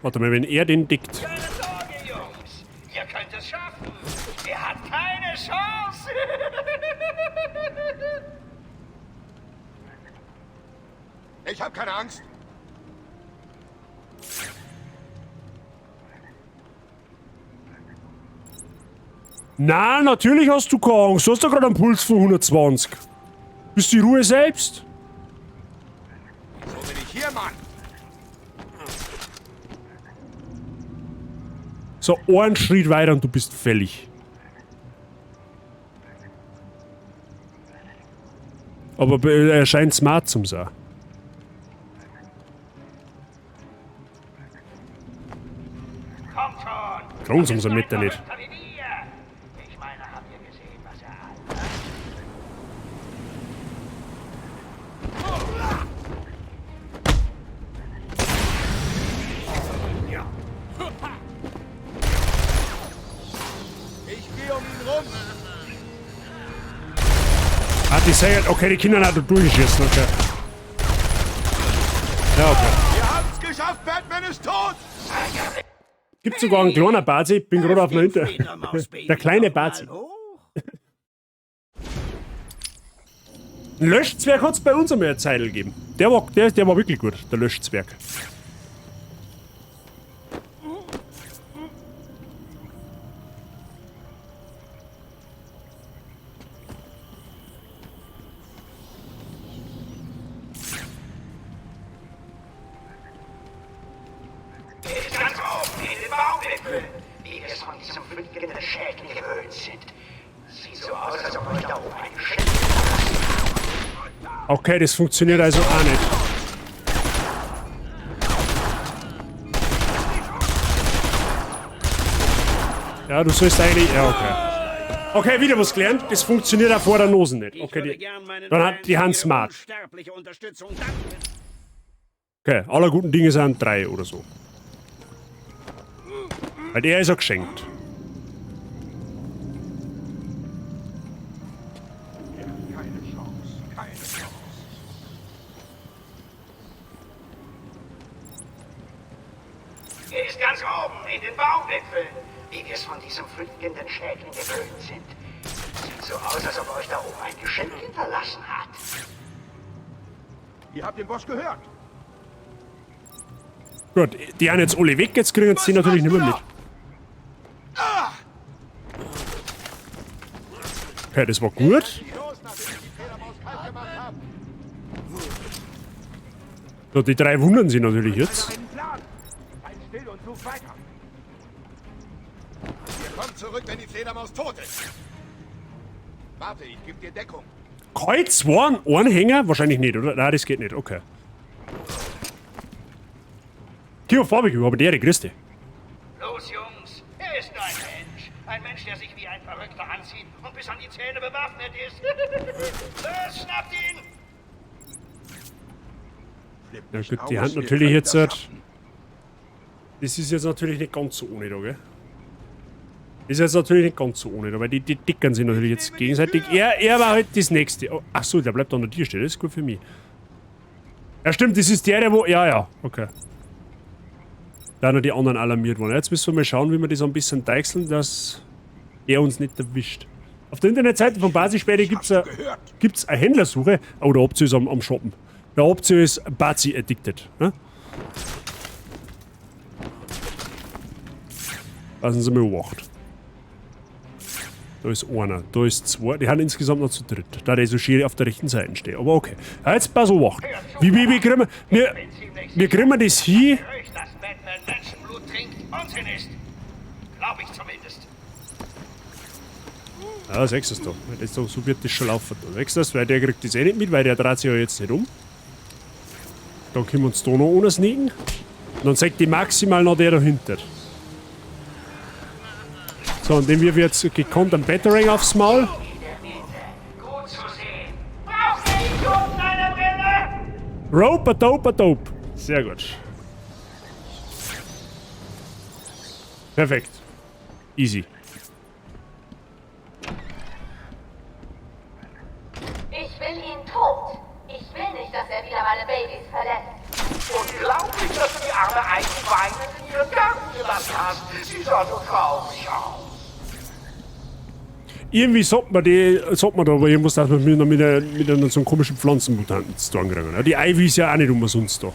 Warte mal, wenn er den dickt. Keine Sorge, Jungs. Ihr könnt es schaffen. Er hat keine Chance. Ich hab keine Angst. Na, natürlich hast du keine Angst. Du hast doch gerade einen Puls von 120. Bist die Ruhe selbst? So bin ich hier, Mann! So, einen Schritt weiter und du bist fällig. Aber er scheint smart zum sein. Kommt schon. Kron's unser Meter nicht. Verrückter wie wir. Ich meine, habt ihr gesehen, was er hat? Ich gehe um ihn rum! Ah, die sagen, okay, die Kinder hat er durchgeschissen, okay. Ja, okay. Wir haben's geschafft, Batman ist tot! Gibt sogar einen kleinen Bazi, bin gerade auf der Hinter. Der kleine Bazi. Ein Löschzwerg hat's bei uns einmal eine Zeile gegeben. Der war wirklich gut, der Löschzwerg. Ist ganz oben in den Baumwipfeln. Wie wir es von diesem fliegenden Schädling gewöhnt sind. Sieht so aus, als ob euch da oben ein Schild. Okay, das funktioniert also auch nicht. Ja, du sollst eigentlich... Ja, okay. Okay, wieder was gelernt. Das funktioniert auch vor der Nase nicht. Okay, die, dann hat die Hand smart. Okay, aller guten Dinge sind 3 oder so. Weil der ist ja geschenkt. Keine Chance, keine Chance. Er ist ganz oben in den Baumwipfeln, wie wir es von diesem fliegenden Schädling gewöhnt sind. Sieht so aus, als ob er euch da oben ein Geschenk hinterlassen hat. Ihr habt den Boss gehört. Gut, die haben jetzt alle weg, jetzt kriegen sie natürlich nicht mehr mit. Okay, das war gut. So, die drei wundern sich natürlich jetzt. Still und sucht weiter. Wir kommen zurück, wenn die Fledermaus tot ist. Warte, ich gebe dir Deckung. Kann ich zwei Anhänger? Wahrscheinlich nicht, oder? Nein, das geht nicht, okay. Tio Farbig, aber der, grüß dich. Los, Jungs, er ist nur ein Mensch. Ein Mensch, der sich wie ein Verrückter anzieht und bis an die Zähne bewaffnet ist. Los, schnappt ihn! Ja gut, die Hand natürlich jetzt... Das ist jetzt natürlich nicht ganz so ohne da, gell? Das ist jetzt natürlich nicht ganz so ohne da, weil die dickern sich natürlich jetzt gegenseitig. Er war halt das Nächste. Oh, ach so, der bleibt an der Tür stehen, das ist gut für mich. Ja stimmt, das ist der wo... Ja, ja, okay. Da noch die anderen alarmiert worden. Jetzt müssen wir mal schauen, wie wir das ein bisschen deichseln, dass er uns nicht erwischt. Auf der Internetseite von Basispäde gibt's eine Händlersuche. Oh, der Optio ist am Shoppen. Der Optio ist Bazi addicted. Ne? Lassen Sie mal wacht. Da ist einer, da ist zwei. Die haben insgesamt noch zu dritt. Da der so schön auf der rechten Seite steht. Aber okay. Ja, jetzt pass auf. Wie kriegen wir... Wir kriegen wir das hin. Dass Batman Menschenblut trinkt, Unsinn ist. Glaub ich zumindest. Ja, sechs ist da. Das, so wird das schon laufen. Da das, weil der kriegt das eh nicht mit, weil der dreht sich ja jetzt nicht um. Dann können wir uns da noch ohne sneaken. Und dann sagt die maximal noch der dahinter. So, und dem wir jetzt gekonnt einen Batarang aufs Maul. Rope, a dope, a dope. Sehr gut. Perfekt. Easy. Ich will ihn tot. Ich will nicht, dass er wieder meine Babys verletzt. Unglaublich, dass du die arme Ivy weinend in ihrem Garten gelassen hast. Sie sah so traurig aus. Irgendwie sollte man da aber irgendwas, dass wir mit einer so einem komischen Pflanzenmutanten zu tun kriegen. Die Ivy ist ja auch nicht umsonst da.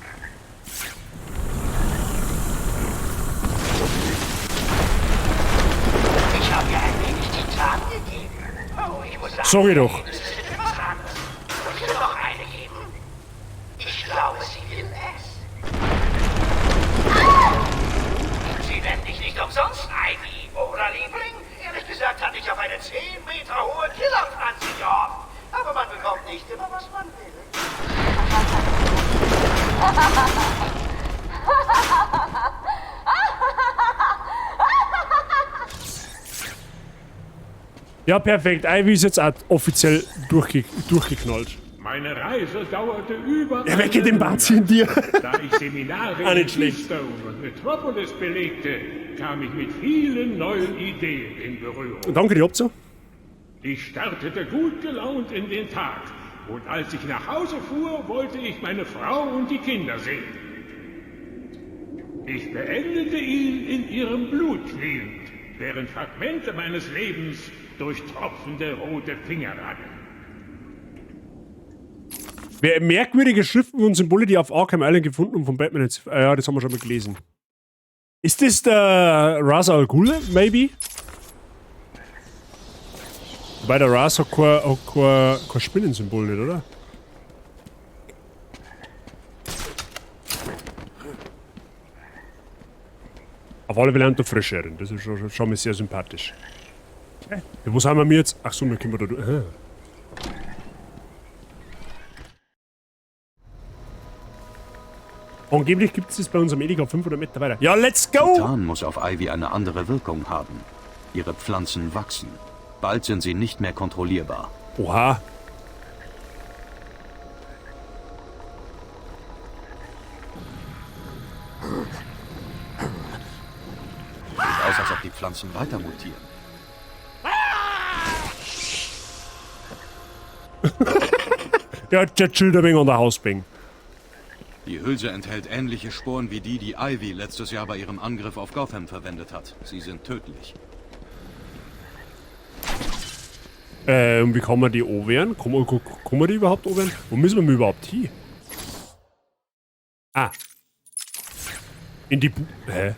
Ich habe ihr ein wenig Titan gegeben. Oh, ich muss sagen, Sorry doch. Es ist etwas anderes. Soll ich ihr noch eine geben? Ich glaube, sie will es. Sie nennt dich nicht umsonst Ivy, oder Liebling? Ehrlich gesagt hatte ich auf eine 10 Meter hohe Killerpflanze gehofft. Aber man bekommt nicht immer, was man will. Ja, perfekt. Ivy ist jetzt auch offiziell durchgeknallt. Meine Reise dauerte über. Ja, wecke den Bazi in dir. Da ich Seminare in Keystone und Metropolis belegte, kam ich mit vielen neuen Ideen in Berührung. Danke, die Option. Ich startete gut gelaunt in den Tag. Und als ich nach Hause fuhr, wollte ich meine Frau und die Kinder sehen. Ich beendete ihn in ihrem Blut kniend, während Fragmente meines Lebens durch tropfende rote Finger rannen. Wer merkwürdige Schriften und Symbole, die auf Arkham Island gefunden und von Batman jetzt. Ja, das haben wir schon mal gelesen. Ist das der Ra's al Ghul, maybe? Wobei der Ra's hat kein Spinnensymbol nicht, oder? Auf alle Fälle haben wir frisch herin. Das ist schon mal sehr sympathisch. Okay. Ja, wo sind wir jetzt? Ach so, wir können da durch. Ah. Angeblich gibt es das bei unserem Edeka 500 Meter weiter. Ja, let's go! Titan muss auf Ivy eine andere Wirkung haben. Ihre Pflanzen wachsen. Bald sind sie nicht mehr kontrollierbar. Oha. Sieht aus, als ob die Pflanzen weiter mutieren. Der, der chillt ein wenig an der Hausbank. Die Hülse enthält ähnliche Sporen wie die, die Ivy letztes Jahr bei ihrem Angriff auf Gotham verwendet hat. Sie sind tödlich. Und wie kann man die anwehren? Kann man die überhaupt anwehren? Wo müssen wir denn überhaupt hin? Ah. In die Hä?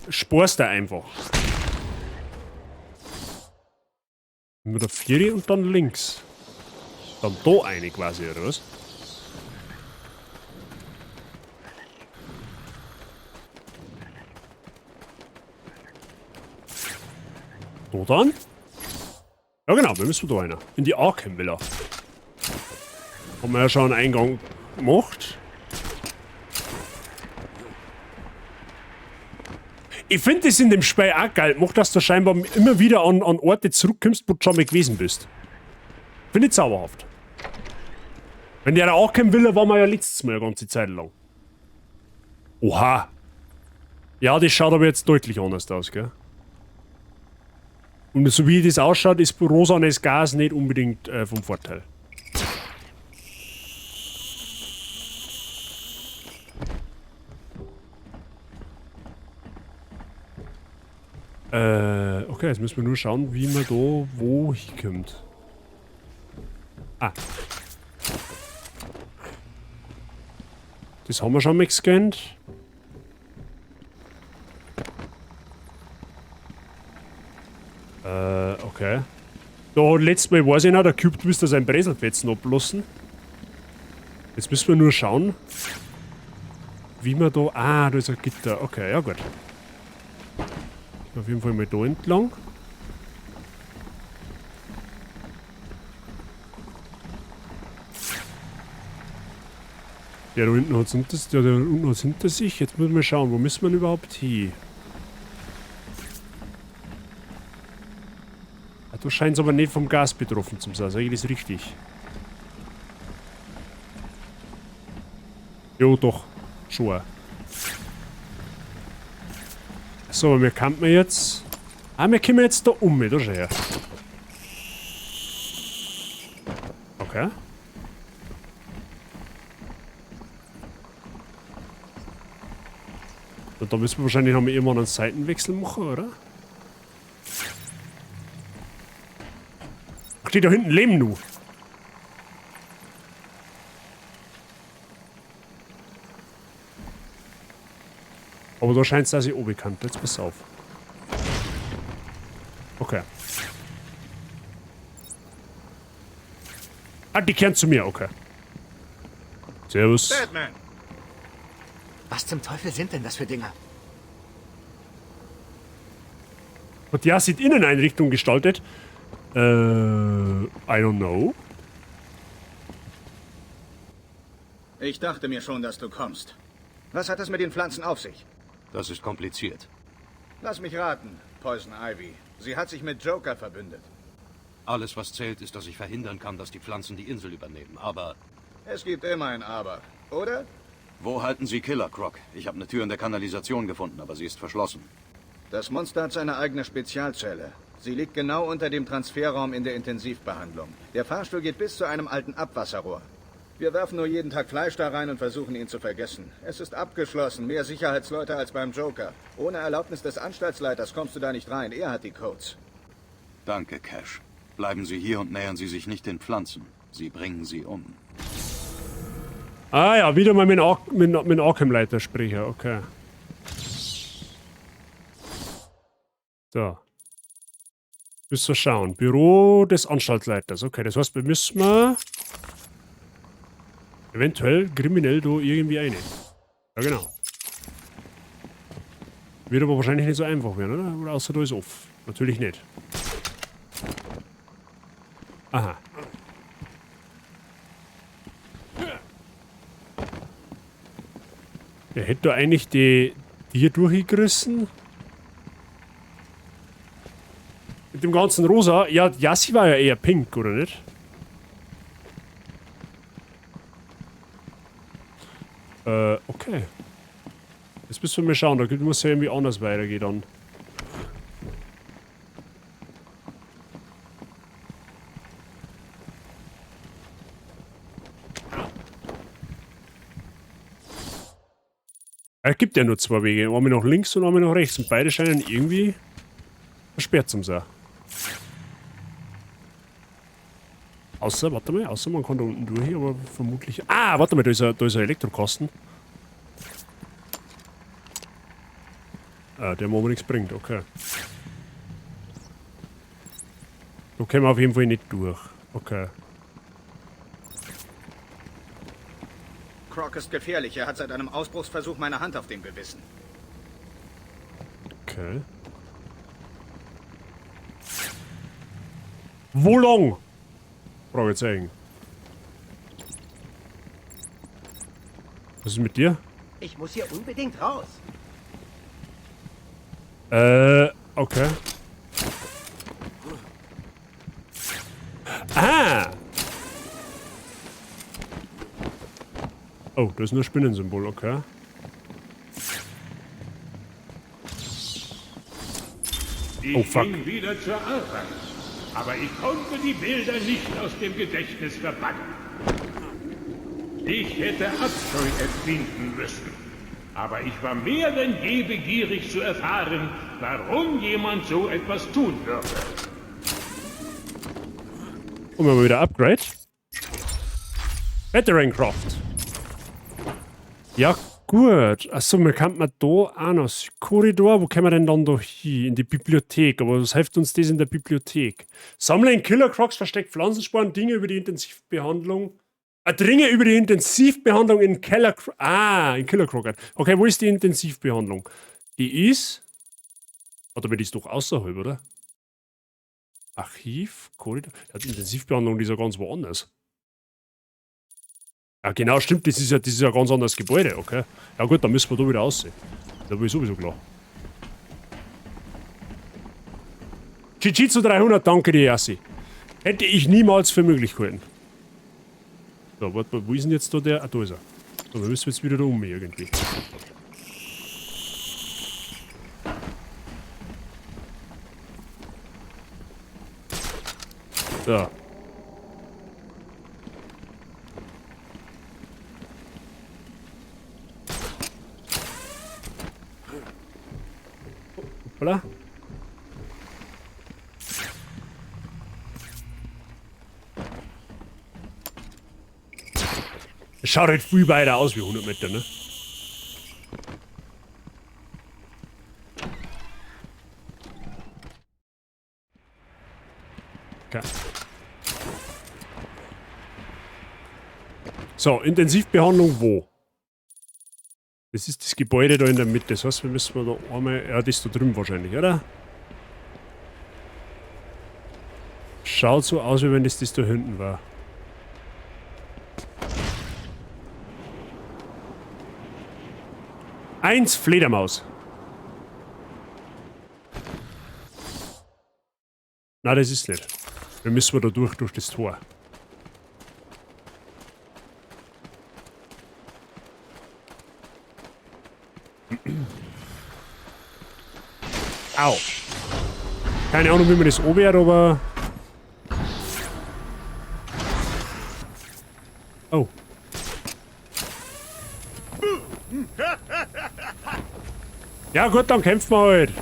Sporst da einfach. Mit der Vieri und dann links. Dann da eine quasi, oder was? Da dann? Ja genau, wir müssen da rein. In die Arkham Villa. Haben wir ja schon einen Eingang gemacht. Ich finde das in dem Spiel auch geil gemacht, dass du scheinbar immer wieder an Orte zurückkommst, wo du schon mal gewesen bist. Finde ich zauberhaft. Wenn der Arkham Villa war, wir ja letztes Mal eine ganze Zeit lang. Oha. Ja, das schaut aber jetzt deutlich anders aus, gell? Und so wie das ausschaut, ist rosanes Gas nicht unbedingt vom Vorteil. Okay, jetzt müssen wir nur schauen, wie man da wo hinkommt. Ah. Das haben wir schon mal gescannt. Okay. Da letztes Mal weiß ich noch, der Cube müsste sein Breselfetzen ablassen. Jetzt müssen wir nur schauen, wie man da... Ah, da ist ein Gitter. Okay, ja gut. Auf jeden Fall mal da entlang. Der da unten hat's hinter, der da unten hat's hinter sich. Jetzt müssen wir schauen, wo müssen wir denn überhaupt hin? Ah, da scheint's aber nicht vom Gas betroffen zu sein. Sag ich das richtig? Jo, doch. Schon. So, aber wir kann man jetzt... Ah, wir kommen jetzt da um, da schau her. Okay. Und da müssen wir wahrscheinlich noch mal irgendwann einen Seitenwechsel machen, oder? Ach, die da hinten leben nur. Aber da scheint's, dass ich unbekannt. Jetzt pass auf. Okay. Ah, die kehren zu mir, okay. Servus. Batman! Was zum Teufel sind denn das für Dinger? Und ja, sieht Inneneinrichtung gestaltet. I don't know. Ich dachte mir schon, dass du kommst. Was hat es mit den Pflanzen auf sich? Das ist kompliziert. Lass mich raten, Poison Ivy. Sie hat sich mit Joker verbündet. Alles, was zählt, ist, dass ich verhindern kann, dass die Pflanzen die Insel übernehmen, aber... Es gibt immer ein Aber, oder? Wo halten Sie Killer Croc? Ich habe eine Tür in der Kanalisation gefunden, aber sie ist verschlossen. Das Monster hat seine eigene Spezialzelle. Sie liegt genau unter dem Transferraum in der Intensivbehandlung. Der Fahrstuhl geht bis zu einem alten Abwasserrohr. Wir werfen nur jeden Tag Fleisch da rein und versuchen, ihn zu vergessen. Es ist abgeschlossen, mehr Sicherheitsleute als beim Joker. Ohne Erlaubnis des Anstaltsleiters kommst du da nicht rein. Er hat die Codes. Danke, Cash. Bleiben Sie hier und nähern Sie sich nicht den Pflanzen. Sie bringen sie um. Ah ja, wieder mal mit dem Arkham-Leiter sprechen, okay. So. Müssen wir schauen. Büro des Anstaltsleiters. Okay, das heißt, wir müssen mal eventuell kriminell da irgendwie rein. Ja, genau. Wird aber wahrscheinlich nicht so einfach werden, oder? Oder außer da ist off. Natürlich nicht. Aha. Der hätte da eigentlich die hier durchgerissen. Mit dem ganzen Rosa. Ja, Yassi war ja eher pink, oder nicht? Okay. Jetzt müssen wir mal schauen, da muss ja irgendwie anders weitergehen dann. Es gibt ja nur zwei Wege, einmal nach links und einmal nach rechts. Und beide scheinen irgendwie versperrt zu sein. Außer, warte mal, außer man kann da unten durch, aber vermutlich... Ah, warte mal, da ist ein Elektrokasten. Ah, der mir aber nichts bringt, okay. Da kommen wir auf jeden Fall nicht durch. Okay. Croc ist gefährlich. Er hat seit einem Ausbruchsversuch meine Hand auf dem Gewissen. Okay. Wo lang? Fragezeichen. Was ist mit dir? Ich muss hier unbedingt raus. Okay. Ah! Oh, da ist nur ein Spinnensymbol, okay. Ich Oh, fuck. ging wieder zur Arbeit, aber ich konnte die Bilder nicht aus dem Gedächtnis verbannen. Ich hätte Abscheu empfinden müssen, aber ich war mehr denn je begierig zu erfahren, warum jemand so etwas tun würde. Und wir haben wieder Upgrade. Batarang Craft. Ja, gut. Achso, wir könnten da auch noch. Korridor, wo können wir denn dann da hin? In die Bibliothek. Aber was hilft uns das in der Bibliothek? Sammle in Killer Crocs versteckt Pflanzensporen, Dinge über die Intensivbehandlung. Dringe über die Intensivbehandlung in Keller. Ah, in Killer Croc. Okay, wo ist die Intensivbehandlung? Die ist. Warte mal, die ist doch außerhalb, oder? Archiv, Korridor. Ja, die Intensivbehandlung, die ist ja ganz woanders. Ja, genau, stimmt, das ist ja ein ganz anderes Gebäude, okay. Ja gut, dann müssen wir da wieder aussehen. Da bin ich sowieso klar. Jiu-Jitsu 300, danke dir, Yassi. Hätte ich niemals für möglich gehalten. So, warte mal, wo ist denn jetzt da der? Ah, da ist er. So, wir müssen jetzt wieder da um irgendwie. So. Hoppala. Es schaut halt viel weiter aus wie 100 Meter, ne? Okay. So, Intensivbehandlung wo? Das ist das Gebäude da in der Mitte. Das heißt, wir müssen da einmal... Ja, das da drüben wahrscheinlich, oder? Schaut so aus, wie wenn das da hinten war. 1 Fledermaus. Na, das ist nicht. Wir müssen da durch das Tor. Au. Keine Ahnung, wie man das anwehrt, aber... Oh. Ja gut, dann kämpfen wir halt.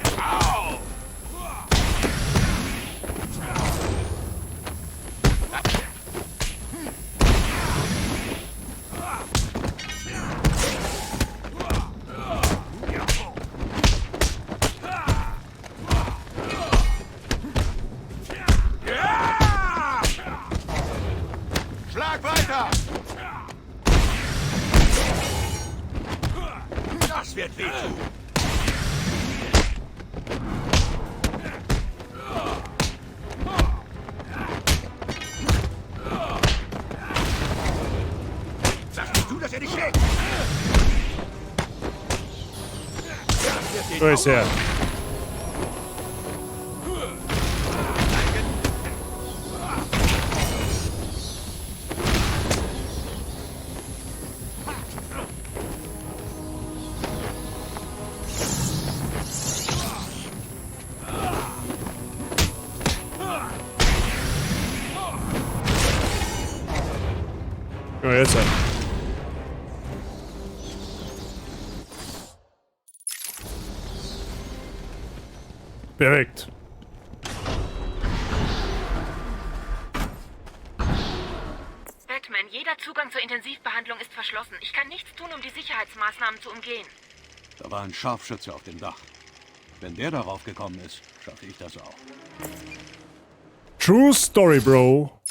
Schlag weiter! Das wird wehtun! Sag nicht du, dass er dich schlägt! Da ist er. Ja, jetzt. Perfekt. Batman, jeder Zugang zur Intensivbehandlung ist verschlossen. Ich kann nichts tun, um die Sicherheitsmaßnahmen zu umgehen. Da war ein Scharfschütze auf dem Dach. Wenn der darauf gekommen ist, schaffe ich das auch. True Story, Bro.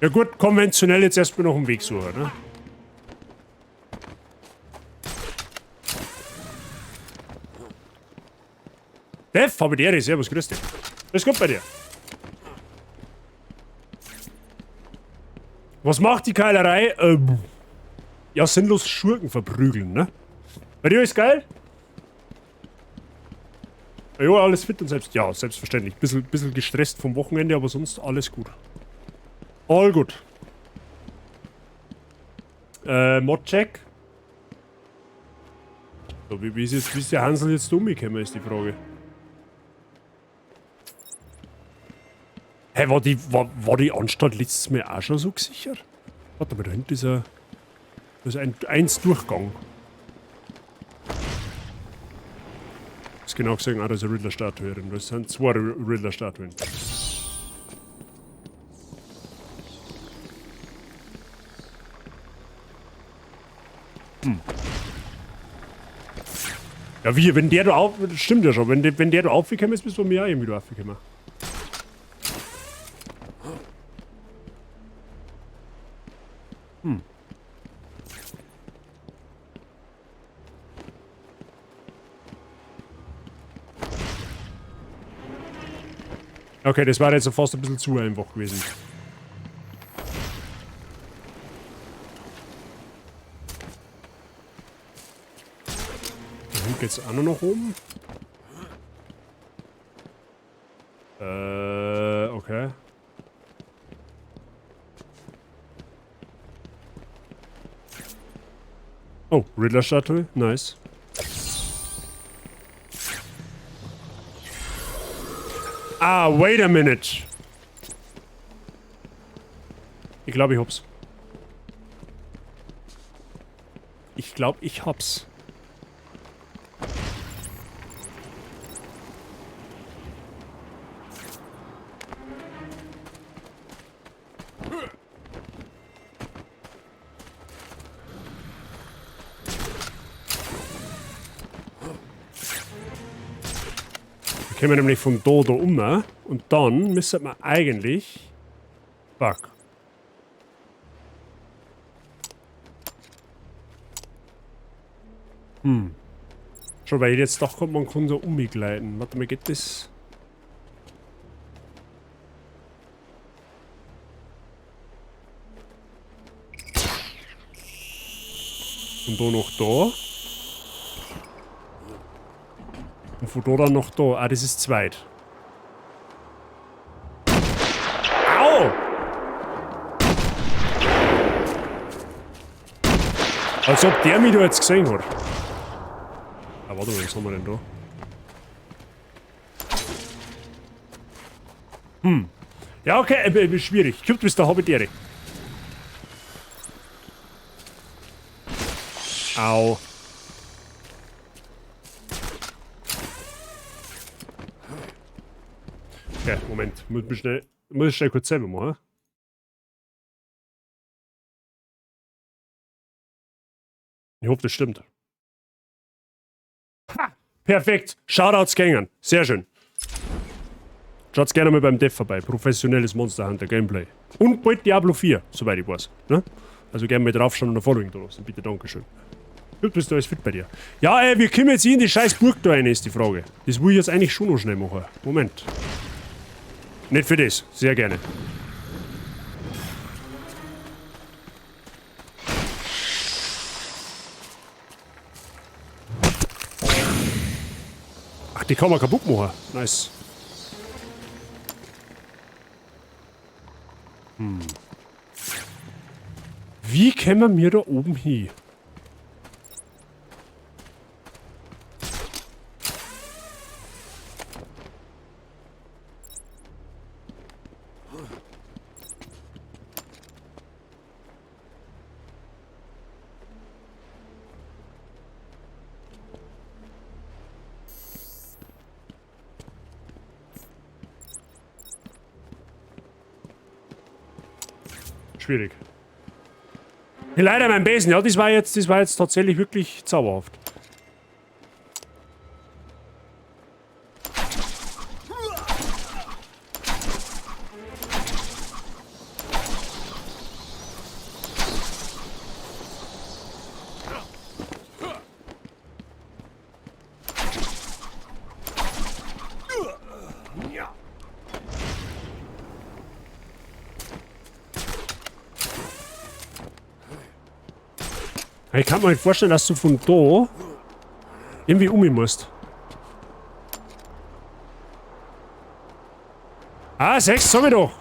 Ja gut, konventionell jetzt erstmal noch einen Weg suchen, ne? Dev, habe die Ehre, servus, grüß dich. Alles gut bei dir? Was macht die Keilerei? Ja, sinnlos Schurken verprügeln, ne? Bei dir ist geil? Ja, alles fit und selbst. Ja, selbstverständlich. Bisschen gestresst vom Wochenende, aber sonst alles gut. All gut. Mod-Check. So, wie ist der Hansel jetzt umgekommen, ist die Frage. Hä, war die Anstalt letztes Mal auch schon so gesichert? Warte mal, da hinten ist ein... Da ist ein 1 Durchgang. Das ist genau gesagt, ah, da ist eine Riddler-Statue drin. Das sind 2 Riddler-Statuen. Ja, wie, wenn der da auf... Das stimmt ja schon, wenn der da aufgekommen ist, bist du mir auch irgendwie da aufgekommen. Okay, das war jetzt fast ein bisschen zu einfach gewesen. Da hinten geht's auch noch nach oben. Okay. Oh, Riddler-Statue. Nice. Ah, wait a minute. Ich glaube, ich hab's. Ich glaube, ich hab's. Kommen wir nämlich von da um und dann müsste man eigentlich... Fuck. Schon, weil ich jetzt doch kommt, man kann so umgleiten. Warte mal, geht das? Und da noch da. Und von da dann noch da. Ah, das ist zweit. Au! Als ob der mich da jetzt gesehen hat. Ah, warte mal, was haben wir denn da? Ja, okay, schwierig. Kommt bis der Hobbit-Ehre. Au. Okay, Moment. Muss ich schnell kurz selber machen. Ich hoffe, das stimmt. Ha! Perfekt! Shoutouts gängen. Sehr schön. Schaut's gerne mal beim Dev vorbei. Professionelles Monster Hunter Gameplay. Und bald Diablo 4, soweit ich weiß. Ne? Also gerne mal draufschauen und ein Following da lassen. Bitte, Dankeschön. Gut, bist du alles fit bei dir? Ja, ey, wir kommen jetzt in die scheiß Burg da rein, ist die Frage. Das will ich jetzt eigentlich schon noch schnell machen. Moment. Nicht für das. Sehr gerne. die kann man kaputt machen. Nice. Wie kommen wir da oben hin? Schwierig. Leider mein Besen, ja, das war jetzt tatsächlich wirklich zauberhaft. Ich kann mir nicht vorstellen, dass du von da irgendwie um musst. Ah, 6, sag ich doch.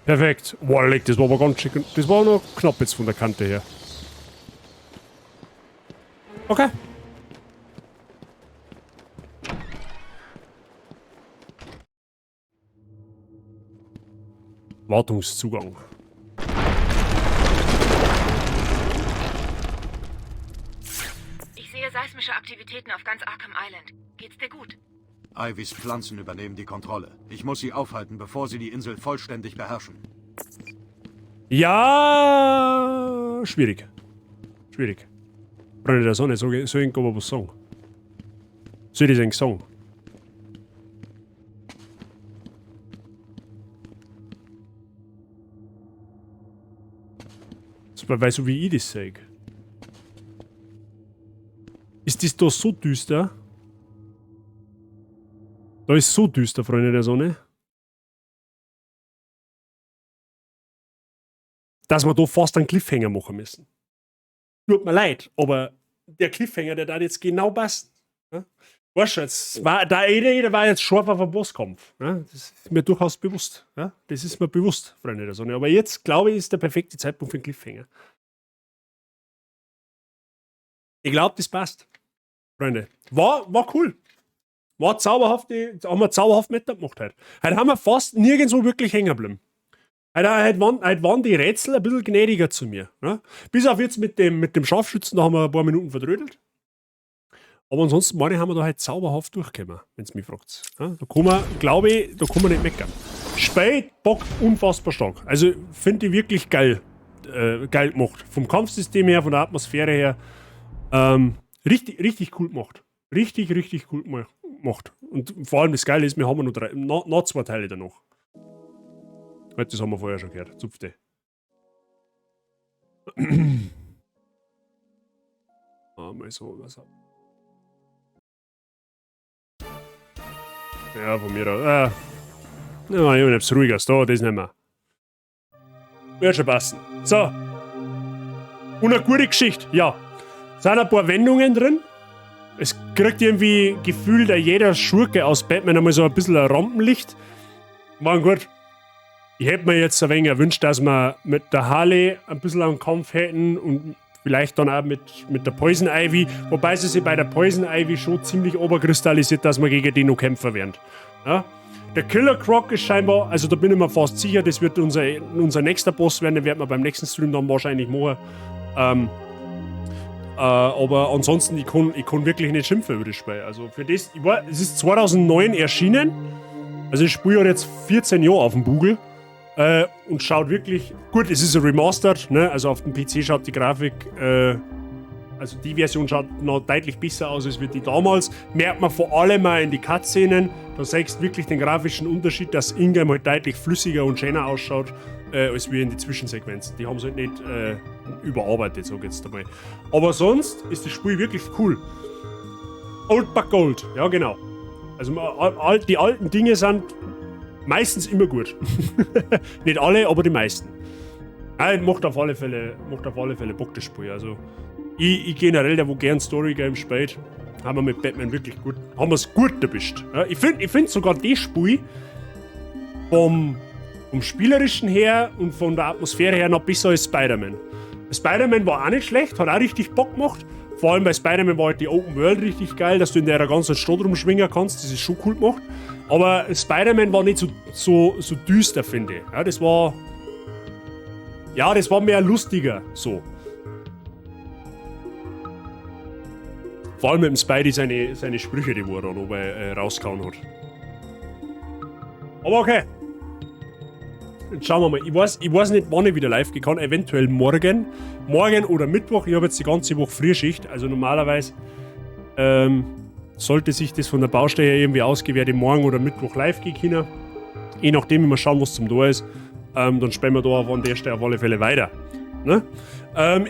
Perfekt. Boah, leck, das war aber ganz schick. Das war noch knapp jetzt von der Kante her. Okay. Wartungszugang. Ich sehe seismische Aktivitäten auf ganz Arkham Island. Geht's dir gut? Ivys Pflanzen übernehmen die Kontrolle. Ich muss sie aufhalten, bevor sie die Insel vollständig beherrschen. Ja, schwierig. Schwierig. Freunde der Sonne, soll ich aber was sagen? Soll ich das eigentlich sagen? Weil so wie ich das sehe. Ist das da so düster? Da ist so düster, Freunde der Sonne. Dass wir da fast einen Cliffhanger machen müssen. Tut mir leid, aber der Cliffhanger, der da jetzt genau passt. Ja? Weißt du, jetzt war, da jeder war jetzt scharf auf den Bosskampf. Ja? Das ist mir durchaus bewusst. Ja? Das ist mir bewusst, Freunde der Sonne. Aber jetzt, glaube ich, ist der perfekte Zeitpunkt für einen Cliffhanger. Ich glaube, das passt. Freunde. War cool. War zauberhaft, haben wir zauberhaft mitgemacht heute. Heute haben wir fast nirgendwo wirklich hängen geblieben. Heute waren die Rätsel ein bisschen gnädiger zu mir. Ne? Bis auf jetzt mit dem Scharfschützen, da haben wir ein paar Minuten verdrödelt. Aber ansonsten, meine ich, haben wir da halt zauberhaft durchgekommen, wenn's mich fragt. Ja, da kann man, glaube ich, da kann man nicht meckern. Spät bockt unfassbar stark. Also finde ich wirklich geil. Geil gemacht. Vom Kampfsystem her, von der Atmosphäre her. Richtig, richtig cool gemacht. Richtig, richtig cool gemacht. Und vor allem das Geile ist, wir haben noch, noch zwei Teile danach. Das haben wir vorher schon gehört. Zupfte. Ah, mal so, was ab. Ja, von mir aus. Ja, ich hab's ruhiger. Da, das nehmen wir. Wird schon passen. So. Und eine gute Geschichte, ja. Es sind ein paar Wendungen drin. Es kriegt irgendwie gefühlt jeder Schurke aus Batman einmal so ein bisschen ein Rampenlicht. War gut. Ich hätte mir jetzt ein wenig erwünscht, dass wir mit der Harley ein bisschen einen Kampf hätten und vielleicht dann auch mit der Poison Ivy. Wobei sie sich bei der Poison Ivy schon ziemlich oberkristallisiert, dass wir gegen die noch kämpfen werden. Ja? Der Killer Croc ist scheinbar, also da bin ich mir fast sicher, das wird unser nächster Boss werden, den werden wir beim nächsten Stream dann wahrscheinlich machen. Aber ansonsten, ich kann wirklich nicht schimpfen über das Spiel. Also für das, es ist 2009 erschienen, also das Spiel hat jetzt 14 Jahre auf dem Bugel. Und schaut wirklich gut, es ist ein Remastered, ne? Also auf dem PC schaut die Grafik, also die Version schaut noch deutlich besser aus als die damals. Merkt man vor allem auch in die Cutscenen, da siehst du wirklich den grafischen Unterschied, dass Ingame halt deutlich flüssiger und schöner ausschaut, als wir in die Zwischensequenzen. Die haben es halt nicht überarbeitet, sag ich jetzt dabei. Aber sonst ist das Spiel wirklich cool. Old but Gold, ja genau. Also die alten Dinge sind Meistens immer gut. Nicht alle, aber die meisten. Ja, macht auf alle Fälle Bock, das Spiel. Also, ich generell, der wo gern Story Games spielt, haben wir mit Batman wirklich gut, haben wir es gut erwischt. Ja, ich find sogar das Spiel vom Spielerischen her und von der Atmosphäre her noch besser als Spider-Man. Spider-Man war auch nicht schlecht, hat auch richtig Bock gemacht. Vor allem bei Spider-Man war halt die Open World richtig geil, dass du in der ganzen Stadt rumschwingen kannst, das ist schon cool gemacht. Aber Spider-Man war nicht so düster, finde ich. Ja, das war mehr lustiger, so. Vor allem mit dem Spidey seine Sprüche, die wo er da noch rausgehauen hat. Aber okay. Jetzt schauen wir mal. Ich weiß nicht, wann ich wieder live gehen kann. Eventuell morgen. Morgen oder Mittwoch. Ich habe jetzt die ganze Woche Frühschicht. Also normalerweise sollte sich das von der Baustelle her irgendwie ausgehen, werde ich morgen oder Mittwoch live gehen können. Je nachdem, wie wir schauen, was zum Tor ist. Dann spielen wir da an der Stelle auf alle Fälle weiter. Ne?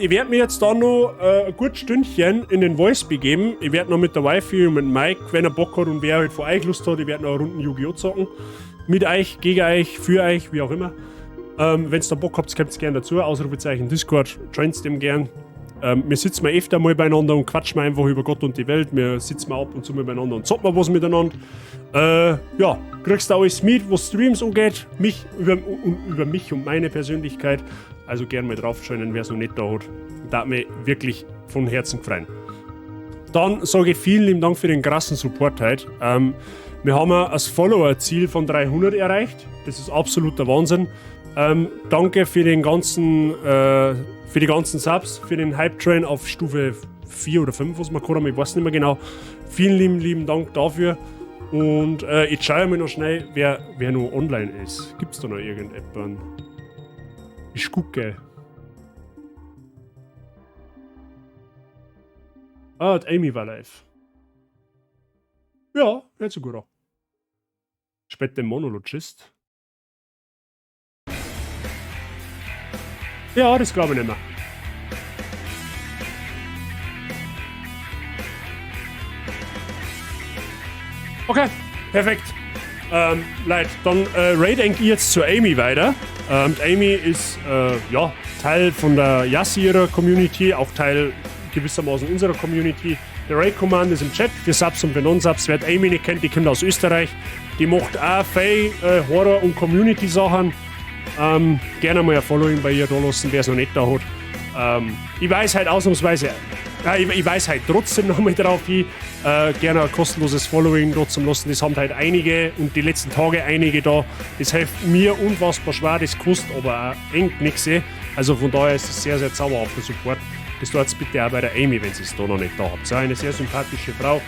Ich werde mir jetzt da noch ein gutes Stündchen in den Voice begeben. Ich werde noch mit der Wifi und mit Mike, wenn er Bock hat und wer halt von euch Lust hat, ich werde noch eine Runde Yu-Gi-Oh! Zocken. Mit euch, gegen euch, für euch, wie auch immer. Wenn's da Bock habt, kommt's gern dazu. Ausrufezeichen Discord, joint's dem gern. Wir sitzen mal öfter mal beieinander und quatschen einfach über Gott und die Welt. Wir sitzen mal ab und zu mal beieinander und zocken mal was miteinander. Ja, kriegst du alles mit, was Streams angeht, über mich und meine Persönlichkeit. Also gern mal draufschauen, wer's noch nicht da hat. Da hat mich wirklich von Herzen gefreut. Dann sage ich vielen lieben Dank für den krassen Support heute. Wir haben ja das Follower-Ziel von 300 erreicht. Das ist absoluter Wahnsinn. Danke für die ganzen Subs, für den Hype-Train auf Stufe 4 oder 5, was wir gehabt haben, ich weiß nicht mehr genau. Vielen lieben, lieben Dank dafür. Und jetzt schaue ich mal noch schnell, wer noch online ist. Gibt's da noch irgendjemanden? Ich gucke. Ah, die Amy war live. Ja, hört sich gut an. Spät den Monologist. Ja, das glaube ich nicht mehr. Okay, perfekt. Leute, dann raid ich jetzt zu Amy weiter. Die Amy ist ja, Teil von der Yassierer Community, auch Teil gewissermaßen unserer Community. Der Raid Command ist im Chat für Subs und für Non-Subs. Wer Amy nicht kennt, die kommt aus Österreich. Die macht auch viel Horror- und Community-Sachen. Gerne mal ein Following bei ihr da lassen, wer es noch nicht da hat. Ich weiß halt ausnahmsweise, ich, ich weiß halt trotzdem noch mal drauf hin, gerne ein kostenloses Following da zum lassen. Das haben halt einige und die letzten Tage einige da. Das hilft mir unfassbar schwer, das kostet aber auch eng nichts. Also von daher ist es sehr, sehr zauberhafter Support. Das tut bitte auch bei der Amy, wenn ihr es da noch nicht da habt. So eine sehr sympathische Frau,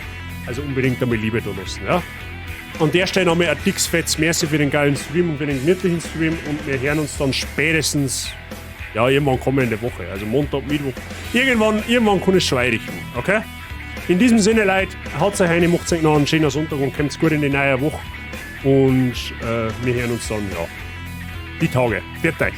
also unbedingt einmal Liebe da lassen. Ja? An der Stelle nochmal ein dickes, fettes Merci für den geilen Stream und für den gemütlichen Stream und wir hören uns dann spätestens, ja, irgendwann kommende Woche, also Montag, Mittwoch. Irgendwann kann ich schon einrichten, okay? In diesem Sinne, Leute, haut euch rein, macht's euch noch einen schönen Sonntag und kommt's gut in die neue Woche. Und wir hören uns dann, ja, die Tage. Pfiat euch.